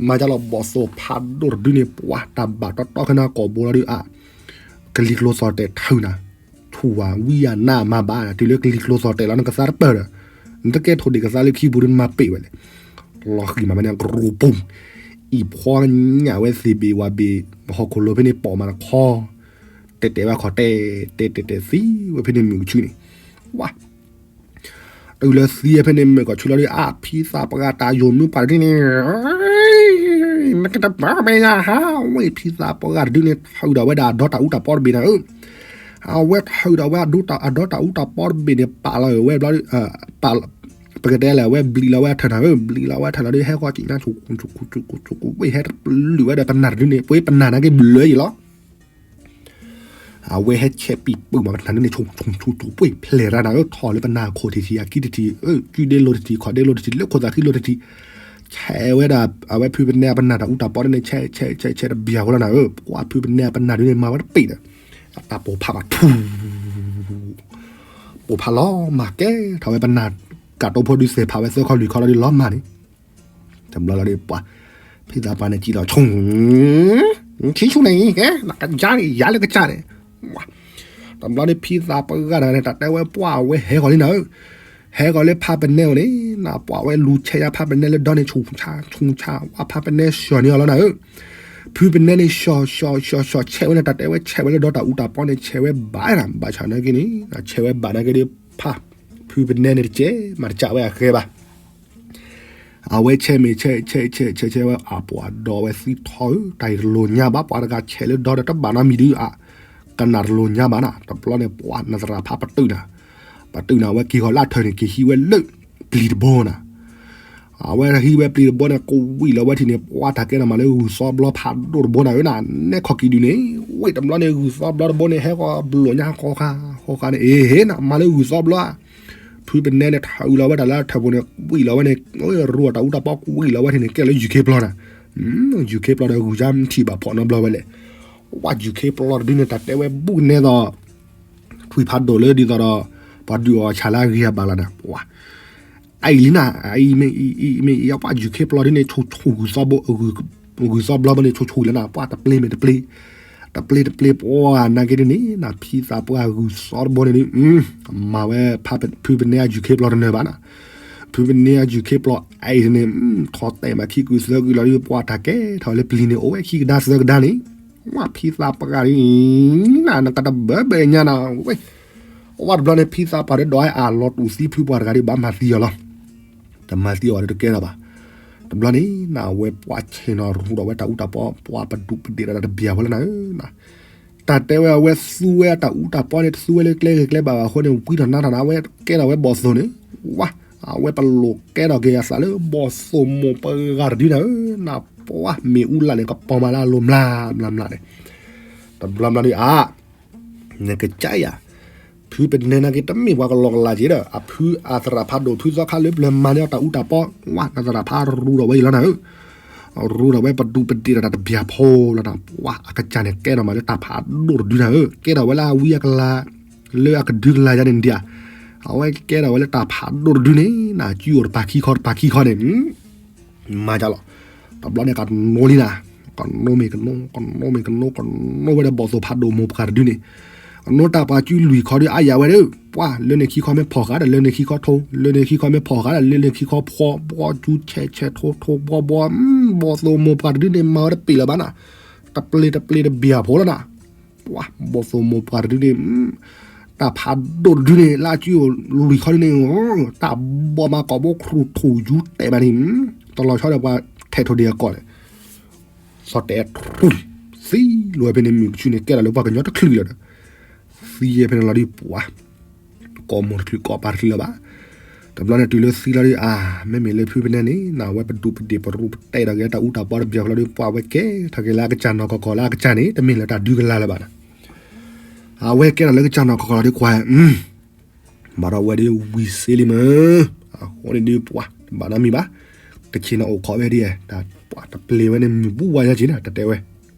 မၤဒ်လီၤ ဘီၣ်သိၣ်ဖးဒိၣ်တဒုန့ၣ် ပှၤတၢ်ဘၣ်တီတီခဲနီၢ်ကိာ်ဘိလီၤဒုးအါ, ကလံၤကျိသီၣ်တဲာ်ထုးနၤ, ထူၣ်ဝၤဝံယၤနးမၤဘၣ် တုၤလၢကလံၤကျိသီၣ်တဲာ်လီၤ နကသါတပၢၢ်ဒီး, နတကဲထိၣ်ဒံးကသါလၢခံပူၤဒုး နမၤပ့ၢ်ဝဲလဲၣ်, လီၤဃံၤမးမ့ၢ်န့ၣ် ကရူၢ်ပူၤ, အံၤဖှီညၣ်ဝဲသ့ၣ်ဘ့ၣ်ဝၤဘ့ၣ်, ဟီၣ်ခိၣ်လိၤဖဲန့ၣ်ပိာ်မးတခီ, တဲာ်တဲာ်ဝဲခီၣ်တဲာ်, တဲာ်တဲာ်တဲာ်သံဝဲဖဲန့ၣ်မုၢ်ကဆူန့ၣ်, ဝါ တုၤလၢသံဖဲန့ၣ်မုၢ်ကီၢ်ဆူလီၤဒုး အါ ဖံသးပှၢ်တၢ်ယိာ်မုၢ်ပှၢ်တဒုန့ၣ်, မ့ၢ်ကတပၢၢ်မ့ၢ်ယၤဟးဝဲ ဖံသးပှၢ်တဒုန့ၣ် ထုးဒီးဝဲဒၣ်အဒီတၢ်အူတၢ်ပီတဘ့ၣ်နၤဧၢ, အဝဲထုးဒီးဝဲအဒီတၢ်အူတၢ်ပီတဘ့ၣ်န့ၣ် ပာ်လီၤဝဲဘျီဒုး, ပကတဲလဲၣ် အဝဲဘျံးလီၤဝဲအထၢၣ်နၤဧၢ, ဘျံးလီၤဝဲအထၢၣ်လီၤဒုး ဟဲဃီကံၣ်ညါ ဆူၣ်ဆူၣ်ဆူၣ်ဆူၣ် ဝဲဟဲတပျုာ်ဝဲဒီးပနၢ်တဒုန့ၣ် ပဝဲပနၢ်နာ်က့ဘျၢယံၤလီၤ အဝဲဟဲဆဲးပံာ်ပၢၢ်မး ပနၢ်ဒုန့ၣ် ဆူၣ်ဆူၣ်ဆူၣ်ပှ့ၢ်ဖျဲးရၤနၤဧၢ, ထီၣ်လၢပနၢ်ခိၣ်ထံၣ်ထံၣ် အခံထံၣ်ထံၣ်, ကုဒ့လိၤထံၣ်ထံၣ် ခီၣ်ဒ့လိၤထံၣ်ထံၣ် လၢခိၣ်သးဃံလိၤထံၣ်ထံၣ်, ဆဲးဝဲဒၣ် အဝဲဖုပနဲအပနၢ်တၢ်အူတၢ်ပီန့ၣ် ဆဲးဆဲးဆဲးဆဲးတဘျီဃီလီၤနၤဧၢ, ပှၤဖုပနဲအပနၢ်ဒုန့ၣ် မၤဝဲတပ့ၢ်ဒီး အတၢ်ပိာ်ဖးဘၣ်ထူ ပိာ်ဖးလီၤမၢ်ကဲ ထီၣ်ဝဲပနၢ် ကးတိဖိဒုးသဲးဖးဝဲသၢခီလွံၢ်ခီလီၤဒုးလီၤမၢ်န့ၣ် တဘျီလီၤဒုးပှၤ ဖံသးပှၢ်န့ၣ်စံးလီၤဆိ ဆံးဆူၣ်န့ၣ်ကဲ နကယါန့ၣ် ယါလၢကစၢ်န့ၣ် တဘျီဒုးဖံသးပှၢ်တဂၤန့ၣ် တၢ်တဲဝဲပှၤဝဲဟဲဃီၤလံနၤဧၢ, ဟဲဃီၤလၢဖးပနဲအိၣ်န့ၣ် နပှၤဝဲလူၤဆဲးယါဖးပနဲလၢဒီန့ၣ် ဆူၣ်ဆါဆူၣ်ဆါ ဝဲဖးပနဲဆှၢန့ၢ်အီၤလီၤနၤဧၢ, ဖုပနဲန့ၣ် ဆှီဆှီဆှီဆှီဆဲးဝဲန့ၣ် တၢ်တဲဝဲဆဲးဝဲလၢဒီတၢ်အူတၢ်ပီန့ၣ် ဆဲးဝဲဘၣ်နၤ ဘၣ်ဆၣ်နာ်က့န့ၣ် ဆဲးဝဲဘၣ်နာ်က့ဒီး ဖး ဖုပနဲန့ၣ်တကဲး မၤတကးဝဲအဃဲဘၣ် အဝဲဆဲးမ့ၢ်ဆဲးဆဲးဆဲးဆဲးဆဲးဝဲ အပှၤဒီးဝဲသံထီဧၢ တၢ်အံၤတလိၣ်ညါဘၣ် ပှၤတဂၤဆဲးလၢဒီဒီးတဘၣ်နီတမံၤဒုး အကနၣ်တလိၣ်ညါဘၣ်နၤ တဘျီန့ၣ် ပှၤနသရၣ်ဖးပတုာ်နၤ ပတုာ်နၤ အဝဲက့ၤဃီၤလၢအထၢၣ်န့ၣ် က့ၤဟံးဝဲလၢပျံၤတဘိနၤ အဝဲဟံးဝဲပျံၤတဘိန့ၣ် ကဝံၣ်လီၤဝဲထံၣ်န့ၣ် ပှၤတၢ်ကဲထီၣ်မးလၢဂုၢ်သီဘျီဖးဒိၣ်တဘိနၤဧၢနၤ နဲခီၣ်ကံၤဒုးန့ၣ် ဝံၣ်တဘျီန့ၣ် ဂုၢ်သီဘျီတဘိန့ၣ် ဟဲဃီၤဘျိၣ်ညါဃီဃာ်ဃီဃာ်န့ၣ် အ့ဟ့နၤ မၤလၢဂုၢ်သီဘျီ ဖုပနဲန့ၣ် ထးအုးလီၤဝဲတၢ်လၢအထၢၣ်ပူၤန့ၣ် ဝံၣ်လီၤဝဲန့ၣ် ရူအတၢ်အူတၢ်ပီ ကဝံၣ်လီၤဝဲထံၣ်န့ၣ် ကဲလၢယူၤခ့ပျီနၤ ယူၤခ့ပျီဒီးဂုၢ်ယါထံၣ်ဘၣ်ဖီၣ်နီတဘျီဝဲလဲၣ် ဝဲယူၤခ့ပျီတဒုန့ၣ် တၢ်တဲဝဲဘူးကနဲသိး ထွံၣ်ဖးဒိၣ်လၢဒ်သိးဒီး ပှၤဒုးအီၣ်ဆၣ်လၢအဂ့ၤအဘၣ်လီၤနၤ ပှၤ အအံၤလံနၤ အအံၤမ့ၢ်အံၤမ့ၢ်အံၤ ပှၤယူၤခ့ပျီဒ်န့ၣ် ဆိဆိဂုၢ်သီဘိ ဂုၢ်သီဘျီဘိန့ၣ် ဆိဆိလၢနၤ ပှၤတပျ့ၤမ့ၢ်တပျ့ၤ တပျ့ၤတပျ့ၤပှၤနာ်က့ဒ်န့ၣ် နဖံသးပှၢ်ဂုၢ်သီတဘိန့ၣ်ဒုး မၤဝဲဖုပနဲအယူၤခ့ပျီတနၢၤဘၣ်နၤ ဖုပနဲအယူၤခ့ပျီအအံၤန့ၣ် ထီၣ်တဲာ်မးခံကုၢ်သၢကုၢ်လီၤဒုး ပှၤတၢ်ကဲထီၣ်လၢပျံၤန့ၣ် အိၣ်ဝဲခံကဒါသၢကဒါန့ၣ် ဝဲဖံသးပှၢ်ဒ် နကတဘၢဘၢညါနၤဝဲ ဝဲတဘျီန့ၣ် ဖံသးပှၢ်ဒီးဒွးအလီၤတူာ်သံဖုပှၢ်တဂၤဒ်ဘၣ်မၤသံအီၤလီၤ တမၤသံအီၤဒီးတကဲထီၣ်ဘၣ် တဘျီန့ၣ် နဝဲပှၤဆဲးနီၤရူဒီးဝဲတၢ်အူတၢ်ပီ ပှၤပဒူးပဒ့ၣ်ဒီးတၢ်တဘျၢဖိလၢနၤဧၢ တၢ်တဲဝဲအဝဲသူဝဲတၢ်အူတၢ်ပီန့ၣ် တသူဝဲလၢကျဲဂ့ၤကျဲဘၣ်ဘၣ်အဃိန့ၣ် ဝံထီၣ်နါထီၣ်နၤ အဝဲကဲထီၣ်ဝဲဘီၣ်သိၣ်န့ၣ် ဝါ အဝဲပလိၣ်ကဲထီၣ်က့ၤအသးလၢဘီၣ်သိၣ်မိၢ်ပှၢ်တဒုနၤဧၢ နပှၤမ့ၣ်အူလာ်န့ၣ် ကပီၤမးလၢအလိၤမျၢ်မျၢ်မျၢ်န့ၣ် တဘျီမျၢ်ဒုးအါ နကစၢ်ယၤ ဖုပနဲနာ်က့တမ့ၢ်ပှၤကလီကလီက့ဒီး အဖုအသရၣ်ဖးဒိၣ်ဖုသီခါလၢပျၢၤမၤန့ၢ်အီၤတၢ်အူတၢ်ပီ ဝါ နသရၣ်ဖးရူဒီးဝဲအံၤလီၤနၤဧၢ ရူဒီးဝဲပဒူးပဒ့ၣ်ဒီးတၢ်တဘျၢဖိလီၤနၤ ပှၤအကစၢ်န့ၣ်ကဲထီၣ်မးလၢတၢ်ဖးဒိၣ်တဒုနၤဧၢ ကဲထီၣ်ဝဲလၢအဝံအကလၤ လၢအကဒုကလၤယါန့ၣ်ဒံးဧါ အဝဲကဲထီၣ်ဝဲလၢတၢ်ဖးဒိၣ်တဒုန့ၣ် နကၠူအီၤတပၤခံခီတပၤခံခီန့ၣ် မၤဒ်လီၤ. တဘျီန့ၣ် ကနိလံနၤ, ကနိမ့ၢ်ကနိ, ကနိမ့ၢ်ကနိ, ကနိဝဲဒီးဘီၣ်သိၣ်ဖးဒိၣ်မိၢ်ပှၢ်တဒုန့ၣ်, ကနိတၢ်ပှၤကၠူလွံၢ်ခီဒုးအါယၤဝဲဒီး, ပှၤလၢန့ၣ်ခံခီမ့ၢ်ဖီၣ်ဃာ်ဒီး လၢန့ၣ်ခံခီထိ, လၢန့ၣ်ခံခီမ့ၢ်ဖီၣ်ဃာ်ဒီး လၢန့ၣ်ခံခီဖီ, ဘှီကၠူဆဲးဆဲးထိထိဘှီဘှီ, ဘီၣ်သိၣ်မိၢ်ပှၢ်တဒုန့ၣ်မၤဝဲတပ့ၤလၢၤဘၣ်နၤ, တပျ့ၤတပျ့ၤတဘ့ၣ်အဖိလီၤနၤ. ပှၤဘီၣ်သိၣ်မိၢ်ပှၢ်တဒုန့ၣ်, တၢ်ဖးဒိၣ်တဒုန့ၣ် လၢအကၠူလွံၢ်ခီဒုန့ၣ်, တၢ်ဘီၣ်မးကိာ်ဘိခရူၣ်ထူၣ်ယူၤတဲာ်မးန့ၣ်, တလီၤဆီဒီးပှၤထဲးထိၣ်ဒံးအကိာ်န့ၣ်, သီၣ်တဲာ်ထူၣ်, သံလီၤဝဲဖဲန့ၣ် မုၢ်ကဆူန့ၣ် ကဲထီၣ်လၢပှၤကညီတချုးလီၤဒီး, သံယဲဖဲန့ၣ်လီၤဒုးပှၤ ကိးမိၢ်တချုးကိးပၢ်တချုးလၢၤဘၣ်. တဘျီန့ၣ်တုၤလၢသံလီၤဒုးအါ, မ့မ့ၢ်လၢဖုပနဲန့ၣ် နဝဲပဒူးပဒ့ၣ်ပရူပတဲာ်ဒီးက့ၤတၢ်အူတၢ်ပီတဘျီဖျီဒုး ပှၤဝဲကဲထီၣ်က့ၤလၢအကစၢ်နီၢ်ကီၢ်ကီၢ်လၢအကစၢ်န့ၣ် တမ့ၢ်လၢတၢ်ဒုးကလၤလၢၤဘၣ်နၤ. အဝဲကဲထီၣ်လၢကစၢ်နီၢ်ကီၢ်ကီၢ်လီၤဒုးကွၢ်, ဘၣ်ဒီးဝဲဒုးဝံၤစ့လံမ့ၢ်, အဃိန့ၣ်ဒုးပှၤ တဘၣ်နီတမံၤဘၣ်, ကဆ့ၣ်နီၤအိၣ်ခိးဝဲဒ်, ပှၤတပျ့ၤဝဲန့ၣ်မုၢ်ဘူဝါယါက့ၤနၤ တတဲဝဲ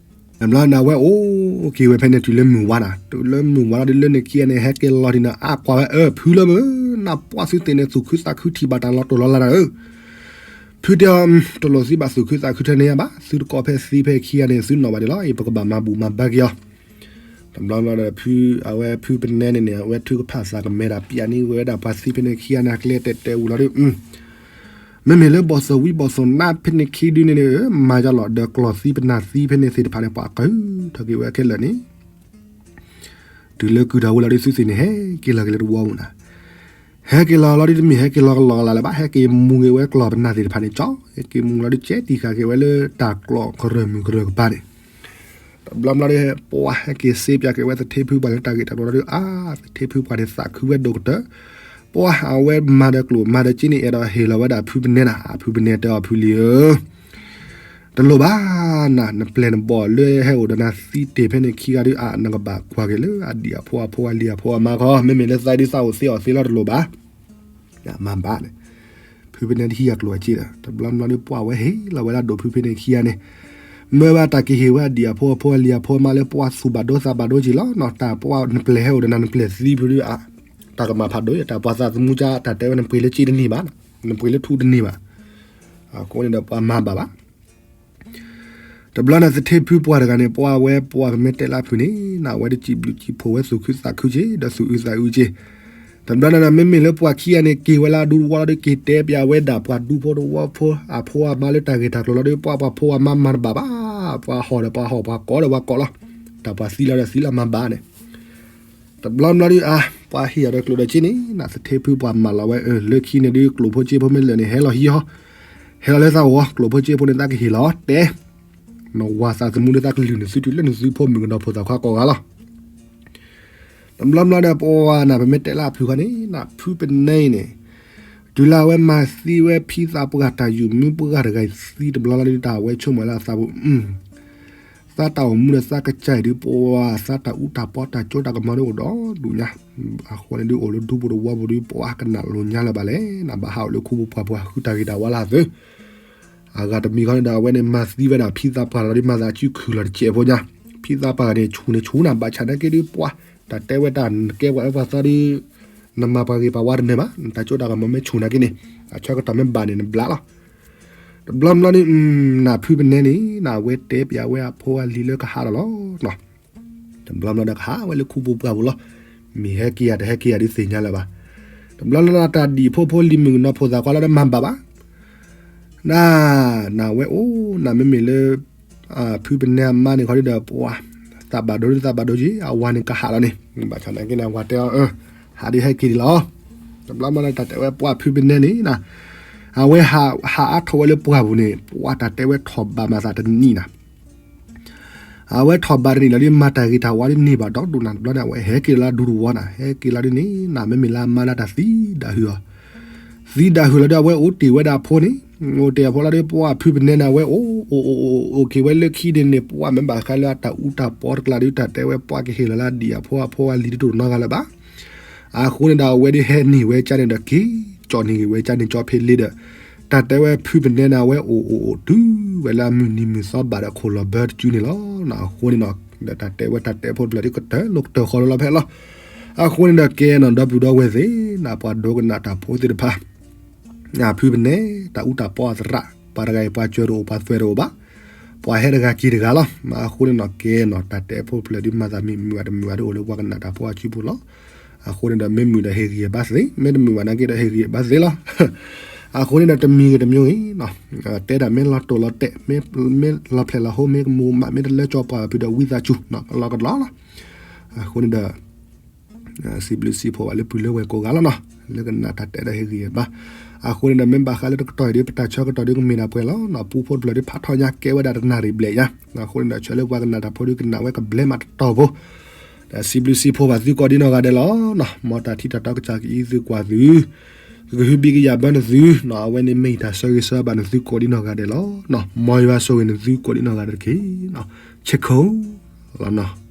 တဘျီန့ၣ် အဝဲအိၣ်က့ၤဝဲဖဲန့ၣ်တုၤလၢမုၢ်ဝါနၤ, တုၤလၢမုၢ်ဝါလီၤဒုး လၢန့ၣ်ခံဂၤန့ၣ် ဟဲက့ၤလီၤဒုးနၤ အါကွၢ်ဝဲအၢ ဖုလၢမ့ၢ်, နပှၤသုသ့ၣ်န့ၣ် သူၣ်ခုသးခုထံၣ်ဘၣ်တၢ်လီၤတိၢ်လီၤလၤနၤဧၢ, ဖုတဲအီၤ, တလိၣ်သံဘၣ်သူၣ်ခုသးခုထဲန့ၣ်ယါဘၣ်, သုတကိးဖဲသံဖဲခံဂၤန့ၣ် သုနီၣ်ဘၣ်ဒံးလီၤ, အံၤပကဘၣ်မၤဘူၣ်မၤဘါက့ၤအီၤ တဘျီဘျီဒီး ဖု အဝဲဖုပနဲန့ၣ်န့ၣ် အဝဲထုကဖၣ်သးကမဲဒၣ်ပျၢ်န့ၢ်ဝဲဒၣ်ပှၤသံဖဲန့ၣ်ခံဂၤန့ၣ် အကျဲတဲာ်တဲာ်ဝံၤလီၤဒုး, မ့မ့ၢ်လၢဘီၣ်သိၣ်ဝံဘီၣ်သိၣ်နါဖဲန့ၣ်ခံဒုန့ၣ်န့ၣ် မၤယါလီၤ ဒီးကျီၢ်သံပနၢ်သံဖဲန့ၣ်သ့ၣ်တဖၣ်န့ၣ် ပှၤကၢထီၣ်က့ၤဝဲခဲလၢာ်န့ၣ်, တုၤလၢကုၢ်ထီၣ်ဝံၤလီၤဒုး သုသ့ၣ်န့ၣ် ဟဲက့ၤလီၤက့ၤလၢတဝီပူၤနၤ ဟဲက့ၤလီၤလီၤဒုး တမ့ၢ်ဟဲက့ၤလီၤကလီကလၤလၢၤဘၣ်, ဟဲက့ၤမူက့ၤဝဲကျီၢ်ပနၢ်သ့ၣ်တဖၣ်န့ၣ် ကၠီ, ဟဲက့ၤမူလီၤဒုး ကဲတံာ်ဃာ်က့ၤဝဲလၢတၢ်ကျီၢ်ကရၢၢ်မုၢ်ကရၢၢ်ကပၤန့ၣ်, တဘျီဘျီဒီး ပှၤဟဲက့ၤစ့ပၠးက့ၤဝဲသထ့ဖုပှၢ်လၢတၢ်ဂ့ၢ်တၢ်ကျိၤလီၤဒုး အါ, သထ့ဖုပှၢ်န့ၣ်သးခုဝဲဒိၣ်ကတၢၢ်, ပှၤအဝဲမၤဒီးကျိၣ်မၤဒီးစ့န့ၣ် အဲၣ်ဒိးဟ့ၣ်လီၤဝဲဒၣ်ဖုပနဲနၤ, ဖုပနဲတဲအီၤ ဖုလံၤဧၢ တလိၣ်ဘၣ်နၤ, နပျဲၢ်နဘီၣ်လၢဟဲအိၣ်ဒီးနၤသံတ့ၢ်ဖဲန့ၣ်ခံဂၤဒုး အါ နကဘၣ်ကွၢ်က့ၤလၢအဒံၣ်အဖိအဖိအလံၤအဖိအမါခီ, မ့မ့ၢ်လၢသးဒုးသးအိၣ်သ့အီၣ်သ့လီၤတလိၣ်ဘၣ်, မၤဘၣ်န့ၣ်, ဖုပနဲတဟံးအကျိၣ်အစ့ဒီး တဘျီဘျီဒုး ပှၤဝဲဟ့ၣ်လီၤဝဲဒၣ်ဒိၣ်ဖုဖဲန့ၣ်ခံဂၤန့ၣ်, မၢဘၣ်တၢ်ကဟ့ၣ်ဝဲအဒံၣ်အဖိအဖိအလံၤအဖိအမါလၢပှၤသူၣ်ဘၣ်ဒိသးဘၣ်ဒိက့ၤလီၤ, တၢ်ပှၤနပျဲၢ်ဟဲအိၣ်ဒီးနၤ နပျဲၢ်သံဖုဒုး တၢ်ကမၤဖးဒိၣ် တၢ်ပှၤသးသမူကါ တၢ်တဲဝဲနပှ့ၤလၢစ့တန့ၢ်ဘၣ်, နပှ့ၤလၢထူတန့ၢ်ဘၣ်, အဃိန့ၣ်ဒီးပှၤမၤဘၣ်ဘၣ် တဘျီန့ၣ်သထ့ဖုပှၢ်တဂၤန့ၣ် ပှၤဝဲပှၤကမ့ၢ်တဲလၢဖုန့ၣ် နဝဲတစံးဘျုးစံးဖှိၣ်ဝဲသူၣ်ခုသးခုက့ၤ ဒီးသူၣ်အုးသးအုးက့ၤ, တဘျီန့ၣ် မ့မ့ၢ်လၢပှၤခံဂၤန့ၣ် က့ၤဝဲလၢအဒူတဝီလီၤဒီး က့ၤတဲပၠးဝဲဒၣ်ပှၤဒူဖိတဝီဖိအဖိအမါလၢတၢ်ဂ့ၢ်တၢ်ကျိၤလီၤဒီး ပှၤပှၤဖိအမါမၤတဘၣ်ဘၣ် ပှၤဟီၣ်ဒီးပှၤဟီၣ် ပှၤကိးဒီးပှၤကိးလီၤ. တၢ်ပှၤသံလီၤဒီးသံလီၤမၤဘၣ်န့ၣ် တဘျီဘျီဒုး အါ ပှၤဟ့ၣ်အီၤဒီးကျိၣ်ဒီးစ့န့ၣ် နသထ့ဖုပှၤမၤလီၤဝဲ အၢ လၢခံန့ၣ်ဒုး ကျိၣ်ဖိစ့ဖိမ့ၢ်လၢာ်န့ၣ် ဟဲလီၤဟံးဟီ ဟဲလီၤလၢသးဂီၤ ကျိၣ်ဖိစ့ဖိန့ၣ် သးကဟ့ၣ်လီၤတဲ နဝၤသးသမူလၢသးကလုၢ်န့ၣ် သုတုၤလၢနသုဖိမုၣ်ကနီၤဖိသၣ်ခွါကိးဂၤလီၤ. တဘျီဘျီဒီးပဝဲနၤ ပမ့ၢ်တဲလၢအဖုခီန့ၣ် နဖုပနဲအံၤန့ၣ် တုၤလၢအဝဲမၤသံဝဲဖံသးပှၢ်တၢ်ယုၢ်မုၢ်ပှၢ်တဂၤအံၤသံတဘျီလီၤဒုး တၢ်အဝဲဆိကမိၣ်လၢအသးပူၤ သးတၢ်အိၣ်မူဒီးသးကစၢ်အံၤဒုး ပဝဲသးတၢ်အူတၢ်ပီတၢ်ကၠိတၢ်ကမီၤဒုးအိၣ်ဒီဒူၣ်ညါ အဃိန့ၣ်ဒုးအိၣ်လၢဒူပူၤတဝီပူၤဒုး ပှၤကနၣ်လိၤညါလၢၤဘၣ်လဲၣ် နဘၣ်ဟးအိၣ်လၢခူပူၤပှၢ်ပူၤ ဟးဃုတၢ်ဂ့ၤတၢ်ဝါလၢအသၢ အဂၤတမံၤခီန့ၣ်ဒီး အဝဲန့ၣ်မၤသံဝဲဒၣ်ဖံသးပှၢ်လီၤဒုး မၤသးစုခုၣ်လီၤတစဲးဖိညါ ဖံသးပှၢ်ဂၤန့ၣ် ဆူၣ်န့ၣ်ဆူၣ်နၤ ဘၣ်ဆၣ်နာ်က့ဒုး ပှၤ တၢ်တဲဝဲတၢ်နကဲပှၤလၢပှၤသီဒုး နမၤပှၤဂ့ၤပှၤဝါတနၢၤဘၣ် နတၢ်ကၠိတၢ်ကမီၤမ့ၢ်ဆူၣ်နာ်က့န့ၣ် အဆၢကတီၢ်မ့ၢ်ဘၣ်န့ၣ် နဘျးလီၤ. တဘျီဘျီန့ၣ် နဖုပနဲန့ၣ် နဝဲတဲပျးဝဲအဖိအလံၤလၢကဟးဒီးလီၤ တဘျီဘျီဒီးကဟးဝဲလၢခူပူၤပှၢ်ပူၤလီၤ. မ့ၢ်ဟဲက့ၤယၤတဟဲက့ၤယၤဒုးသ့ၣ်ညါလၢၤဘၣ်. တဘျီလၢနတၢ်ဒံၣ်ဖိဖိလံၤမုၣ်ကနီၤဖိသၣ်ခွါလီၤဒီးမၤဘၣ်ဘၣ်. န နဝဲအိၣ် နမ့မ့ၢ်လၢ ဖုပနဲအမါန့ၣ်ခီဒုးဒီး ပှၤ သးဘၣ်ဒိဒုးသးဘၣ်ဒိက့ၤ အဝၤန့ၣ်ကဟးလီၤန့ၣ် ဘၣ်ဆၣ်နာ်က့န့ၣ် အဝၤတဲအီၤ အၢ ဟးဒုးဟဲက့ၤဒံးလီၤ. တဘျီဘျီန့ၣ် တၢ်တဲဝဲပှၤဖုပနဲန့ၣ် အဝဲဟးအါထီၣ်ဝဲလၢပှၢ်ပူၤန့ၣ် ပှၤတၢ်တဲဝဲထီၣ်ဘးမၤသးတနံၣ်နၤ အဝဲထီၣ်ဘးတနံၣ်လီၤဒုး မၤတၢ်ဂ့ၤတၢ်ဝါဒုးန့ၢ်ဘၣ်ဒီဒူၣ်နၤ တဘျီန့ၣ် အဝဲဟဲက့ၤလီၤလၢအဒူတဝီနၤ ဟဲက့ၤလီၤဒုးန့ၣ် နမ့မ့ၢ်လၢအမါလၢတၢ်သံဒၣ်ဟုၣ်အီၤ သံဒၣ်ဟုၣ်လီၤဒုး အဝဲအိၣ်တ့ၢ်ဝဲဒၣ်အဖိန့ၣ် အိၣ်တ့ၢ်အဖိလီၤဒုး ပှၤဖုပနဲန့ၣ် အဝဲအိၣ်အိၣ်အိၣ်အိၣ်အိၣ်က့ၤဝဲလၢခံန့ၣ်န့ၣ် ပှၤမ့ၢ်ဘၣ်ဃးလၢအတၢ်အူတၢ်ပီတကျါဒုး တၢ်တဲဝဲပှၤကဟ့ၣ်လီၤလၢအဒံၣ်အဖိ အဖိအလံၤဒုးတအိၣ်နီတဂၤလၢၤဘၣ်. အဃိန့ၣ်ဒီး အဝဲဒုးဟဲန့ၢ်ဝဲကၠါန့ၣ်ဒီးက့ၤ ကၠီၣ်န့ၢ်ဂ့ၤဝဲကၠါန့ၣ်ကၠီဖ့လ့ဒီး တၢ်တဲဝဲဖုပနဲန့ၣ် အဝဲအိၣ်အိၣ်အိၣ်တုၤဝဲလၢအမုၢ်နံၤမုၢ်သီဘၣ်ဒီးခိၣ်လီၤဘၢတစုန့ၣ်လီၤ. အဃိန့ၣ်ဒီး တၢ်တဲဝဲတၢ်တဲဖိတဖျၢၣ်ဒုးကတၢၢ်လိာ်ကတၢၢ်ဃီလၢလီၤဖဲလီၤ. အဃိန့ၣ်ဒီးကဲနီၤ ဒီပုၢ်ဒီဝဲၢ်သ့ၣ် နပှၤဒိကနၣ်တၢ်ဖိသ့ၣ်တဖၣ် ဖုပနဲ တၢ်အူတၢ်ပီအသရၣ် ပှၤတဂၤအံၤ ပှၤစၢၤတအိၣ် ပှၤသွဲၣ်တအိၣ်ဘၣ်, ပှၤဟဲတဂၤက့ၤတဂၤလီၤ. အဃိန့ၣ်နီၤ ကဲနီၤ တၢ်တဲဖိတဖျၢၣ်ဒုး မၤသးမံၤမုာ်အတမုာ်ဘၣ်ဒုး အိၣ်လၢပှၤကနၣ်တၢ်ဖိအစုပူၤလီၤ. အဃိန့ၣ်ဒီး မ့ၢ်မုာ်ဒီးဟ့ၣ်ဂံၢ်ဘါသ့, မ့ၢ်တမုာ်ဘၣ်နာ်က့ဒီး ဟ့ၣ်ဂံၢ်ဘါသ့လီၤ. အဃိန့ၣ်ဒီး တမံၤဂ့ၤတမံၤဂ့ၤနီၤ တဲဒၣ်မ့ၢ်လီၤတိာ်လီၤတဲာ် မ့ၢ်လီၤဖျဲၣ်လီၤဟိ မ့ၢ်ကမူၤမး မ့ၢ်တလၢကၠီပှၤဖုဒီး ဝံသးစူၤနီၤ ကလီကလီလီၤ. အဃိန့ၣ်ဒီး စံးဘျုးစံးဖှိၣ်ဘၣ်လၢပုၢ်လၢဝဲၢ်ကိးဂၤလီၤနီၤ, လၢကနၣ်တၢ်တဲဒီးဟ့ၣ်ဂံၢ်ဘါ. အဃိန့ၣ်ဒီး မ့ၢ်ဘၣ်ဃးလၢတကတီၢ်အံၤဒုး ပတၢ်ဆၢကတီၢ်ဒုးကမ့ၢ်ဒၣ်ပှဲၤလီၤနီၤ, ပူဖိတဖျၢၣ်ဒုးဖးထီၣ်ညါကဲဝဲဒၣ်တနၣ်ရံၣ်ဘျဲၣ်ညါ. အဃိန့ၣ်ဒီး ဆၢလၢပှၤကနၣ်တၢ်ဖိဒုးကနၣ်ဝဲကဘျဲးမးတတီၢ်ဖိ ဒီးစံးဘျုးစံးဖှိၣ်ဘၣ်သုကိးဒံနီၢ်ဂၤဒဲးလီၤနီၤ. မ်တၢ်ထံတၢ်တီကစၢ်ကအံးသုကွၢ်သု, ကဟုဘံၣ်ကယာ်ဘၢနသုနီၤ, အဝဲန့ၣ်မ့ၢ်ယတၢ်ဆၢဂ့ၤဆၢဘၣ်နသုကိးဒံနီၢ်ဂၤဒဲးလီၤနီၤ. မ်ယွၤဆိၣ်ဂ့ၤနသုကိးဒံနီၢ်ဂၤဒဲးတက့ၢ်နီၤ. ဆ့ခိၣ်လီၤနီၤ.